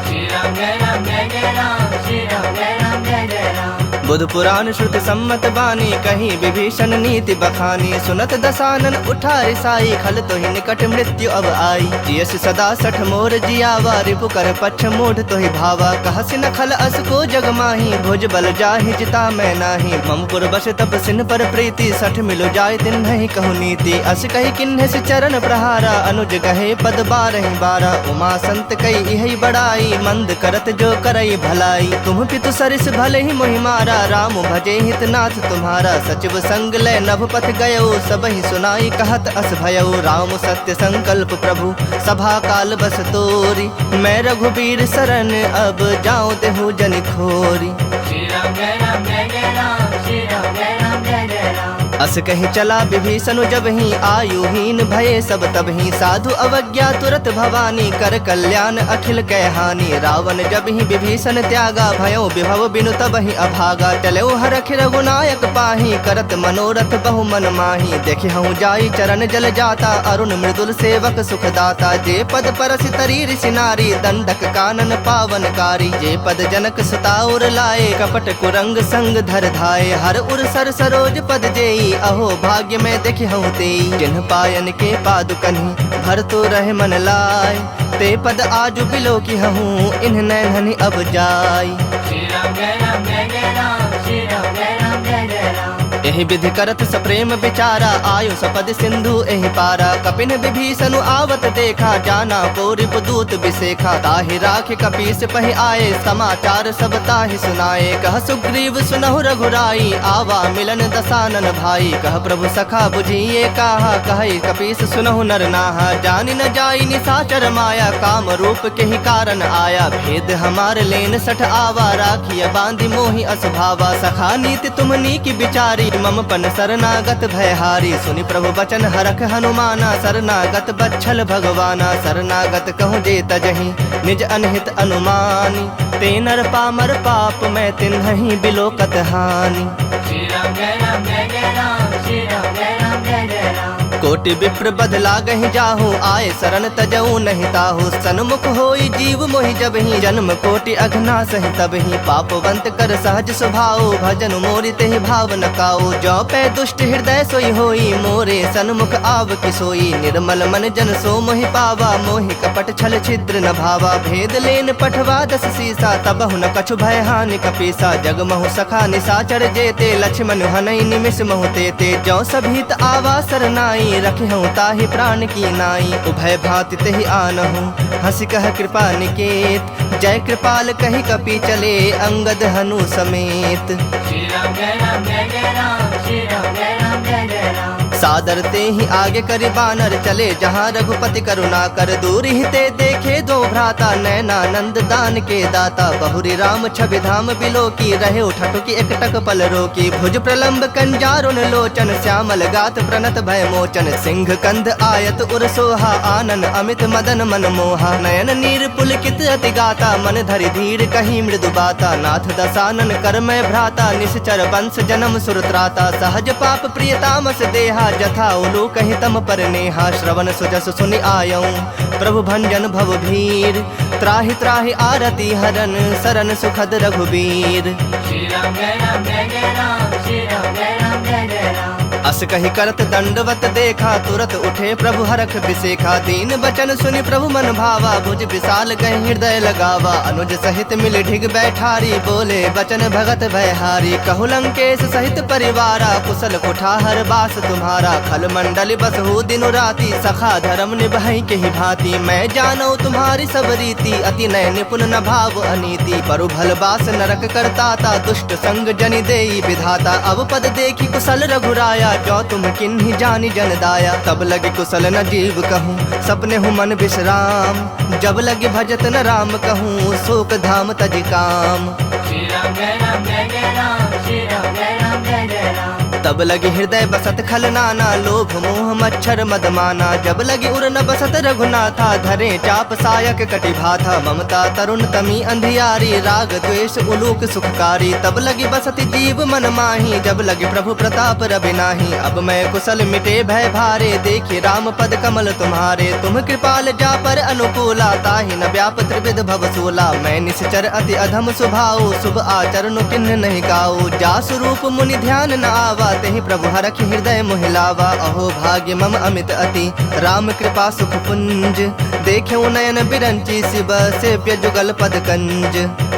श्री राम जय राम जय जय राम, श्री राम जय राम जय जय राम। बुध पुराण श्रुति सम्मत बानी, कही विभीषण नीति बखानी। सुनत दसानन उठा रिसाई, खल तोहि निकट मृत्यु अब आई। जियसि सदा सठ मोर जियावा, रिपु कर पच्छ मूढ़ तोहि भावा। कहसि न खल अस को जग माही, भुज बल जाहि जिता मैं नाही। मम पुरबस तप सिन पर प्रीति, सठ मिलु जाय तिन्हहि कहु नीति। अस कहि किन्हसि चरण प्रहारा, अनुज गहे पद बारहि बारा। उमा संत कई इहइ बड़ाई, मंद करत जो करइ भलाई। तुम पितु सरिस भलहि मोहि मारा, राम भजे हित नाथ तुम्हारा। सचिव संग लय नभ पथ गयो, सबहि सुनाई कहत अस भयो। राम सत्य संकल्प प्रभु सभा काल बस तोरी। मैं रघुबीर सरन अब जाउँ देहु जनि खोरी। श्री राम जय राम जय जय राम, श्री राम जय राम जय जय राम। अस कहि चला विभीषनु जबहिं, आयुहीन भये सब तबहिं। साधु अवज्ञा तुरत भवानी, कर कल्याण अखिल कै हानि। रावण जबहिं विभीषण त्यागा, भयउ विभव बिनु तबहिं अभागा। चलेउ हरखि रघुनायक पाहीं, करत मनोरथ बहु मन माहीं। देखिहउँ जाई चरण जल जाता, अरुण मृदुल सेवक सुखदाता। जे पद परसि तरी ऋषि नारी, दंडक कानन पावनकारी। जे पद जनक सुता उर लाए, कपट कुरंग संग धर धाए। हर उर सर सरोज पद जेई, अहो भाग्य मैं देखिहउँ तेई। जिन्ह पायन के पादुकन्हि भरतु रहे मन लाए, ते पद आजु बिलोकिहउँ इन्ह नैन्हन्हि अब जाई। श्री राम जय राम जय जय राम, श्री राम जय राम जय जय राम। एहि विधि करत सप्रेम विचारा, आयो सपद सिंधु एहि पारा। कपिन विभीषनु आवत देखा, जाना को रिपु दूत विसेखा। ताहि राखि कपीस पहि आए, समाचार सब ताहि सुनाए। कह सुग्रीव सुनहु रघुराई, आवा मिलन दसानन भाई। कह प्रभु सखा बुझिए काहा, कहइ कपीस सुनहु नर नाहा। जानि न जाई निसाचर माया, काम रूप केहि कारन आया। भेद हमार लेन सठ आवा, राखिय बाँधि मोहि अस भावा। सखा नीति तुम्ह नीक बिचारी, मम पन सरनागत भय हारी। सुनि प्रभु बचन हरख हनुमाना, सरनागत बच्छल भगवाना। सरनागत कहूँ जे तजहिं निज अनहित अनुमानी, ते नर पामर पाप मैं तिन्हहिं बिलोकत हानि। श्री राम जय राम जय जय राम, श्री राम जय राम जय जय राम। कोटि विप्र बध लागहिं जाहु, आए सरन तजउ नहीं ताहु। सन्मुख होई जीव मोहि जबहिं, जन्म कोटि अघनासहिं तबहिं। पापवंत कर सहज सुभाउ, भजन मोरि तेहि भाव न काउ। जो पै दुष्ट हृदय सोई होई, मोरे सन्मुख आव कि सोई। निर्मल मन जन सो मोहि पावा, मोहि कपट छल छिद्र न भावा। भेद लेन पठवा दस सीसा, तबहु न कछु भय हानि कपीसा। जग महु सखा निसाचर जेते, लछिमन हनइ निमिष महु तेते। जो सभीत आवा सरनाई, रखिहउँ ताहि प्रान की नाई। उभय भाँति तेहि आनहु हँसि कह कृपा निकेत, जय कृपाल कहि कपि चले अंगद हनु समेत। श्री राम जय राम जय जय राम, श्री राम जय राम जय जय राम। सादर तेहि आगे करि बानर चले, जहाँ रघुपति करुणाकर। दूरिहिं ते देखे दोउ भ्राता, नैनानंद दान के दाता। बहुरि राम छवि धाम बिलोकी, रहेउ ठठुकि एकटक पल रोकी। भुज प्रलंब कंजारुन लोचन, श्यामल गात प्रणत भय मोचन। सिंह कंध आयत उर सोहा, आनन अमित मदन मन मोहा। नयन नीर पुलकित अति गाता, मन धरि धीर कही मृदु बाता। नाथ दसानन कर मैं भ्राता, निसिचर बंस जनम सुर त्राता। सहज पाप प्रिय तामस देहा, जथा उलूकहिं तम पर नेहा। श्रवण सुजस सुनि आयउँ प्रभु भंजन भव भीर। त्राहि त्राहि आरती हरन, सरन सुखद रघुबीर। श्री राम जय राम जय जय राम, श्री राम जय राम जय जय राम। अस कहि करत दंडवत देखा, तुरत उठे प्रभु हरख बिसेखा। दीन बचन सुनि प्रभु मन भावा, भुज बिसाल गहि हृदय लगावा। अनुज सहित मिलि ढिग बैठारी, बोले बचन भगत भय हारी। कहु लंकेस सहित परिवारा, कुसल कुठार बास तुम्हारा। खल मंडल बसहु दिनु राती, सखा धरम निबहइ केहि भाँति। मैं जानउँ तुम्हारी सब रीति, अति नय निपुन न भाव अनीति। परु भल बास नरक कर ताता, दुष्ट संग जनि देई बिधाता। अव पद देखि कुसल रघुराया, जो तुम कीन्ही जानि जन दाया। तब लगी कुसल न जीव कहूँ, सपनेहु मन बिसराम। जब लगी भजत न राम कहूँ, सोक धाम तजि काम। श्री राम जय राम जय जय राम, श्री राम जय राम जय जय राम। तब लगी हृदय बसत खल नाना, लोभ मोह मच्छर मद माना। जब लगी उर न बसत रघुनाथा, धरे चाप सायक कटि भाथा। ममता तरुन तमी अंधियारी, राग द्वेष उलूक सुखकारी। तब लगी बसत जीव मन माही, जब लगी प्रभु प्रताप रवि नाही। अब मैं कुसल मिटे भय भारे, देखि राम पद कमल तुम्हारे। तुम कृपाल जा पर अनुकूला, ताहि न व्याप त्रिविध भव सूला। मैं निसिचर अति अधम सुभाउ, शुभ आचरनु किन्ह नहीं काउ। जासु रूप मुनि ध्यान न आवा, तेहि प्रभु हरखि हृदय मोहि लावा। अहो भाग्य मम अमित अति, राम कृपा सुख पुंज। देखेउ नयन बिरंचि शिव, सेव्य जुगल पद कंज।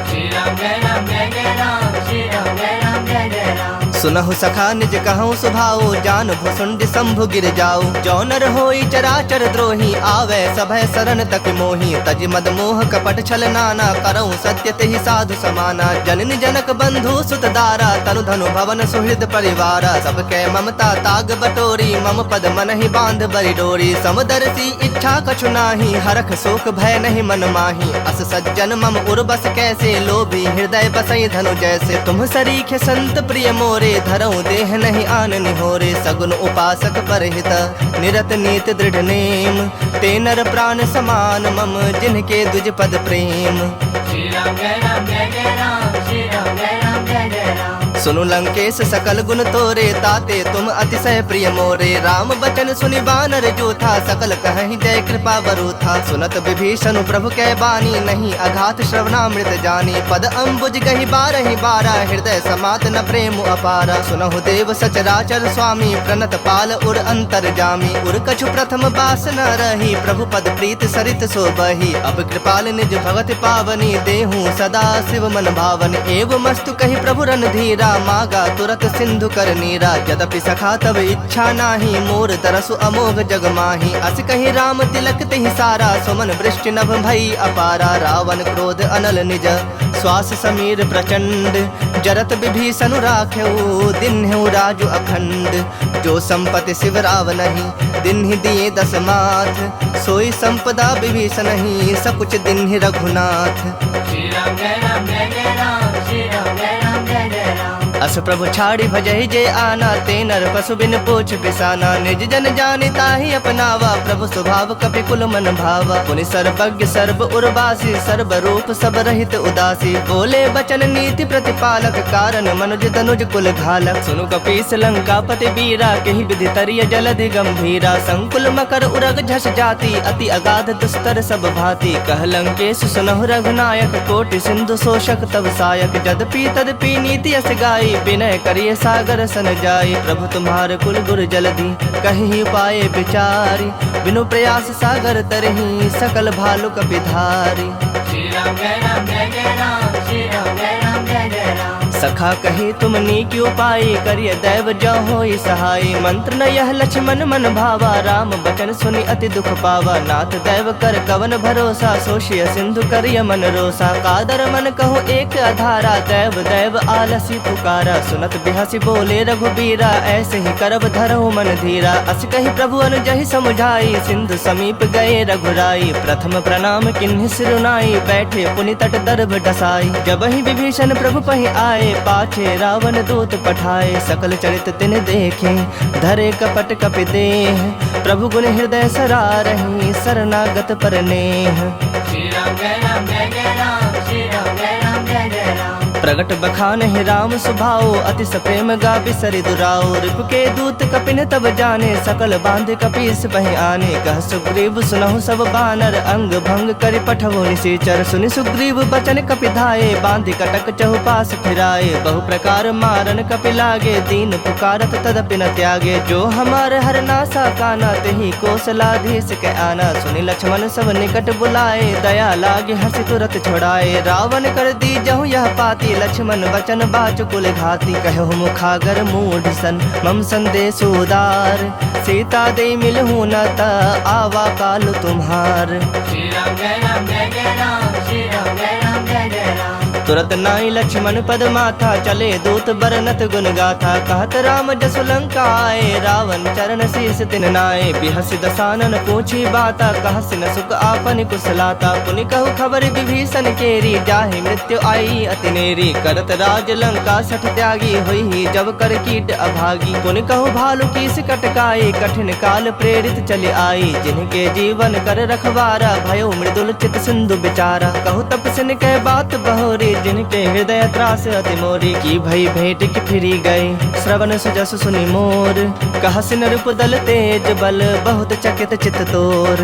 श्री राम जय राम जय जय राम, श्री राम जय राम जय जय राम। सुनहु सखा निज कहउँ सुभाओ, जान भुसुंड शंभु गिर जाओ। जो नर होई चराचर द्रोही, आवै सभै सरन तकि मोही। तजि मद मोह कपट छल नाना, करउँ सत्य तेहि साधु समाना। जननि जनक बंधु सुत दारा, तनु धनु भवन सुहृद परिवारा। सबकै ममता ताग बटोरी, मम पद मनहि बांध बरि डोरी। समदरसी इच्छा कछु नाहीं, हरख शोक भय नहीं मन माहीं। अस सज्जन मम उर बस कैसे, लोभी हृदय बसई धनु जैसे। तुम सरीखे संत प्रिय मोरे, धरउँ देह नहीं आन निहोरे। सगुन उपासक परहित निरत नीत दृढ़ नेम, ते नर प्राण समान मम जिनके द्विज पद प्रेम। श्री राम जय राम जय जय राम, श्री राम जय राम जय जय राम। सुनु लंकेश सकल गुन तोरे, ताते तुम अतिशय प्रिय मोरे। राम बचन सुनि बानर जूथा, सकल कहहिं जय कृपा बरूथा। सुनत विभीषन प्रभु कै बानी, नहीं अघात श्रवणामृत जानी। पद अम्बुज गहि बारहि बारा, हृदय समात न प्रेम अपारा। सुनहु देव सचराचर स्वामी, प्रणत पाल उर अंतरजामी। उर कछु प्रथम बास न रही, प्रभु पद प्रीत सरित सो बही। अब कृपाल निज भगति पावनी, देहु सदा शिव मन भावनी। एवमस्तु कहि प्रभु रणधीरा, मागा तुरत सिंधु कर नीरा। यद्यपि सखा तब इच्छा नाहीं, मोर दरसु अमोघ जग माहीं। अस कहि राम तिलक तेहि सारा, सुमन वृष्टि नभ भई अपारा। रावण क्रोध अनल निज श्वास समीर प्रचंड, जरत विभीषनु राखेउ, दिन्हेउ राजु अखंड। जो संपत्ति शिव रावनहि दिन्हि दिए दस माथ, सोई संपदा विभीषनहि सकुच दिन्हि रघुनाथ। श्री राम जय राम जय जय राम, श्री राम जय राम जय जय राम। अस प्रभु छाड़ि भजहि जे आना, ते नर पशु बिन पूछ बिसाना। निज जन जानि ताहि अपनावा, प्रभु स्वभाव कपि कुल मन भावा। पुनि सर्वज्ञ सर्व उर्वासी, सर्व रूप सब रहित उदासी। बोले बचन नीति प्रतिपालक, कारण मनुज तनुज कुल घालक। सुनु कपीस लंकापति बीरा, केहि विधि तरिय जलधि गंभीरा। संकुल मकर उरग झस जाति, अति अगाध दुस्तर सब भाँति। कह लंकेश सुनहु रघुनायक, कोटि सिंधु शोषक तव सायक। जदपि तदपि नीति अस गाई, विनय करिय सागर सन जाई। प्रभु तुम्हार कुल गुर जलधि, कहि उपाय विचारी। बिनु प्रयास सागर तरही, सकल भालु कपि धारी। श्री राम जय राम जय जय राम, श्री राम जय राम जय जय राम। सखा कहे तुम नीक उपाय, करिय दैव जो होई सहाय। मंत्र न यह लक्ष्मण मन भावा, राम बचन सुनि अति दुख पावा। नाथ दैव कर कवन भरोसा, शोषिय सिंधु करिय मन रोसा। कादर मन कहु एक अधारा, दैव दैव आलसी पुकारा। सुनत बिहसि बोले रघुबीरा, ऐसे ही करब धरहु मन धीरा। अस कहि प्रभु अनुजहि समुझाई, सिंधु समीप गए रघुराई। प्रथम प्रणाम किन्हि सिरुनाई, बैठे पुनि तट दर्भ डसाई। जबहि विभीषण प्रभु पहि आए, पाछे रावण दूत पठाए। सकल चरित तिन देखे, धरे कपट कपि देह। प्रभु गुन हृदय सरारहि, शरणागत पर नेह। श्री राम जय राम जय जय राम, श्री राम जय राम जय जय राम। प्रगट बखानहि राम सुभाओ, अतिस प्रेम गा बिसरि दुराओ। रिपुके दूत कपिन तब जाने, सकल बाँधि कपीस पहि आने। कह सुग्रीव सुनहु सब बानर, अंग भंग करि पठवहु निसिचर। सुनि सुग्रीव बचन कपि धाए, बाँधि कटक चहुपास फिराए। बहु प्रकार मारन कपि लागे, दीन पुकारत तदपि न त्यागे। जो हमार हर नासा काना, तेहि कोसलाधीस के आना। सुनि लक्ष्मण सब निकट बुलाए, दया लागे हँसि तुरत छुड़ाए। रावण कर दीजहु यह पाती, लक्ष्मण बचन बाचु कुल घाती। कहहु मुखागर मूढ़ सन, मम संदेश उदार, सीता देइ मिलहु न त आवा काल तुम्हार। श्री राम जय राम जय जय राम, श्री राम जय राम जय जय राम। तुरत नाई लक्ष्मण पद माथा, चले दूत बरनत गुन गाथा। कहत राम जसु लंका आए, रावण चरण शीस तिन नाए। बिहसि दसानन पूछी बाता, कहसि न सुख आपनि कुसलाता। पुनि कहु खबर विभीषण केरी, जाहि मृत्यु आई अति नेरी। करत राज लंका सठ त्यागी, होइहि जब कर कीट अभागी। पुनि कहु भालु कीस कटकाई, कठिन काल प्रेरित चलि आई। जिनके जीवन कर रखवारा, भयउ मृदुल चित सिंधु बिचारा। कहु तपसिन कह बात बहोरी, जिनके हृदय त्रास अति मोरी। की भई भेंट कि फिरि गए, श्रवण सुजसु सुनि मोर। कहसि नृप दल तेज बल, बहुत चकित चित तोर।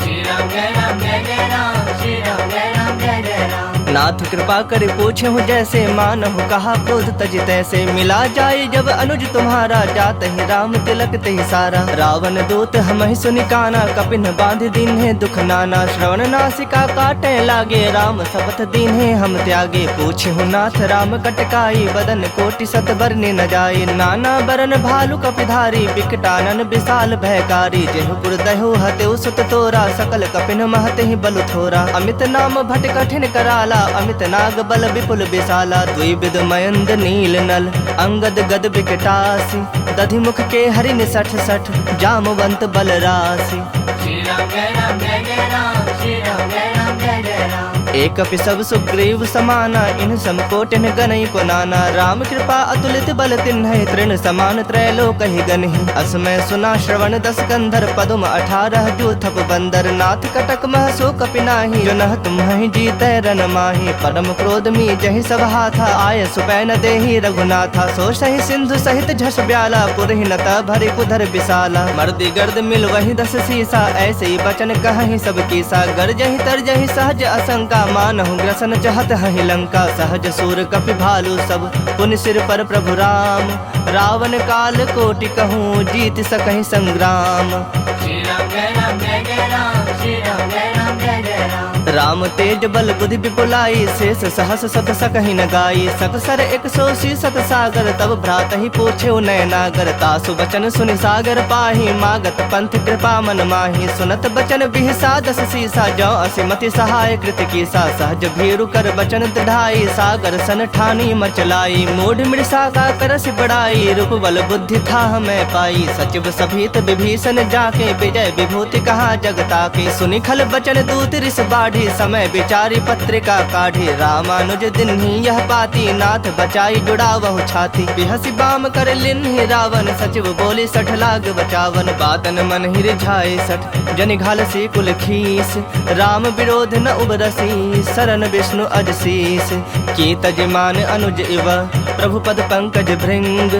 श्री राम जय राम जय जय राम, श्री राम जय राम जय जय राम। नाथ कृपा करि पूछेहु जैसे, मानहु कहा क्रोध तजि तैसे। मिला जाई जब अनुज तुम्हारा, जातहि राम तिलक तहि सारा। रावण दूत हमहिं सुनि काना, कपिन बाँधि दीन्हे दुख नाना। श्रवण नासिका काटे लागे, राम सपथ दीन्हे हम त्यागे। पूछेहु नाथ राम कटकाई, बदन कोटि सत बरनि न जाई। नाना बरन भालु कपिधारी, बिकटानन बिसाल भयकारी। जेहु पुर दह्यो हतेउ सुत तोरा, सकल कपिन महतेहि बलु थोरा। अमित नाम भट कठिन कराला, अमित नाग बल बिपुल बिसाला। द्विविध मयंद नील नल, अंगद गद बिकटासी। दधि मुख के हरिन सठ सठ, जामवंत बल रासी। श्री राम जय राम जय जय राम, श्री राम जय राम जय जय राम। एक कपि सब सुग्रीव समाना, इनहुँ सम कोटिन गनई को नाना। राम कृपा अतुलित बल तिन्हई, तृण समान त्रैलोकहि गनही। असमय सुना श्रवण दस कंधर, पदुम अठारह जूथप बंदर। नाथ कटक मह सो कपि नाहीं, जो नह तुम्हहि जीतै रन माहीं। परम क्रोध मी जहि सब हाथा, आय सुपै न देही रघुनाथा। सो सहि सिंधु सहित झस ब्याला, पुरहि नत भरि कुधर बिसाला। मर्दि गर्द मिल वहि दस सीसा, ऐसइ बचन कहहिं सब कीसा। गरजहि तरजहि सहज असंका, मानहु ग्रसन चहत हहिं लंका। सहज सूर कपि भालु सब, पुनि सिर पर प्रभु राम। रावण काल कोटि कहूँ, जीति सकहिं संग्राम। श्री राम जय राम जय जय राम, श्री राम जय राम जय जय राम। राम तेज बल बुद्धि बिपुलाई, सेस सहस सत सकहिं न गाई। सत सर एक सो सीसत सागर, तब भ्रातहि पूछेउ नय नागर। तासु बचन सुनि सागर पाही, मागत पंथ कृपा मन माही। सुनत बचन बिहसा दस सीसा, जौ असि मति सहाय कृत कीसा। सहज भीरु कर बचन दृढ़ाई, सागर सन ठानी मचलाई। मूढ़ मृषा का करसि बड़ाई, रूप बल बुद्धि थाह मय पाई। सचिव सभीत विभीषण जाके, विजय विभूति कहा जग ताके। सुनि खल बचन दूत रिस बाढ़ी, समय विचारि पत्रिका काढ़ी। रामानुज दिन्ही यह पाती, नाथ बचाई जुड़ावहु छाती। बिहसि बाम कर लिन्ही रावन, सचिव बोली सठ लाग बचावन। बातन मन रिझाए सठ, जनि घालसि कुल खीस। राम विरोध न उबरसि, सरन विष्णु अज सीस। की तजि मान अनुज इव, प्रभु पद पंकज भृंग।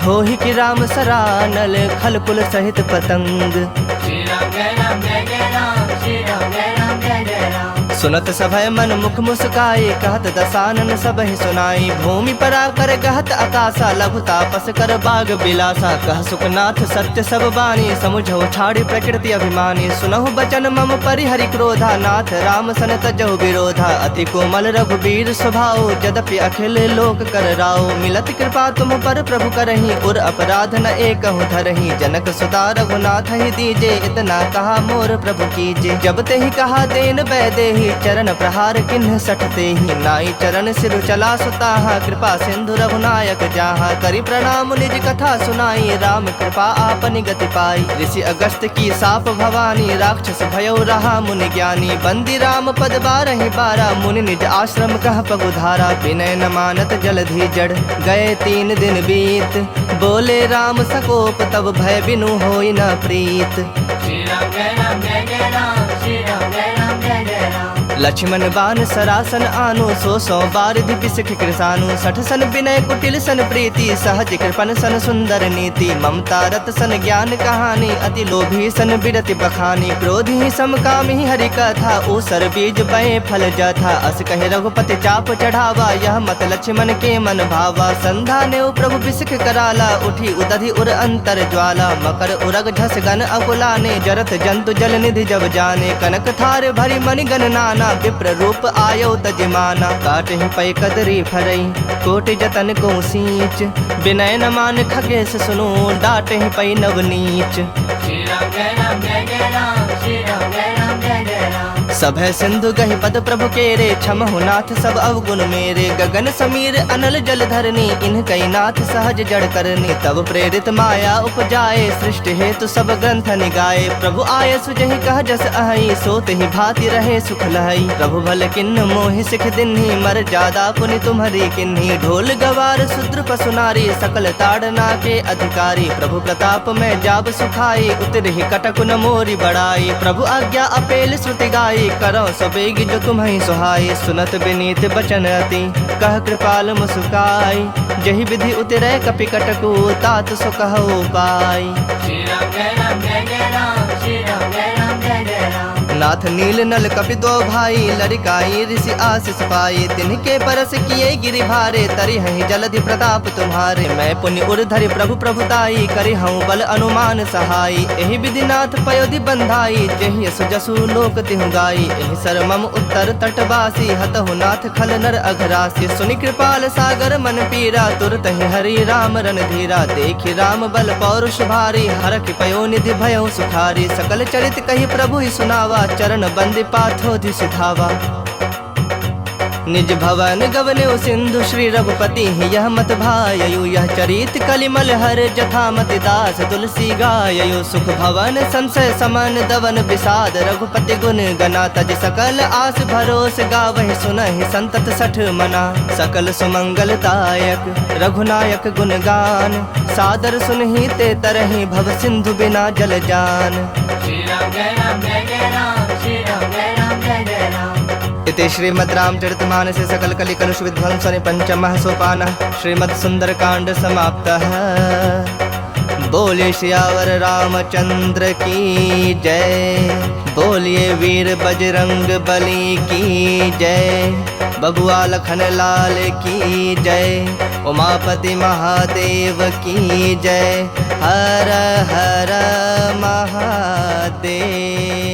होहि कि राम सरानल, खल कुल सहित पतंग। श्री राम जय राम जय जय राम, श्री राम जय राम जय जय राम। सुनत सभय मन मुख मुस्काई, कहत दसानन सबहि सुनाई। भूमि परा कर गहत अकासा, लघु तापस कर बाग बिलासा। कह सुखनाथ सत्य सब बानी, समुझउ छाड़ि प्रकृति अभिमानी। सुनहु बचन मम परिहरि क्रोधा, नाथ राम सन तजहु विरोधा। अति कोमल रघुबीर स्वभाव, जदपि अखिल लोक कर राव। मिलत कृपा तुम पर प्रभु करहीं, उर अपराध न एकहु धरहीं। जनक सुता रघुनाथ ही दीजे, इतना कहा मोर प्रभु कीजे। जब तेहि कहा देन वैदेही, चरण प्रहार किन्ह सठ तेहि। नाई चरण सिर चला सुताहा, कृपा सिंधु रघुनायक जाहा। करि प्रणाम निज कथा सुनाई, राम कृपा आपनि गति पाई। ऋषि अगस्त की साप भवानी, राक्षस भयउ रहा मुनि ज्ञानी। बंदी राम पद बारहि बारा, मुनि निज आश्रम कह पगुधारा। विनय न मानत जलधि जड़, गए तीन दिन बीत। बोले राम सकोप तब, भय बिनु होई न प्रीत। श्री राम जय राम जय जय राम, श्री राम जय राम जय जय राम। लक्ष्मण बाण सरासन आनो, सो सौ बारिधि बिसिख कृसानु। सठ सन विनय कुटिल सन प्रीति, सहज कृपन सन सुंदर नीति। ममता रत सन ज्ञान कहानी, अति लोभी सन बिरति बखानी। क्रोध ही सम काम ही हरि कथा, ऊसर बीज बए फल जाथा। अस कहि रघुपति चाप चढ़ावा, यह मत लक्ष्मण के मन भावा। संधा नेउ प्रभु बिसिख कराला, उठी उदधि उर अंतर ज्वाला। मकर उरग झस गन अकुलाने, जरत जंतु जल निधि जब जाने। कनक थार भरि मणि गन नाना, विप्र रूप आयउ तजि माना। काटहि पै कदरी फरई, कोटि जतन को सींच। विनय न मान खगेस सुनो, डाटहि पै नव नीच। श्री राम जय राम जय जय राम, श्री राम जय राम जय जय राम। सभय सिंधु गहि पद प्रभु केरे, क्षमहु नाथ सब अवगुण मेरे। गगन समीर अनल जल धरनी, इनकइ नाथ सहज जड़ करनी। तब प्रेरित माया उपजाए, सृष्टि हेतु सब ग्रंथ निगाए। प्रभु आयसु जहि कह जस अहइ, सो तेहि भांति रहे सुख लहइ। प्रभु भल किन्ह मोहि सिख दिन्ही, मर जादा पुनि तुम्हरी किन्ही। ढोल गवार शूद्र पसु नारी, सकल ताड़ना के अधिकारी। प्रभु प्रताप में जाब सुखाई, उतरहि कटक न मोरी बड़ाई। प्रभु आज्ञा अपेल श्रुति गाई, करौ सो बेग जो तुम्हइ सुहाई। सुनत विनीत बचन अति, कह कृपाल मुसुकाई। जहि विधि उतरै कपि कटकु, तात सो कहउ उपाय। श्री राम जय राम जय जय राम, श्री राम जय राम जय जय राम। नाथ नील नल कपि दो भाई, लड़ि काई ऋषि आशीष पाई। तिनके परस किए गिरि भारे, तरिहहि जलधि प्रताप तुम्हारे। मैं पुनि उर धरि प्रभु प्रभुताई, करिहउँ बल अनुमान सहाई। एहि विधि नाथ पयोधि बंधाई, जेहि यस जसु लोक तिहु गाई। एहि सर मम उत्तर तटवासी, हतहु नाथ खल नर अघरासी। सुनि कृपाल सागर मन पीरा, तुरतहि हरि राम रणधीरा। देखि राम बल पौरुष भारी, हरखि पयो निधि भयउ सुखारी। सकल चरित कहि प्रभु ही सुनावा, चरण बंदि पाथोधि सिधावा। निज भवन गवनेउ सिंधु, श्री रघुपति ही यह मत भाययु। यह चरित कलिमल हर, जथा मति दास तुलसी गाययु। सुख भवन संसय समन दवन बिसाद, रघुपति गुन गना। तजि सकल आस भरोस, गावहि सुनहि संतत सठ मना। सकल सुमंगल दायक रघुनायक गुन गान, सादर सुनहि ते तरहि भव सिंधु बिना जल जान। श्री राम जय राम जय जय राम, श्री राम जय राम जय जय राम। इति श्रीमद् रामचरितमानसे सकल कलि कलुष विध्वंसने पंचमः सोपानः श्रीमद् सुंदरकांड समाप्तः। बोलिए सियावर रामचंद्र की जय, बोलिए वीर बजरंग बली की जय, बबुआ लखन लाल की जय, उमापति महादेव की जय। हर हर महादेव।